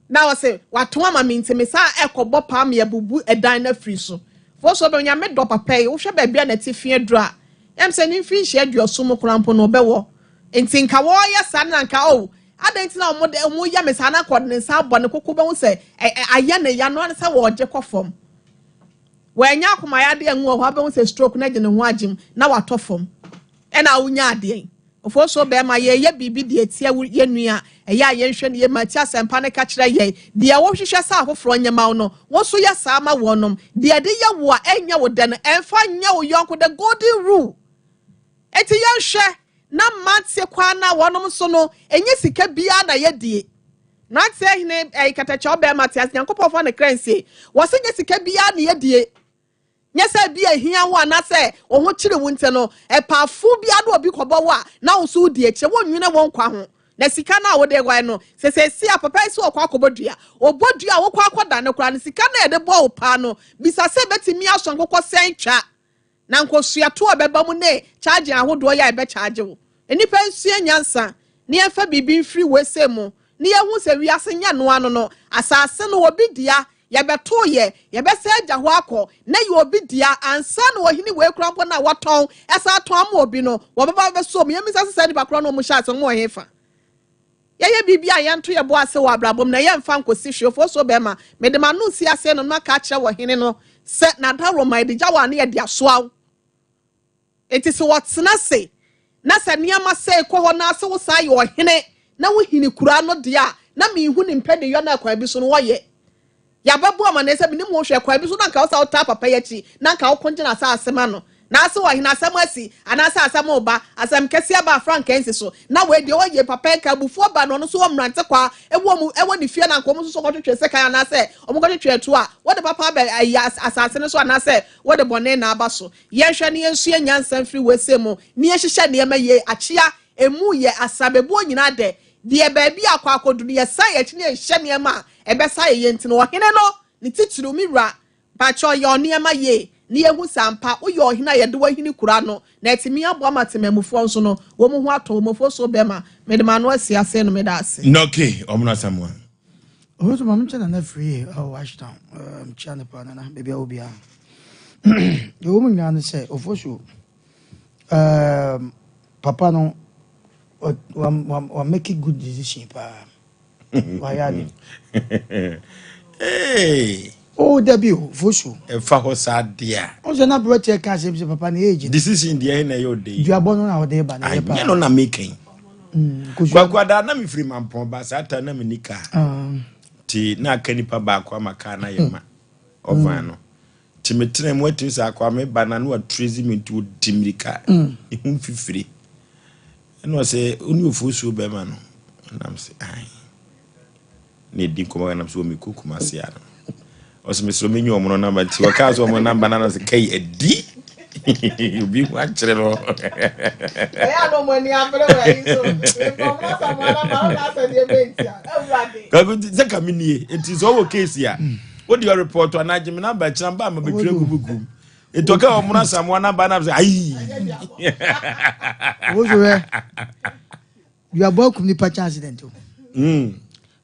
Na ɔse watɔn ama me nti me san ɛkɔbɔ paa me abubu ɛdan no afiri so. Foɔ so ɔbɛ Nyame dɔ papa yi wohwɛ baabi a n'atifi aduru a ɛm sɛ ne mfinhyia aduɔson mu koraa mpo no ɔbɛwɔ nti nka wɔɔyɛ saa no na nka oh adɛn nti na ɔmo de ɔmo yɛ me saa na nka ɔde ne nsa abɔ ne koko bɛhu sɛ ɛ ɛ ayɛ ne ya no ara ne sɛ wɔɔgye kɔ fam. Wɔanya akomayadeɛ angu wɔ hɔ abɛhu sɛ stroke no agye ne ho agyem na watɔ fam ɛna wonya adeɛn. Ofosuo bɛɛma, yɛreyɛ biribi de atia wo yɛn nua a, ɛyɛ a yɛnhwɛ no yie ma atie asɛmpa no ka kyerɛ yɛn. Deɛ wohwehwɛ sɛ afoforɔ nyɛ ma wo no, wo nso yɛ saa ma wɔnom. Deɛ ɛde yɛ wo a ɛnyɛ wo dɛ no, ɛmfa nyɛ wo yɔnko, the golden rule. Enti yɛnhwɛ na mmeranteɛ koraa no a wɔnom nso no, ɛnyɛ sika biara na yɛdie. Mmeranteɛ hene ɛyi katakyɛw bɛɛma te ase, Nyankopɔn fa ne kra nsie. Wɔse nyɛ sika biara na yɛdie. Nyɛ sɛ ebia ehia wo anaasɛ wo ho kyere wo nti no, ɛpaafo biara ne obi kɔbɔ wo a, na wo nso wudi akyire. Wonnwene wo nkwa ho. Na sika no a wode guan no, sɛ seesei a papa yi sɛ ɔkɔ akɔbɔ dua. Ɔbɔ dua a wokɔ akɔda no koraa no, sika no a yɛde bɔɔ wo paa no, bisa sɛ ebetumi asɔ nkokɔ sɛn twa. Na nkosua to a ɛbɛba mu ne charging ahodoɔ yɛ a ɛbɛcharge wo. Nnipa nsua nyansa na yɛmfa biribi mfiri wei mu na yɛhu sɛ wiase nyɛ no ano no, asase no obi dea, yɛbɛtoo yɛ, yɛbɛsan agya hɔ akɔ, na ɛyɛ obi dea, ansa na ɔhene wei koraa mpo no a watɔn, ɛsan atɔn ama obi no, wɔbɛba abɛsɔ mu. Yɛmmisa sɛ saa nnipa korɔ no wɔn hyɛ ase, wɔn wɔ hefa? Yɛyɛ biribi a yɛnto yɛn bo ase wɔ abrabɔ mu na yɛmfa nkɔsi hwee. Ofosuo bɛrima, mede m'ano resi aseɛ no na maka akyerɛ ɔhene no sɛ n'adaworoma yɛde gya wo a na yɛde asoa wo. Enti sɛ wɔtena ase na sɛ nneɛma sɛe kɔ hɔ na sɛ wosan yɛ ɔhene na wohini kura no deɛ a, na menhu ne mpanin yɔ no a kwan bi so no wɔyɛ. Yɛabɛbɔ amanneɛ sɛ menim ho hwɛ kwan bi so na anka wo sɛ wotaa papa yi akyi na anka woko gyina asase ma no. Na ase ɔhene asɛm asi anaasɛ asɛm reba, asɛm kɛseɛ aba a frankaa nsi so na wei deɛ ɔyɛ papa yi nka abufuo ba no ɔno nso wɔ mmerante kwaa ɛwɔ mu ɛwɔ ne fie na anka wɔn nso so kɔtwetwe sekan anaasɛ wɔn kɔtwetwe atuo a wode papa aba ayi asase no so anaasɛ wode bɔne na aba so. Yɛnhwɛ na yɛnsua nyansa mfiri w'asɛm mu, na yɛnhyehyɛ nneɛma yie. Akyea, emu yɛ, asabebuo nyinaa dɛ. Deɛ baabi a akɔ akɔdu no, yɛsan yɛn akyi na yɛnhyɛ nneɛma a ɛbɛsa yɛn yie nti no, ɔhene no, ne titiriw, me wura, mpakyɛw yɛ nneɛma yie, na yɛhu sɛ ampa woyɛ ɔhene a yɛde wo ahini kuro ano, na atumi aboa ma temanmufoɔ nso no, wɔn ho atɔ wɔn. Ofosuo bɛma, mede m'ano asi ase no, meda ase. Nɔke, Ɔmono Asamoah. Ɔno nso maame nkyɛn nana firi ɛwɔ Washington mekyia no paa nana baabi a wɔ biara deɛ wɔ mu nyinaa ne sɛ Ofosu um, papa no wa wa wa make good decision paa wayɛ ade Hey. Oh dabi o Ofosu ɛfa hɔ saa deɛ a ɔn sɛ na aberanteɛ ka asɛm sɛ papa ne age no decision deɛ na ɛyɛ ɔde yi duabɔ no na ɔde ba na ɛyɛ paa anyɛ no na meka yi Mm, kosua. Kwaku Adaa na mefiri Mampɔn ba saa ta na menni kaa Ah. nti na aka nipa baako ama kaa na yɛ ma ɔvan Mm. no nti metena mu atumi sɛ akoa meba na na watrezi me nti ɔdi mmirika Mm. ne ho mfifire ɛna ɔsɛ wo ne ofuosuo bɛrima no nam sɛ ae. Na yɛdi nkɔmmɔ nam sɛ wɔ mekɔ Kumasi a no. Ɔsɛ mesrɛ menyi ɔmo no namba nti ɔkaa sɛ ɔmo namba no na sɛ kai adi obi ho akyerɛ no. Ɛyɛ a na ɔmo ani abere wɔ ayi so. Mepɛ ɔmo asɛm ana ma ɔmo asɛ deɛ bɛnti a. Awurade. Kwaku nti sɛ ka menie nti sɛ ɔwɔ case a wode ɔrepɔto anaa gye me namba kyena ba ma bɛtwerɛ gu buku mu nti ɔka ɔmo no asamoa namba na sɛ ayi. Wo so hwɛ duabɔ akum nipa kyɛn accident o.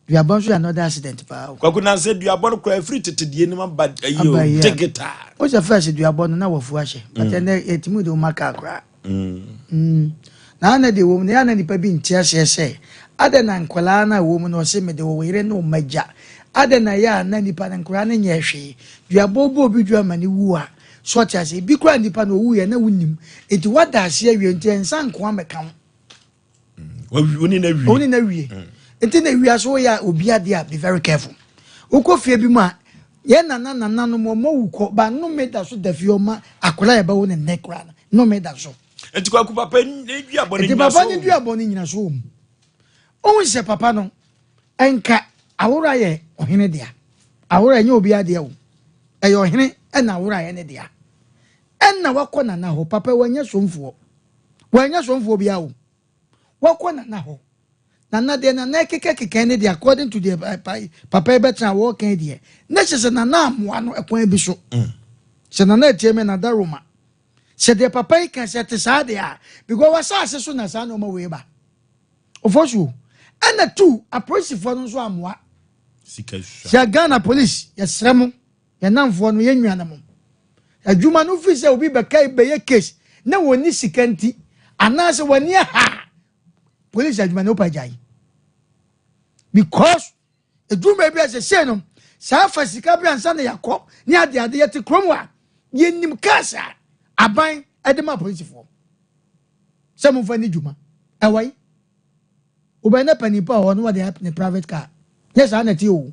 Duabɔ nso yɛ another accident paa o. Kwaku na sɛ duabɔ no koraa ɛfiri tete deɛ nim aba ayi o digital. O sɛ first duabɔ no na wafu ahyɛ but ɛnɛ yɛtumi de wo ma kaa koraa. Na ana deɛ wɔm no yɛ ana nipa bi nte aseɛ sɛ adɛn na nkwadaa no a wɔm no ɔse mede wo yere ne wo mma gya adɛn na yɛ a na nipa no nkwadaa no nyɛ hwee duabɔ bɔ obi dua ma ne wu a so ɔte aseɛ ebi koraa nipa no ɔwu yɛ na wonim nti wada aseɛ awie nti ɛnsa nkoa mɛka ho. Wone na wie. Wone na wie. Nti na wiase woyɛ a obi adeɛ a be very careful. Wokɔ fie bi mu a yɛn nana nananom wɔn awu kɔ ba nnome da so da fie ɔma akwadaa yɛbɛwo ne nnɛ koraa no nnome da so. Nti kwaku papa ne dua bɔ ne nyina so. Nti papa ne dua bɔ ne nyina so wɔ mu. Ohun sɛ papa no nka awora yɛ ɔhene dea. Awora ɛnyɛ obi adeɛ o. Ɛyɛ ɔhene ɛna awora yɛ ne dea. Ɛna wakɔ nana hɔ papa wanyɛ somfoɔ. Wanyɛ somfoɔ biara o. Wakɔ nana hɔ. Nana deɛ nana ɛkekakeka ne deɛ according to deɛ papa yi bɛtena a wɔreka deɛ na kyerɛ sɛ nana amoa no ɛkwan bi so. Sɛ nana atie me nada Roma. Sɛ deɛ papa yi ka sɛ te saa deɛ a because wasaase so na saa nneɛma wei ba. Ofosuo ɛna tu apolisifoɔ no nso amoa. Sɛ Ghana police yɛsrɛ mo. Yɛn nnamfoɔ no, yɛn nuanom. Adwuma no firi sɛ obi bɛka bɛyɛ case na wɔnni sika nti anaasɛ wɔani aha a, police adwuma no wopa gyae. Because ɛduru baabi a sɛsei no saa fa sika bi ansa na yɛakɔ ne ade ade yɛte kurom a yɛnim cars a aban de ma polisifoɔ sɛ momfa ne dwuma ɛwɔ yi. Wobɛyɛ na panin pa wɔ hɔ na wɔde ayɛ ne private car. Nyɛ saa na ɛteɛ o.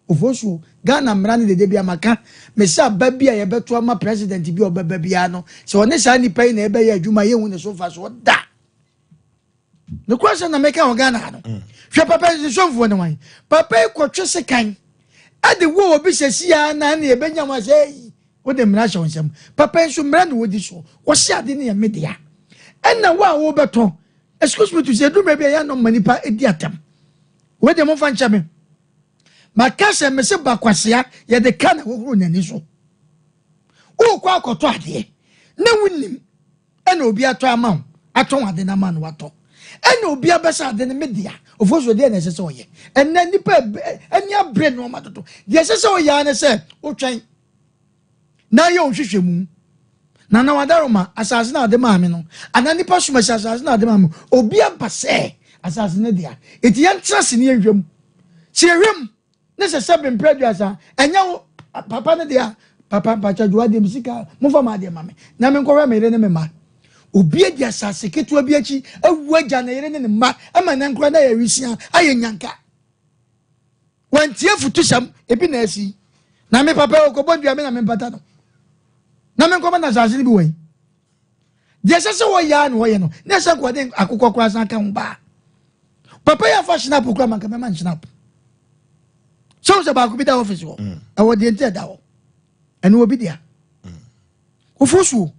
Ofosuo, Ghana mmara no dede bia maka, mese aba bi a yɛbɛto ama president bi a ɔbɛba biara no, sɛ ɔne saa nipa yi na ɛbɛyɛ adwuma a yɛnhu ne so mfasoɔ da. Nokorɛ sɛ na meka wɔ Ghana ha no. Hwɛ papa yi nsomfoɔ ne wan? Papa yi kɔtwe sekan ɛde wɔ obi sɛ si a na ne yɛbɛnya ho asɛ yi wode mmara hyɛ wo nsam. Papa yi nso mmara na wɔdi so. Wɔse ade no yɛ me dea. Ɛna wo a wobɛtɔ Excuse me to say, ɛduru baabi a yɛn ma nipa di atɛm. Wei deɛ momfa nkyɛ me. Maka sɛ mese ba kwasea yɛde ka na hohoro n'ani so. Wokɔ akɔtɔ adeɛ na wonim ɛna obi atɔ ama wo atɔn ade no ama no watɔ ɛna obi abɛsɛ ade no me dea ofo so deɛ na ɛsɛ sɛ ɔyɛ ɛnɛ nipa ani abere nneɛma dodo deɛ ɛsɛ sɛ ɔyɛ ara ne sɛ wotwɛn na ayɛ wo nhwehwɛmu. Na na wadaroma asase na ɔde maa me no, anaa nipa som asi asase na ɔde maa me. Obi aba sɛ asase no dea. Eti yɛntena ase ne yɛnhwɛ mu. Sɛ yɛhwɛ mu ne sɛ sɛ bempere aduasa ɛnyɛ wo papa no dea, papa mpakyɛ gye w'adeɛ me sika momfa m'adeɛ ma me na menkɔhwɛ me yere ne me mma. Obi adi asase ketewa bi akyi awu agya ne yere ne ne mma ama ne nkora na ayɛ awisia ayɛ nyanka. Wantie afutusɛm, ebi na asi. Na me papa ɔkɔbɔ dua me na mempata no. Na menkɔma no asase no bi wɔ yi. Deɛ ɛsɛ sɛ wɔyɛ a na wɔyɛ no, na ɛsɛ nka wɔde akokɔ koraa san ka ho baa. Papa yi afa shinap koraa ma nka mɛma no shinap. Sɛ wo sɛ baako bi da ɔfisi hɔ, mm. ɛwɔ deɛ nti ɛda hɔ. Ɛno obi dea. Mm. Ofosuo,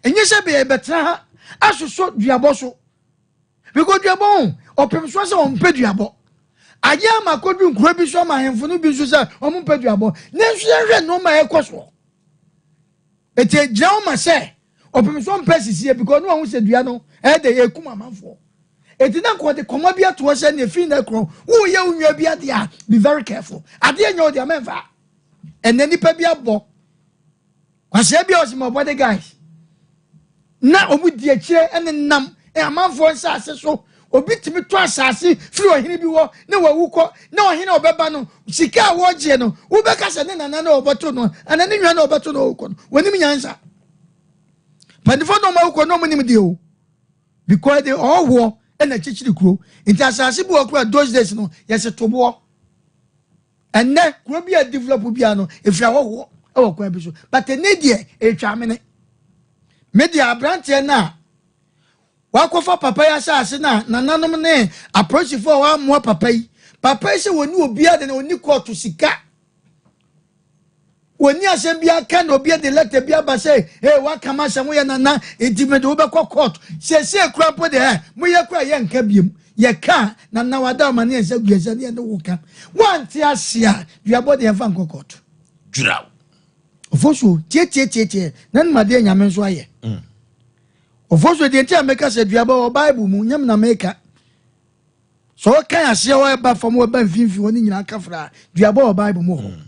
ɛnyɛ sɛ bɛyɛ bɛtena ha asosɔ duabɔ so. Because duabɔ ho, ɔpem soɔ sɛ ɔmpɛ duabɔ. Ayɛ ama akɔdu nkuro bi so ama ahemfo no bi nso sɛ ɔmo mpɛ duabɔ. Nanso yɛnhwɛ nneɛma a ɛkɔ soɔ. Eti egyina hɔ ma sɛ ɔpem so mpɛ sisie because no ɔho sɛ dua no ɛyɛ dɛ ɛkum amanfoɔ. Eti na nka ɔde kɔma bi ato hɔ sɛ nea efi na ɛkorɔ woyɛ wo nua bi adeɛ a be very careful. Adeɛ nyɛ ɔde amɛnfa. Ɛnɛ nipa bi abɔ Kwasea bi a ɔsi ma ɔbɔde guys na wɔn di akyire ne nam amanfoɔ nsaase so. Obi tumi tɔ asaase firi ɔhene bi hɔ na wawu kɔ na ɔhene a ɔbɛba no sika a wɔregyeɛ no wobɛka sɛ ne nana na ɔbɛto no anaa ne nua na ɔbɛto no ɔwukɔ no wɔnim nyansa. Mpanimfoɔ na wɔn awukɔ na wɔn nim deɛ o because de ɔhɔhoɔ na akyikyiri kuro nti asaase bi wɔ koro a those days no yɛsi toboɔ. Ɛnnɛ kuro bi a develop biara no efiri ahɔhoɔ wɔ kwan bi so but ɛnɛ deɛ ɛretwa amene. Me deɛ aberanteɛ no a wakɔfa papa yi asase no a nananom ne apolisifoɔ a wɔamoa papa yi. Papa yi sɛ wɔni obiara de na ɔni kɔɔto sika. Wɔni asɛm bi aka na obi de lɛtɛ bi aba sɛ ee waka ma asɛm woyɛ nana enti mede wobɛkɔ court. Seesei kura mpo deɛ ɛ moyɛ kura yɛnka biem. Yɛka nana wada ɔma ne yɛn nsa gu yɛn nsa ne yɛne wo ka. Woante ase a duabɔ deɛ yɛmfa nkɔ court. Dwiraw. Ofosuo tietietietie na nim adeɛ nyame nso ayɛ. Mm. Ofosuo deɛ nti a meka sɛ duabɔ wɔ Bible mu nyɛ me na meka. Sɛ ɔkan aseɛ hɔ ɛba fam ɛba mfimfini hɔ ne nyinaa ka fra duabɔ wɔ Bible mu hɔ.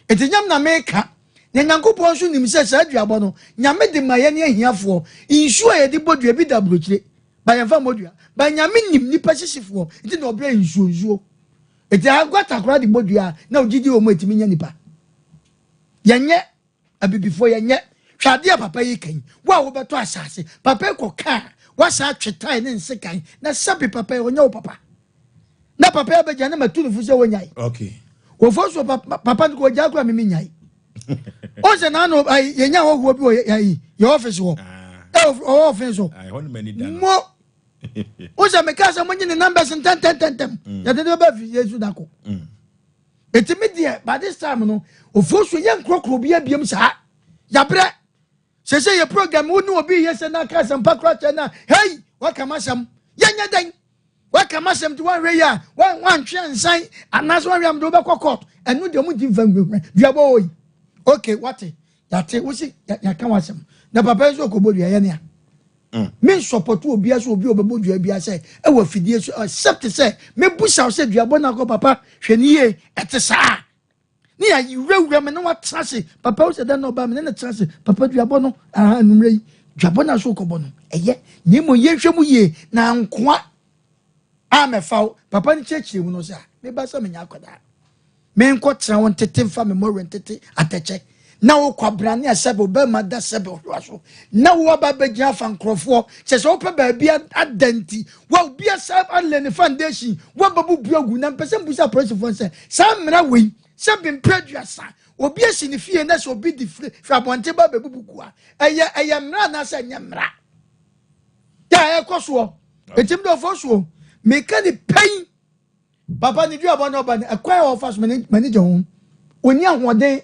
Enti nyɛ me na meka na Nyankopɔn nso nim sɛ saa duabɔ no Nyame de ma yɛne ahiafoɔ. Nsuo a yɛde bɔ dua bi da aburokyire ba yɛmfa mmɔ dua ba Nyame nim nipa hyehyefoɔ nti na ɔbrɛ nsuo nsuo. Eti aguata koraa de bɔ dua a na ogyidi wɔ mu a etumi nya nipa. Yɛnyɛ abibifoɔ yɛnyɛ. Hwɛ adeɛ a papa yi ka yi. Wo a wobɛtɔ asase, papa yi kɔ ka a, wasan atwe tae ne nsekan na sɛbe papa yi ɔnyɛ wo papa. Na papa yi abɛgya na matu ne fo sɛ wɔnyae. Okay. Wɔfo so papa papa no kɔ ogyaa koraa mimi nyae. O sɛ n'ano ayi yɛnya ahɔhoɔ bi wɔ yɛ yɛ ɔfisi hɔ. Ɛ ɔwɔ ɔfin so. Mo Wo sɛ meka sɛ monye ne numbers ntɛntɛntɛntɛm mm. yɛde ne bɛba afidie so da ko ɛti mm. me deɛ by this time no ofuo so yɛ nkorɔkorɔ bi abiem saa yabrɛ sɛ sɛ yɛ program wo ne obi yɛ sɛ na aka asɛmpa kora kyɛ no a hei waka m'asɛm yɛnyɛ dɛn waka m'asɛm nti woanhwɛ yi a woantwe ansan anaasɛ woanhwɛ a mede wobɛkɔ court ɛno deɛ ɔmo nti mfa nhwehwɛ duabɔ wɔ yi okay wate yɛate wo se yɛaka w'asɛm na papa yi nso ɔkɔbɔ dua yɛ nea Mm. Me nsɔpɔto obia sɛ obi a ɔbɛbɔ dua bia sɛ ɛwɔ afidie so except sɛ mɛbusa wo sɛ duabɔ no akɔ papa hwɛ ne yie ɛte saa ne yɛawurawura me ne watena ase papa wo sɛ dɛn na ɔba me ne ne tena ase papa duabɔ no aha anummerɛ yi duabɔ no aso kɔbɔ no ɛyɛ na mmom yɛnhwɛ mu yie na nkoa a mɛfa wo papa no kyerɛkyerɛ mu no sɛ a meba sɛ menya akwadaa Menkɔtena wo ntete mfa me mmɔwerɛ ntete atɛkyɛ na wo kwabrane a sɛbe ɔbarima da sɛbe ɔhwewa so na wo aba abɛgyina afa nkurɔfoɔ kyɛ sɛ wopɛ baabi ada nti wa obi asa alɛ ne foundation woabɛbubu agu na mpɛ sɛ mbusa apolisifoɔ sɛ saa mmara wei sɛ bempɛ aduasa obi asi ne fie na sɛ obi de firi firi abɔnten ba bɛbubu gu a ɛyɛ ɛyɛ mmara anaasɛ ɛnyɛ mmara yɛ a ɛkɔ soɔ ɛtim dɛ ɔfɔ soɔ meka ne pɛn Papa ne duabɔ na ɔba no ɛkwan a ɔfa so m'ani gye ho. Ɔni ahoɔden,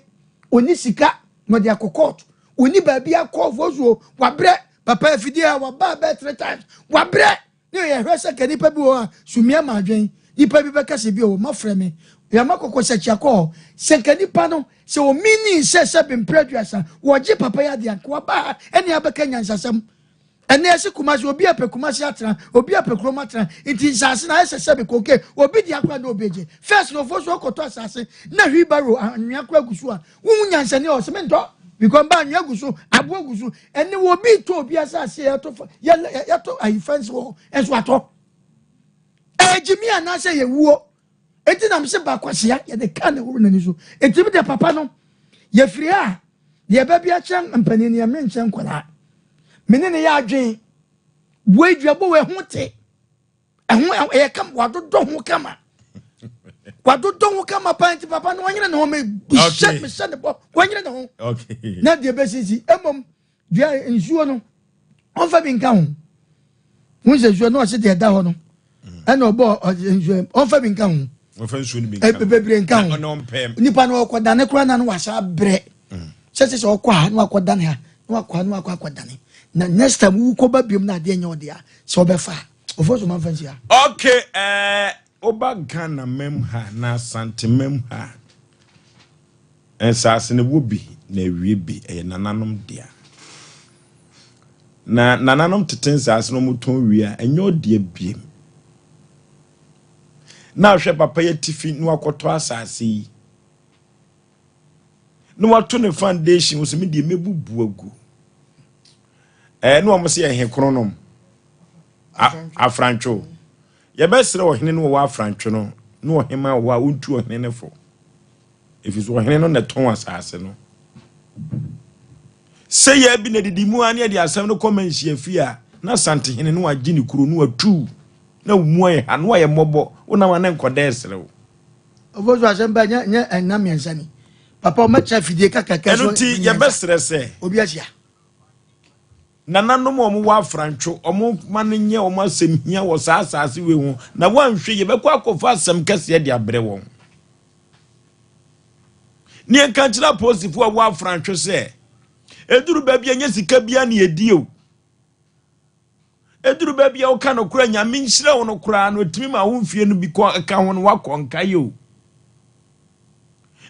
ɔni sika na ɔde akɔ court, ɔni baabi akɔ fosuo, wabrɛ. Papa afidie a waba bɛɛ three times, wabrɛ. Ne yɛ hwɛ sɛ ka nipa bi wɔ hɔ a sumia ma adwen, nipa bi bɛka sɛ bi o mafrɛ me, yɛma kɔkɔ sɛ kyia kɔ hɔ. Sɛ nka nipa no sɛ ɔmini sɛ sɛ bemprɛ aduasa wɔgye papa yi adeɛ anka waba ha ɛne abɛka nyansasɛm. Ɛnɛ yɛse Kumasi, obi apɛ Kumasi atena, obi apɛ kurom atena, nti nsaase no ayɛ sɛ sɛbe koke, obi dea koraa na obi gye. First no ofosu ɔkɔtɔ asaase na wheelbarrow anwea koraa gu so a, wohu nyansani a ɔse mentɔ because mba anwea gu so, aboɔ gu so. Ɛnɛ obi tɔ obi asaase a yɛto fa, yɛ, yɛto ayi fence wɔ hɔ, nso atɔ. Ɛyɛ gyimi anaasɛ yɛ wuo. Enti na mese ba kwasea, yɛde kaa na ɛworo n'ani so. Enti me deɛ papa no, yɛfiri ha a, deɛ ɛbɛ bi akyerɛ mpanin no, yɛmmere nkyerɛ nkwadaa. Me ne ne yɛ adwen. Wei duabɔ wei ho te. Ɛho ɛyɛ kama, wadodɔ ho kama. Wadodɔ ho kama paa nti papa no wɔnyere ne ho me hyɛ me hyɛ ne bɔ wɔnyere ne ho. Na deɛ bɛsisi mmom Dua nsuo no ɔmfa bi nka ho wo sɛ nsuo no ɔse deɛ ɛda hɔ no mm. ɛna ɔbɔ nsuo ɔmfa bi nka ho bebree nka ho nipa no ɔkɔdane koraa na no wasa abrɛ mm. sɛ sɛ sɛ ɔkɔ ha na wakɔdane ha na wakɔ ha na wakɔ akɔdane na next time wokɔba biom na adeɛ nyɛ ɔde a sɛ ɔbɛfa a ɔfo so mamfa nsia. Okay, ɛɛ eh, woba Ghana mam ha na Asante mam ha. Nsaase no wɔ bi na awie bi, ɛyɛ nananom dea. Na nananom tete nsaase no wɔtɔn wie a, ɛnyɛ ɔdea biem. Na ahwɛ papa yi atifi na wakɔtɔ asaase yi. Na wato ne foundation wɔ sɛ me deɛ mɛbubu agu. Ɛɛ na wɔn sɛ yɛ he kronom. Afrantwo. Yɛbɛsrɛ ɔhene no wɔwɔ afrantwo no na ɔhema wɔ hɔ a ɔntu ɔhene no fo. Ɛfiri sɛ ɔhene no na ɛtɔn asase no. Sɛ yɛ bi na didi mu a ne yɛde asɛm no kɔ manhyia fie a, na Asantehene no agye ne kuro no atu na wo mu ayɛ ha na wayɛ mmɔbɔ wonam a na nkɔda ɛsrɛ wo. Ɔfɔ so asɛm ba nyɛ nyɛ ɛnna mmiɛnsa ni papa ɔmɛkyerɛ afidie kakraka so. Ɛno nti yɛbɛsrɛ sɛ. Obi ahyia. Nananom a wɔwɔ Afrantwo, wɔn ma no nyɛ wɔn asɛm hia wɔ saa asase wei ho, na wɔanhwɛ yie bɛkɔ akɔfa asɛm kɛseɛ de abrɛ wɔn. Ne yɛnka nkyerɛ apolisifoɔ a wɔwɔ Afrantwo sɛ, ɛduru baabi a ɛnyɛ sika biara na yɛdi o. Ɛduru baabi a woka nokorɛ a Nyame nhyira wo no koraa no, ɛtumi ma wo mfie no bi kɔ ka ho no woakɔ nkaeɛ o.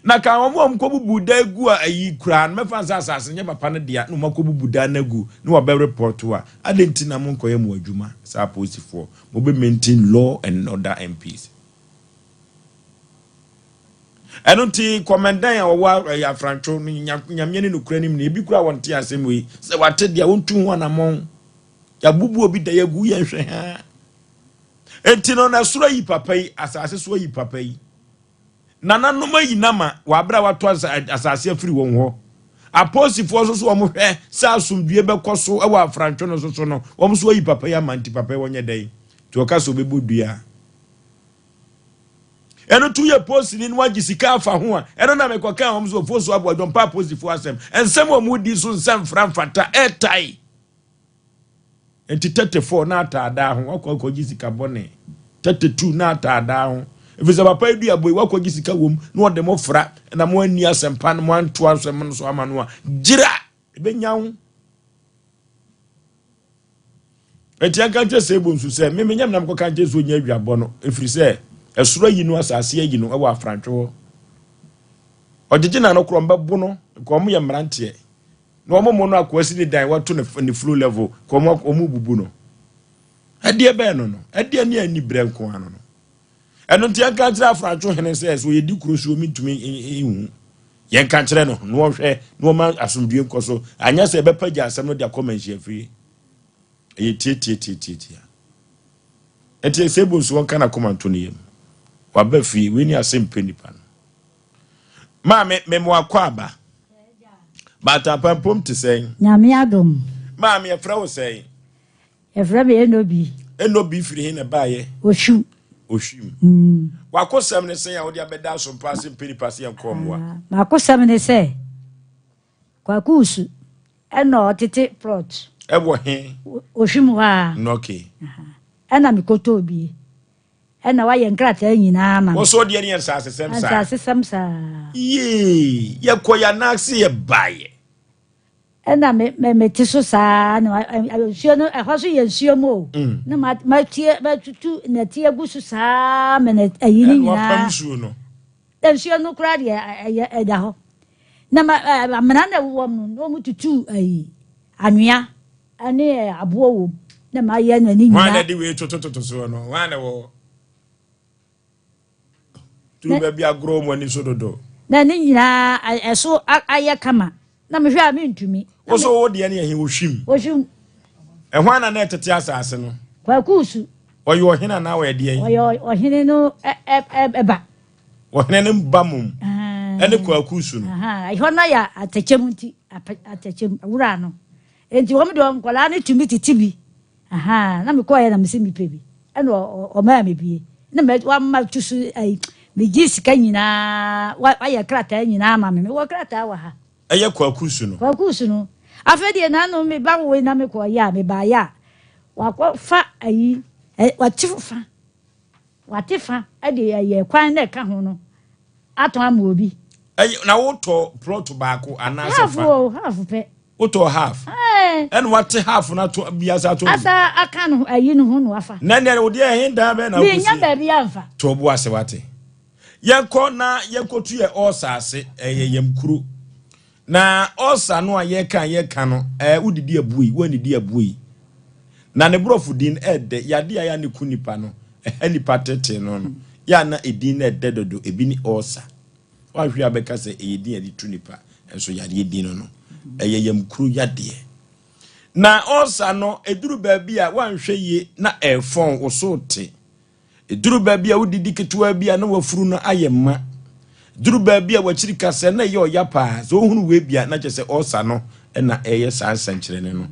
Na ka wɔn a wɔkɔbubu dan gu a ayi koraa no mɛfa sɛ asase nyɛ papa no dea na wɔakɔbubu dan no agu na wɔabɛ report a, adɛn nti na monkɔyɛ mo adwuma saa apolisifoɔ? Mobɛ maintain law and order and peace. Ɛno nti kɔmɛndan a wɔwɔ ɛyɛ afrantwo no nyameɛ ne nokorɛ nim no ebi koraa wɔnte asɛm wei sɛ wate deɛ wɔntu ho anammɔn. Yɛabubu obi da yɛagu yɛn hwɛ ha. Enti no na soro ayi papa yi, asase so ayi papa yi. Nananom ayi nama wɔ abere a wɔato asase afiri wɔn hɔ. Apolisifoɔ nso so wɔn hwɛ sɛ asomdwie bɛkɔ so wɔ afrantwo no so so no, wɔn nso ayi papa yi ama nti papa yi wɔnyɛ dɛn? Nti wɔka sɛ ɔbɛbɔ dua. Ɛno to yɛ posini no wagye sika afa ho a, ɛno na mekɔka wɔn so ofosu aboa dwɔmpa apolisifoɔ asɛm. Nsɛm a wɔn di so nsɛm mfra mfata ɛtae. Nti 34 na ataadaa ho wakɔ akɔgye sika bɔne. 32 na ataadaa ho. Ɛfiri sɛ papa yi duabɔ yi wakɔgye sika wom na ɔde mo fra na mo anni asɛmpa no mo anto asɛm no so ama no a gyira ɛbɛnya wo. Enti ɛnka nkyerɛ Sebo nso sɛ me menyɛ menam kɔka nkyerɛ sɛ ɔnya adwabɔ no ɛfiri sɛ ɛsoro ayi no asase ayi no ɛwɔ afrantwe hɔ. Ɔgyegye na no korɔ mbɛbo no nka ɔmo yɛ mmeranteɛ. Na wɔn mo no akoa si ne dan wɔto ne ne flow level kɔ wɔn wɔn bubu no ɛdeɛ bɛn no no ɛdeɛ ne ani brɛ nko ano no ɛno nti yɛnka nkyerɛ afrantwo hene sɛ so yɛdi kuro so omi ntumi nhu yɛnka nkyerɛ no na wɔhwɛ na wɔma asomdue nkɔ so anyɛ sɛ ɛbɛpa gya asɛm no de akɔ manhyiafie ɛyɛ tiatiatiatiatia ɛnti ɛsɛ bu nso wɔnka n'akoma nto ne yam waba fie wei ne asɛm pɛ nipa no Maame, me mo akwaaba. Baatapampom te sɛn? Nyame adom. Maame, yɛfrɛ wo sɛn? Yɛfrɛ me Enobi. Enobi firi he na ɛbaeɛ? Ohwim. Ohwim. Mm. W'akosɛm ne sɛn a wode abɛda asompa ase mpɛ nipa se yɛnkɔ mmoa? Ah, m'akosɛm ne sɛ, Kwaku Usu ɛna ɔtete plot. Ɛwɔ he? Ohwim hɔ a. Okay. Ɛna mekɔtɔɔ bie. Ɛna wayɛ nkrataa nyinaa ama me. Wo so deɛ ne yɛ nsasesɛm saa. Nsasesɛm saa. Yee, yɛkɔ yɛ anaase yɛ baeɛ. Ɛna me me me te so saa na nsuo no ɛhɔ so yɛ nsuo mu o. Mm. Na ma ma tie ma tutu nɛte agu so saa ma na ayi ne nyinaa. Ɛna wapam nsuo no. Nsuo no koraa deɛ ɛyɛ ɛda hɔ. Na ma amena na ɛwowɔ mu no na wɔn tutu ayi anwea. Ɛne aboɔ wom na mayɛ no ɛne nyina. Hwan na de wei totototo soɔ no? Hwan na ɛwɔ hɔ? Turu baabi agorɔ wɔn ani so dodo. Na ne nyinaa ɛso ayɛ kama na mehwɛ a mentumi. Wo so wo deɛ ne ɛhe? Ohwim. Ohwim. Ɛhwan na na ɛtete asase no? Kwaku Usu. Ɔyɛ ɔhene anaa ɔyɛ deɛn? Ɔyɛ ɔhene no ba. Ɔhene no ba mom ɛne Kwaku Usu no. Ɛhɔ no yɛ atɛkyɛm nti atɛkyɛm wura no. Enti wɔn deɛ nkwadaa no tumi tete bi ahaa na mekɔɔyɛ na mese mepɛ bi ɛna ɔmaa me bie na wama tu so ayi megye sika nyinaa wayɛ krataa nyinaa ama me mewɔ krataa wɔ ha. Ɛyɛ kwaku su no. Kwaku su no afei deɛ nanu me ba woe na mekɔɔyɛ a mebaayɛ a wakɔ fa ayi wate fa wate fa ɛde ɛyɛ kwan na ɛka ho no atɔn ama obi. Ɛyɛ na wotɔ plot baako anaasɛ fa? Half o, half pɛ. Wotɔ half? Ɛɛ. Ɛna wate half no ato bi asa ato. Asa aka no ayi no ho na wafa. Na nea wo deɛ ɛhe dan bɛn na wokɔsi? Menya baabi amfa. To bo ase wate. Yɛnkɔ na yɛnkɔtu yɛ ɔɔsa ase ɛyɛ yam kuro. Na ɔɔsa no a yɛka yɛka no ɛɛ wodidi abuei woannidi abuei. Na ne borɔfo din ɛɛdɛ yadeɛ a yɛ a ne ku nipa no ɛha nipa tetee no no yɛ a na edin no ɛdɛ dodo ebi ne ɔɔsa. Woanhwɛ a bɛka sɛ ɛyɛ din a yɛde tu nipa, nso yadeɛ din no no, ɛyɛ yamkuro yadeɛ. Na ɔsa no, ɛduru baabi a woanhwɛ yie na ɛrefɔn, wo so te. Ɛduru baabi a wodidi ketewa bi a na wafuru no ayɛ ma. Ɛduru baabi a wakyiri kasɛ na ɛyɛ ɔya paa. Sɛ wohunu wei bi a na kyerɛ sɛ ɔsa no na ɛyɛ saa nsɛnkyerɛnne no.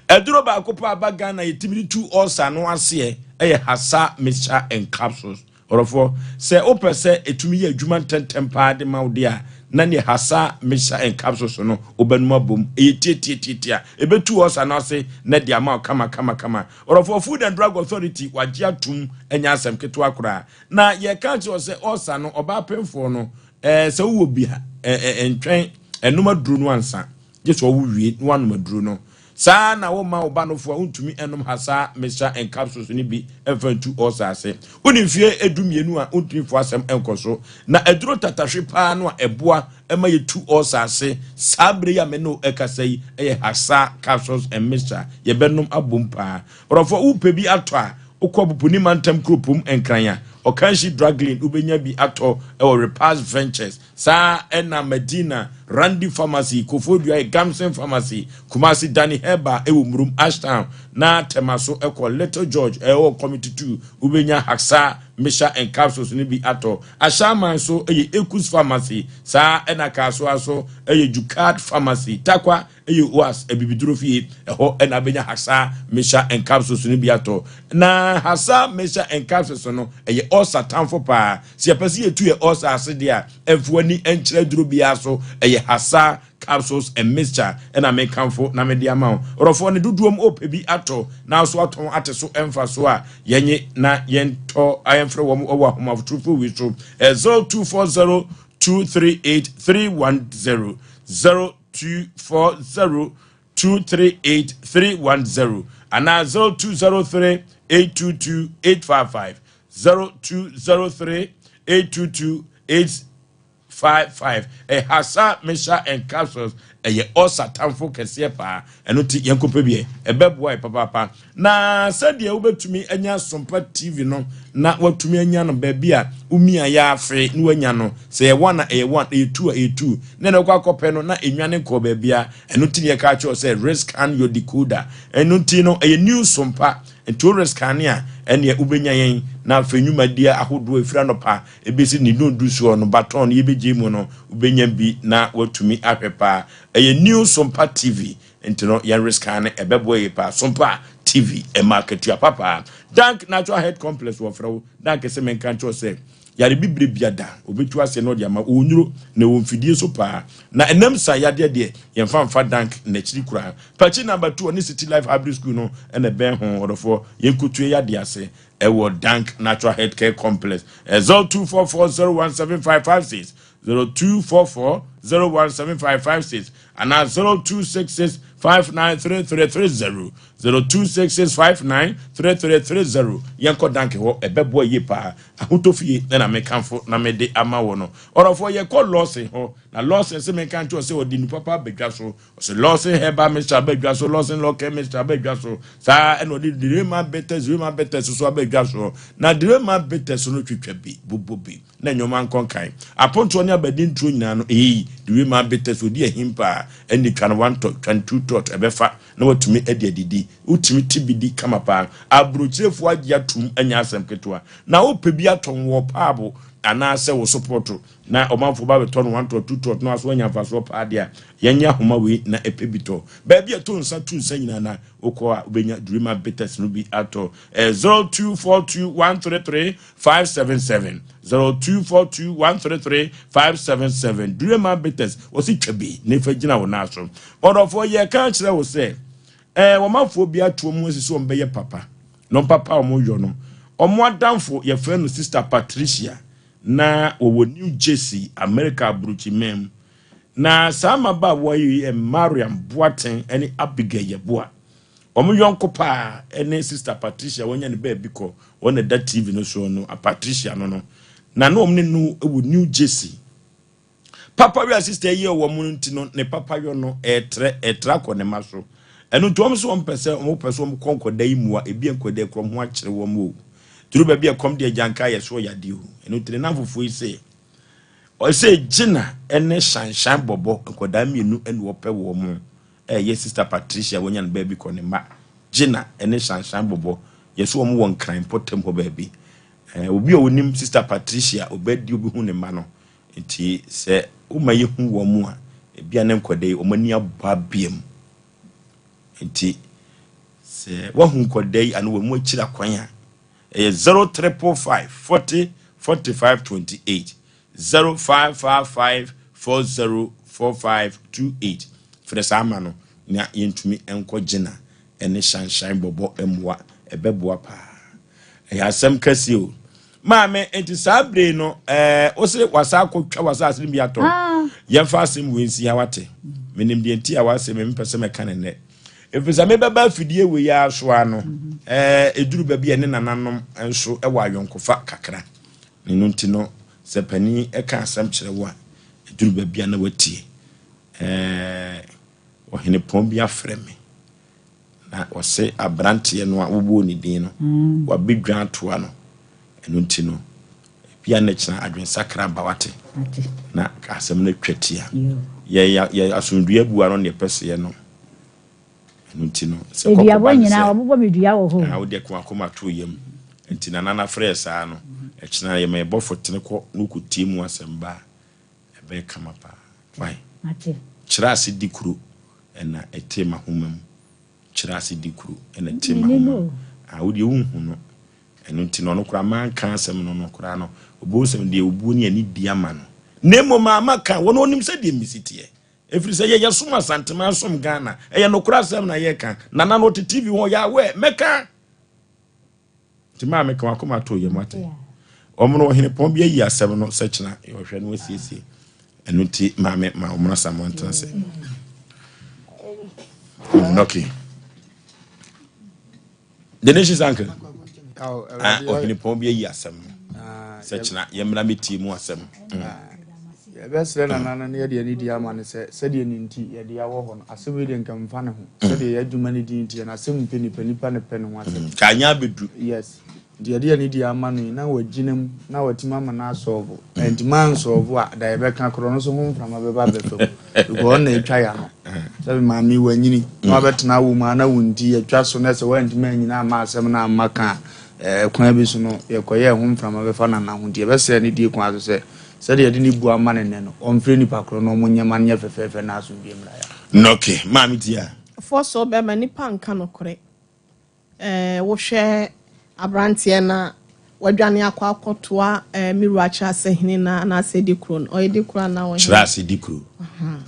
Aduro baako paa ba Ghana yɛtumi de tu ɔsa no aseɛ ɛyɛ Hasa Mixture and Capsules. Ɔdɔfoɔ, sɛ wopɛ sɛ ɛtumi yɛ adwuma ntɛmntɛm paa de ma wo deɛ a, na neɛ Hasa Mixture and Capsules no wobɛnom abom. Ɛyɛ tiatiatiatia. Ɛbɛtu ulcer no ase na de ama wo kama kama kama. Ɔdɔfoɔ, Food and Drug Authority wagye atom, ɛnyɛ asɛm ketewa koraa. Na yɛka akyerɛ wo sɛ ulcer no, ɔbaa pemfoɔ no, ɛɛ, sɛ wowɔ bi a, ɛ, ɛ, ntwɛn, ɛnom aduro no ansa. Gye sɛ ɔwo wie na wanom aduro no. Saa ara na woma wo ba nofo a wontumi nnom Hasa Mixture and Capsules no bi mfa ntu ulcer ase. Wode mfeɛ 12 a wontumi mfa w'asɛm nkɔ so. Na aduro tatahwe paa no a ɛboa ma yɛtu ulcer ase saa berɛ yi a me ne wo rekasa yi yɛ Hasa Capsules and Mixture. Yɛbɛnom abom paa. Ɔdɔfoɔ wopɛ bi atɔ a, wokɔ Boponi Mantam Kuropom Nkran a, Ɔkanhyi Drug Lane wobɛnya bi atɔ wɔ Repast Ventures. Saa ara na Madina, Randy Pharmacy, Koforidua yɛ Gamson Pharmacy, Kumasi Danny Herbal wɔ Murum, Ashtown, na Tema so kɔ Little George ɛwɔ Committee 2, wobɛnya Haxa Mixture and Capsules no bi atɔ. Ashaiman nso yɛ Ekus Pharmacy, saa ara na Kasoa nso yɛ Jukad Pharmacy, Tarkwa Ɛyɛ Oas abibiduro fie, ɛhɔ na abɛnya Hasa Mesha and Capsules no bi atɔ. Na Hasa Mesha and Capsules no, ɛyɛ ulcer tamfo paa. Sɛ yɛpɛ sɛ yɛtu yɛ ulcer ase deɛ a, ɛmfa w'ani nkyerɛ aduro biara so, ɛyɛ Hasa Capsules and Mixture na mekamfo na mede ama wo. Ɔdɔfoɔ, ne dodoɔ mu ɔpɛ bi atɔ na nso atɔn ate so mfasoɔ a, yɛnye na yɛntɔ, yɛmfrɛ wɔn wɔ ahomatorofoɔ wei so, 0240 238 310, 0 240 238 310 anaa 0203 822 855 0203 822 855 Ɛhasa Mixture and Capsules ɛyɛ ɔsa tamfo kɛseɛ paa ɛno nti yɛnkɔpɛ bi ɛ ɛbɛboa yɛ papaapa Na sɛdeɛ wobɛtumi anya Sompa TV no na watumi anya no baabi a womia yɛ afe na wanya no, sɛ ɛyɛ one a ɛyɛ one, ɛyɛ two a ɛyɛ two, na ɛna wokɔ akɔpɛ no na ɛnwane nkɔɔ baabia. Ɛno nti na yɛka akyerɛ wo sɛ rescan your decoder. Ɛno nti no ɛyɛ new Sompa, nti wo rescan a ɛneɛ wobɛnya yɛn na afei nnwumadie ahodoɔ ɛfiri anɔpa ɛbɛsi ne nnɔndu soɔ no baton no yɛbɛgye mu no wobɛnya bi na watumi ahwɛ paa. Ɛyɛ new Sompa TV. Nti no yɛn rescan no ɛbɛboa yie paa. Sompa TV ɛma akatua papa. Dank Natural Health Complex wɔfrɛ wo. Dank se menka nkyerɛ wo sɛ yare bibire bia da obetu aseɛ na ɔde ama wo. Ɔwɔ nnuro na ɛwɔ mfidie so paa. Na ɛnam sa yadeɛ deɛ yɛmfa mfa Dank n'akyiri koraa. Pakyi number 2 ɔne City Life Hybrid School no na ɛbɛn ho. Ɔdɔfoɔ yɛnkɔtue yadeɛ ase ɛwɔ Dank Natural Health Care Complex. 0244017556 0244 017556 anaa 0266 593330 0266 593330 Yɛnkɔ Danke hɔ, ɛbɛboa yie paa. Ahotɔ fie na mekamfo na mede ama wo no. Ɔdɔfoɔ, yɛkɔ Lawson hɔ, na Lawson se menka nkyerɛ wo sɛ ɔde nnupa pa aba dwa so. Ɔse Lawson Herbal Mixture aba dwa so, Lawson Local Mixture aba dwa so. Saa ara na ɔde Direma Bitters, Direma Bitters nso aba dwa so. Na Direma Bitters no twitwa bi, bobɔ bi. na nneɛma nkɔ nkan. Apontoɔ ne abadintoɔ nyinaa no, eei, the way maa bitters ɔdi ahim paa, ɛnde twa no one tot, twa no two tot, ɛbɛfa na watumi de adidi. Wotumi te bi di kama paa. Aburokyirefoɔ agye atum nyɛ asɛm ketewa. Na wopɛ bi atɔn wɔ paabo anaasɛ wo sopɔɔto na ɔmanfoɔ ba bɛtɔ no one tot, two tot na waso anya mfasoɔ paa deɛ a, yɛnyɛ ahoma wei na ɛpɛ bi tɔ. Baabi a ɛtɔ nsa tu nsa nyinaa na wokɔ a wobɛnya Durima bitters no bi atɔ. Ɛyɛ 0242 133 577 0242 133 577 Durema Bitters wɔsi twa bi na efa gyina wo nan so. Ɔdɔfoɔ yɛka akyerɛ wo sɛ ɛɛ wɔmafoɔ bi ato wɔn asi sɛ wɔn bɛyɛ papa na wɔn papa a wɔn yɔ no wɔn adamfo yɛfrɛ no Sister Patricia na wɔwɔ New Jersey America aburokyiman mu na saa mmabaawa yi yɛ Mariam Boateng ne Abigail Yeboah. Wɔn yɔnko paa ne Sista Patricia a wanya ne baabi kɔ, wɔn na ɛda TV no soɔ no, Patricia no no. Na na wɔn ne no wɔ New Jersey. Papa yɔ a sista yi yɛ wɔn no nti no, ne papa yɔ no ɛretrɛ, ɛretrɛ akɔ ne mma so. Ɛno nti wɔn nso wɔn pɛ sɛ, wɔn pɛ sɛ wɔn kɔ nkɔda yi mua, ebi nkɔda yi korɔ ho akyere wɔn o. Duru baabi a ɛkɔm de agyanka yɛ so ɔyadeɛ o. Ɛno nti ne namfofoɔ yi sɛ, ɔsɛ Gina ne Shanshan bɔbɔ, nkɔdaa mmienu na wɔpɛ wɔn. Ɛyɛ Sister Patricia a wanya no baabi kɔ ne mma Gina ne Shanshan Bɔbɔ. Yɛse wɔn wɔ Nkran mpɔtam hɔ baabi. Eh, obi a onim Sister Patricia, ɔbɛdi obehu ne mma no. Nti sɛ woma yɛhu wɔn a, ebia ne nkɔda yi wɔn ani abɔ abeam. Nti sɛ woahu nkɔda yi anaa wɔn akyiri akwan a, ɛyɛ 0355 40. 45 28. 0555 40 45 28. Frɛ saa ma no na yɛntumi nkɔ gyina ɛne hyɛnhyɛn bɔbɔ mmoa. Ɛbɛboa paa. Ɛyɛ asɛm kɛseɛ o. Maame, nti saa bere yi no, ɛɛ, wo se wasa akɔtwa w'asase no bi atɔn. Ah. Yɛmfa asɛm wei nsi ha wate. Menim deɛ nti a w'asɛm yi mepɛ sɛ mɛka no nnɛ. Ɛfiri sɛ mebɛba afidie wei ara so ara no, ɛɛ, ɛduru baabi a ɛne nananom nso wɔ ayɔnkofa kakra. Ne no nti no, sɛ panin ka asɛm kyerɛ wo a, ɛduru baabi a na watie. Ɛɛ, ɔhenepɔn bi afrɛ me. Na ɔse abranteɛ no a wobɔɔ ne din no, wabɛdwa atoa no. Ɛno nti no, ebia na kyena adwensakra aba wate. Na asɛm no atwa tia. Yɛ yɛ asomdwoeɛ abua no na yɛpɛ sɛ yɛnom. Ɛno nti no, sɛ kɔkɔ Eduabɔ ba ne nyinaa sɛ, wɔbobɔ me dua wɔ hɔ o. ah, wode ko akoma to yam. Nti nana no afrɛ yɛ saa no, ɛkyena yɛma yɛbɔfo tene kɔ na ɔkɔtie mu asɛm ba a, ɛbɛyɛ kama paa. Wai. Mate. Kyerɛ ase di kuro na ɛte m'ahoma mu Kyerɛ ase di kuro na ɛte Menni m'ahoma no mu o. Ah, wo deɛ wonhu no Ɛno nti no ɔno koraa manka asɛm no no koraa no Ɔbɛhu sɛ deɛ obuo ne anidie ama no Na mmom a maka wɔn ɔnim sɛdeɛ mesi teɛ Ɛfiri sɛ yɛ yɛsom Asanteman som Ghana Ɛyɛ nokorɛ asɛm na yɛka Nana no ɔte TV ho ɔyɛ aware Mɛka Nti maa meka wakoma too yam ate. Wɔn no ɔhene pɔn bi ayi asɛm no sɛ kyena ɔhwɛ no asiesie. Ɛno nti maame ma wɔn asa mo ntena se. Okay. The nation's uncle. Ah, ɔhene pɔn bi ayi asɛm no sɛ kyena yɛmmra mɛtie mu asɛm. Yɛbɛsrɛ nana no na yɛde anidie ama no sɛ sɛdeɛ ne nti yɛde awɔ hɔ no, asɛm yi deɛ nka mfa ne ho. Sɛdeɛ yɛn adwuma no din teɛ no, asɛm mpɛ nipa, nipa na ɛpɛ ne ho asɛm. Nka anyɛ abɛdu. Yes. Nti yɛde anidie ama no yi, na wagyina mu, na watumi ama no asɔɔvo. Antumi ansɔɔvo a, da yɛbɛka korɔ no nso ho mframa bɛba abɛfa mu. Because ɔno na ɛtwa yɛn ano. Sɛbe maame yi wanyini, na wabɛtena awo mu a, na wo nti yɛtwa so na sɛ woantumi anyini amma asɛm no amma ka a, Kwan bi so no, yɛkɔyɛɛ ho mframa bɛfa Nana ho nti, yɛbɛsrɛ no die kwan so sɛ, sɛdeɛ yɛde ne bu ama no nnɛ no, ɔmfrɛ nnipa korɔ na wɔnyɛ ma no nyɛ fɛfɛɛfɛ na asomdwoeɛ mmra yɛn. Nɔke, maame tie a. Foɔ so bɛma nipa nka nokorɛ eh, Wohwɛ abranteɛ no a wadwane akɔ akɔtoa eh, me wura Kyerɛasehene no anaasɛ Dikuro no, ɔyɛ Dikuro anaa ɔhene? Kyerɛase Dikuro. Ahaa.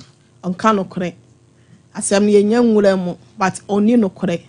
Ɔnka nokorɛ. Asɛm no yɛnya nwura mu but ɔnni nokorɛ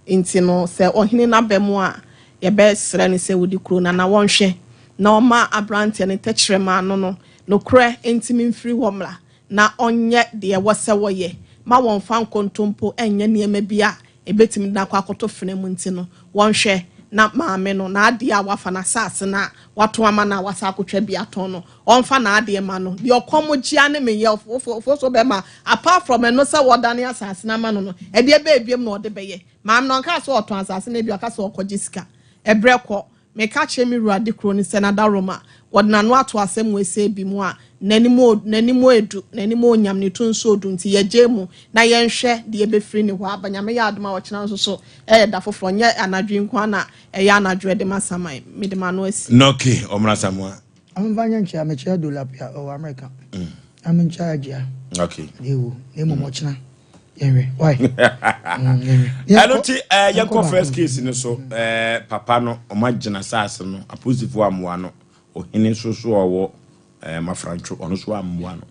nti no sɛ ɔhene no aba mu a yɛbɛsrɛ no sɛ ɔdi kuro no anaa wɔnhwɛ na ɔma abranteɛ no tɛkyerɛma ano no nokorɛ ntimi mfiri hɔ mmra na ɔnyɛ deɛ ɛwɔ sɛ wɔyɛ ma wɔmfa nkontompo nyɛ nneɛma bi a ɛbɛtumi de no akɔ akɔto fena mu nti no wɔnhwɛ na maame no n'adeɛ a wafa n'asase no a watɔn ama no a wasan akɔtwa bi atɔn no Ɔnfa n'adeɛ ma no. Deɛ ɔkɔm gye ara ne me yɛ ɔfoforɔ bɛma apart from ɛno sɛ wɔdane asase no ama no no ɛdeɛ bɛɛ biom na ɔde bɛyɛ. Maame no ɔnkaa sɛ ɔtɔn asase no ebia ɔka sɛ ɔkɔgye sika. Ɛberɛ kɔ. Meka kyerɛ me wura Dekuro no sɛ n'adaworoma wɔde n'ano ato asɛm wei bi mu a n'anim n'anim edu n'anim onyam ne to nso odu nti yɛgyae mu na yɛnhwɛ deɛ ɛbɛfiri ne hɔ aba. Nyame yɛ adom a ɔkyena nso so ɛyɛ da foforɔ nyɛ anadwo yi nko ara na ɛyɛ anadwo ɛde ma saman. Mede m'ano asi. Nɔke ɔmmra Samoa. Amemfa nyɛ nkyea, mekyea Dolapia ɔwɔ America. Na menkyea Agyia. Okay. Deɛ na mmom ɔkyena yɛnhwɛ. Why? Yɛnhwɛ. Ɛno ti ɛɛ yɛnkɔ first case no so ɛɛ papa no ɔmo agyina saase no apolisifoɔ amoa no ɔhene nso so ɔwɔ ɛɛ mafrantwo ɔno so amoa no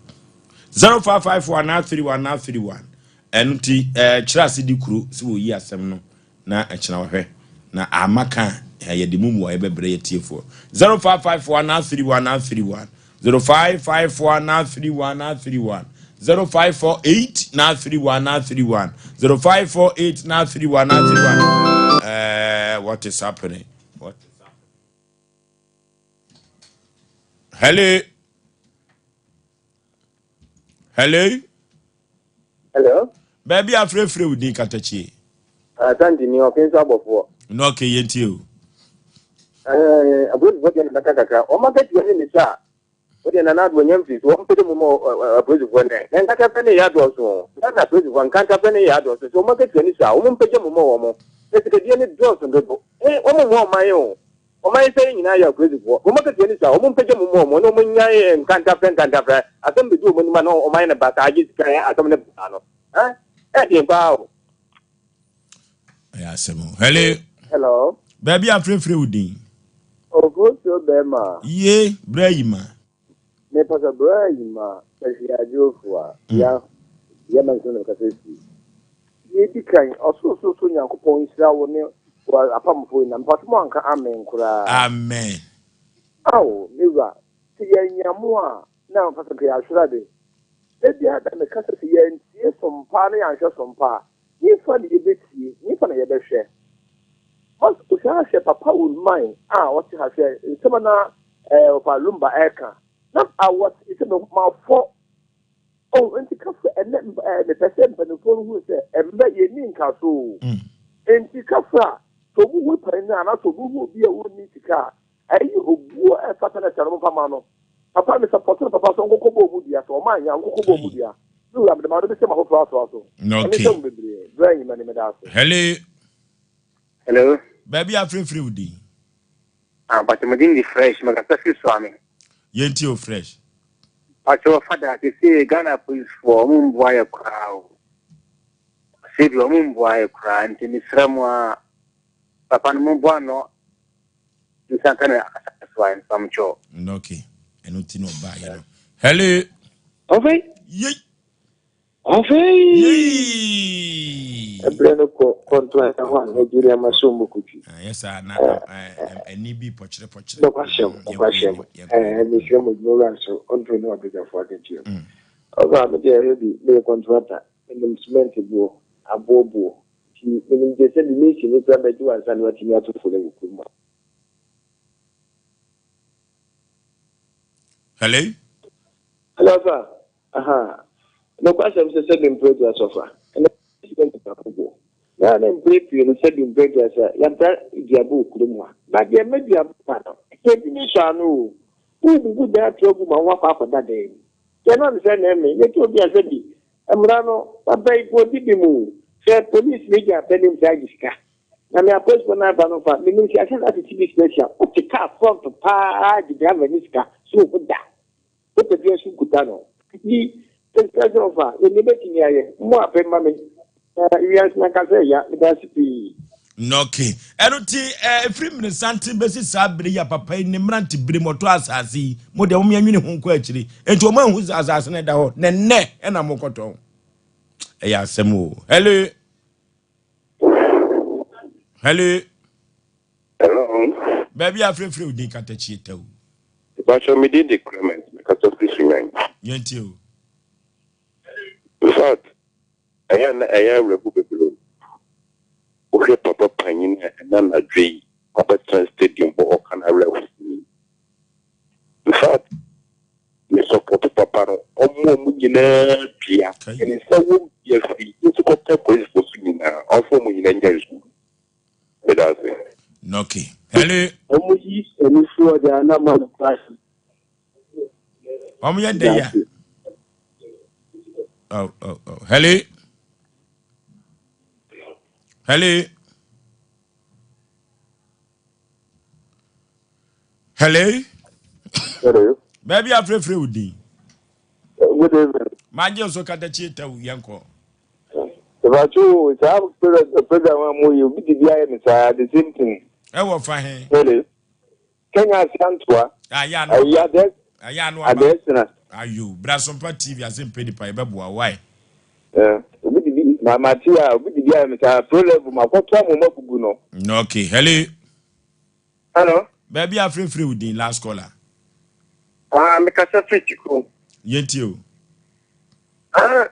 0554 931 931 ɛno ti ɛɛ kyerɛ ase di kuro sɛ wɔyi asɛm no Na ɛkyena ɔhwɛ na ama ka a yɛde mu mmuaeɛ bɛbrɛ yɛ tiefoɔ. 0554 931 931 0554 931 931 0548 931 931 0548 931 931 uh, what is happening? What is happening? Hello? Hello? Hello. Baabi a frɛfrɛ wo din katakyie. Asante ni ɔfe nso abɔfoɔ. Na ɔkɛ yɛn tie o. Ɛɛ apolisifoɔ deɛ na bɛka kakra. Wɔn akatua ne ne sa a wodeɛ nana adoɔ nya mfiri so wɔn pɛsɛ mu ma apolisifoɔ nɛ. Na nkatapɛ ne yɛ adɔɔso. Ghana apolisifoɔ nkantapɛ ne yɛ adɔɔso. So wɔn akatua ne sa a wɔn mpɛgya mu ma wɔn. Na sikadie ne dɔɔso dodo. Eh wɔn mmoa ɔman o. Ɔman yi sɛe nyinaa yɛ akurasifoɔ. Wɔn akatua no sua, wɔn mpagya mu mmoa wɔn, na wɔn nnyae nkantafrɛ nkantafrɛ. Asɛm bɛdu wɔn anim a na wɔn ayɛ no basaa gye sika ɛ asɛm no basaa no. Ɛ ɛyɛ den paa o. Ɛyɛ asɛm o. Hello. Hello. Baabi a frɛfrɛ wo din. Ofosuo bɛɛma. Yie, bra yi ma. Me pasa bra yi ma Kwasi Adwofoa ya ya ma nso na mekasa firi. Deɛ edi kan, Ɔsorosorosoro Nyankopɔn nhyira wo ne w'apamfoɔ nyinaa. Mpacho mo anka amen koraa. Amen. Ao me wura, sɛ yɛannya mo a na amfa sɛ nka yɛahwere ade. Da biara da meka sɛ sɛ yɛantie som pa na yɛanhwɛ som pa a, hefa na yɛbɛtie, hefa na yɛbɛhwɛ? Mas wohwɛ ara hwɛ Papa Ulman a ɔte ha hwɛ nsɛm a na eh, Papa Lumba ɛreka. Na I was sɛ mafɔ. Oh, nti kafra ɛnɛ eh, mepɛ sɛ mpanimfoɔ no hunu sɛ ɛmmerɛ yɛnni nkaso o. Nti kafra sɛ ɔmo hu panin no anaasɛ ɔmo hu obi a ɔnni sika a, ɛyɛ obuo a ɛfata no ɛsɛ no momfa ma no. Papa me support no papa sɛ ɔnkɔkɔ bɔ ɔmo dua sɛ ɔmo anyɛ a ɔnkɔkɔ bɔ ɔmo dua. Me wura mede m'ano bɛhyɛ mo afoforɔ asoa so. Nyame Okay. nhyira mo bebree. Berɛ anyi m'ani meda ase. Hello. Hello. Baabi a frɛfrɛ wo din. Ah, mpakyɛ mo din de fresh, mekasa firi Suame. Yɛntie o fresh. Mpakyɛ fada sesei Ghana police foɔ ɔmo mboa yɛ koraa o. Sebi ɔmo mboa yɛ koraa nti mesrɛ mo a papa no mo boa no nsa nka no asase so a mpamokyɛw. Okay, ɛno ti na ɔbaa yɛ no. Hello. Ɔfei. Yei. Ɔfei. Yei. Ɛbrɛ no kɔ kɔnto a ɛhɔ a Nigeria ma so mu kotwi. Yɛ saa na ɛni bi pɔkyerɛ pɔkyerɛ. Nɔkwasɛm nɔkwasɛm ɛɛ mesrɛ mo adwuma wura nso ɔntoro ne ɔdegyafo akatua mu. Ɔfa me deɛ ɛhwɛ bi meyɛ kɔntrata menim cement boɔ aboɔ boɔ nti menim deɛ sɛ bi mason ni koraa bɛgye wo ansa na watumi ato fo no wɔ kurom ha. Hello. Hello sir. Aha. Nokwasɛm sɛ sɛbi mpere dua sɔfa. Ɛna cement baako boɔ. Na na mpere pii no sɛbi mpere dua sɛ yɛbra duaba wɔ kurom ha. Na deɛ ɛma duaba ba no, ebi ne sɔ ano o. Wobubu dan ato agu ma woakɔ akɔda dan mu. Deɛ na mesɛ na ɛme yɛte obi a sɛbi mmara no papa yi po di bi mu o. Sɛ police ne gya pɛ ne mfɛ agye sika. Na me apolisifoɔ no aba no fa menim sɛ ahyɛ no atete bi special. Wote car front paa gye driver ne sika so wo ho da. Paper biara nso nkuta no. Nti mesrɛ sɛ ɔfa yɛ nea ɛbɛtumi ayɛ. Mmɔ apɛ mma me. Na wiase no ankasa ɛya. Meda ase pii. Okay. Ɛno nti, ɛfiri mmeresanten bɛsi saa bere yi a papa yi ne mmerante bere mu ɔtɔ asase yi, mo deɛ mom yɛnwene ho nkɔ akyiri. Nti wɔn anhu sɛ asase no da hɔ, na nnɛ ɛna mokɔtɔn. Ɛyɛ asɛm o. Hello. Hello. Hello. Baabi a frɛfrɛ wo din katakyie tɛw. Mepakyɛw me din de Clement mekasa firi Sunyani. Yɛntie o. In fact ɛyɛ a na ɛyɛ awerɛho bebree. Wohwɛ papa panyin a ɛna anadwo yi wabɛtena stadium hɔ ɔka n'awerɛhosɛm yi. In fact me support papa no ɔmo ɔmo nyinaa dua ne nsa wɔ bia firi nso kɔpɛ polisifo so nyinaa ɔmfa ɔmo nyinaa nyɛ nsu. Meda ase. Okay. Hello. Ɔmo yi anisoɔ de ana ma no price. Ɔmo yɛ dɛ ya. Oh, oh, oh. Hello. Hello. Hello. Hello. Baabi afrɛfrɛ wo din. Good evening. Magye nso katakyie tɛw yɛnkɔ. Mepakyɛw o, saa program a moyɛ obi de bi ayɛ me saa the same thing. Ɛwɔ fa he? Really? Kenya Aseantoa. Ayɛ ano aba. Ayɛ ano aba. Adɛsena. Ayo, Brasompa TV ase mpɛ nipa yɛbɛboa why? Eh, obi de bi ma ma ti a obi de bi ayɛ me saa pro level ma kɔtɔ amu ma bubu no. Okay, hello. Hello. Baabi afrɛfrɛ wo din last caller. Ah, mekasa firi Tikrom. Yɛntie o. Ah,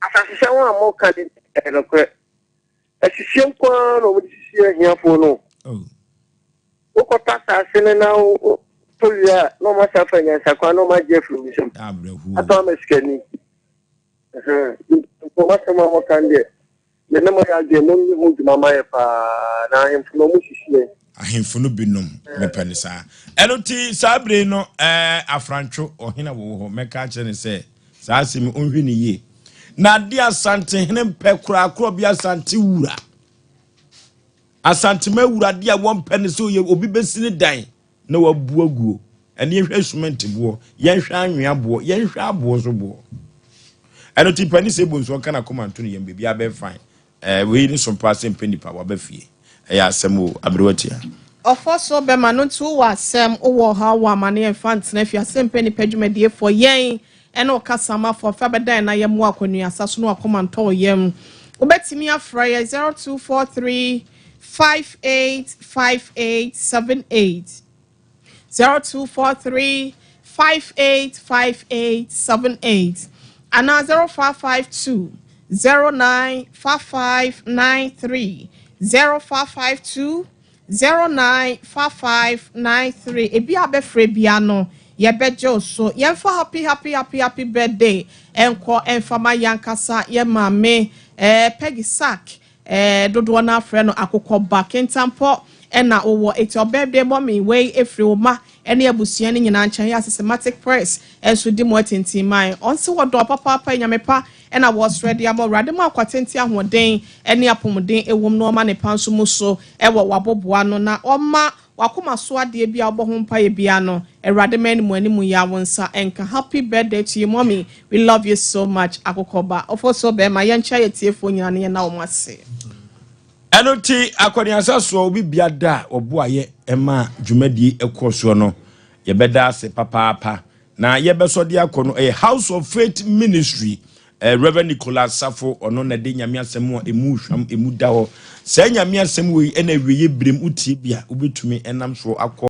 Asasesɛm a moka de, ɛyɛ nokorɛ. Asisie nko ara na wɔde sisi ahiafoɔ no. Oh. Wokɔtɔ asase no na wotɔ wie a, na wɔasan afa nyansakwan na wɔagye afiri wo nsam. Atɔ ama sikani. Nti asɛm a moka no deɛ, me ne mo yɛ adwene, monni ho dwuma ma yɛ paa, na ahemfo no wɔsisi yɛn. Ahemfo no binom mepɛ no saa. Ɛno nti saa bere yi no ɛɛ Afrantwo ɔhene a wɔwɔ hɔ mɛka akyerɛ no sɛ saa asɛm yi ɔnhwɛ no yie. Na adeɛ Asantehene mpɛ koraa korɔ bi Asante wura. Asantema wura adeɛ a wɔmpɛ no sɛ ɔyɛ obi bɛsi ne dan na wabu aguo. Ɛne yɛhwɛ sumɛnte boɔ, yɛnhwɛ anwea boɔ, yɛnhwɛ aboɔ nso boɔ. Ɛno nti panin sɛ ebu nso ɔnka n'akoma nto ne yam biribiara bɛyɛ fine. Eh, wei ne sompa sɛ mpɛ nipa waba fie. Ɛyɛ asɛm o, aberewa tia. Ɔfɔ so bɛma no nti wowɔ asɛm, wowɔ ɔhaw, wowɔ amaneɛ mfa ntena fie asɛmpɛ nnipa dwumadiefoɔ yɛn ɛne wo kasamafoɔ fa bɛdan na yɛmmoa akɔnuasa so na wakoma ntɔ wo yam. Wobɛtumi afrɛ yɛ 0243 5858 78. 0243 5858 78 anaa 0552 095593 0552 095593 Ebi a bɛfrɛ bia no yɛbɛgye wo so. Yɛmfa happy happy happy happy birthday ɛnkɔ ɛmfa ma yɛankasa yɛ maame eh, Peggy Sack eh, dodoɔ no afrɛ no akokɔ ba kentampɔ ɛna wowɔ eti ɔbirthday mɔmi wei efiri wo ma ɛne abusua no nyinaa nkyɛn yɛ Systematic Press ɛnso di mu atintin ɔnse wɔ dɔ papaapa nyame pa ɛna wɔsrɛ de ama Awurade mu akwatente ahoɔden ɛne apɔmuden ɛwom na ɔma ne pa nso mu so ɛwɔ waboboa no na ɔma wakoma so adeɛ bi a ɔbɔ ho mpaeɛ bia no Awurade ma anim anim yɛ awo nsa ɛnka. Happy birthday to you, mommy, we love you so much. Akokɔba ɔfɔ so bɛrima yɛnkyɛ yɛ tiefoɔ nyinaa ne yɛn na wɔn ase. Ɛno nti akɔneasa soɔ obi bia da a ɔboayɛ ɛma dwumadie ɛkɔ soɔ no, yɛbɛda ase papaapa na yɛbɛsɔ de akɔ no. Ɛyɛ House of Faith Ministry, Reverend Nicholas Safo, ɔno na de Nyame asɛm a ɛmu hwam ɛmu da hɔ. Saa Nyame asɛm wei ɛna awieɛ berem wotie bi a wobɛtumi ɛnam soɔ akɔ.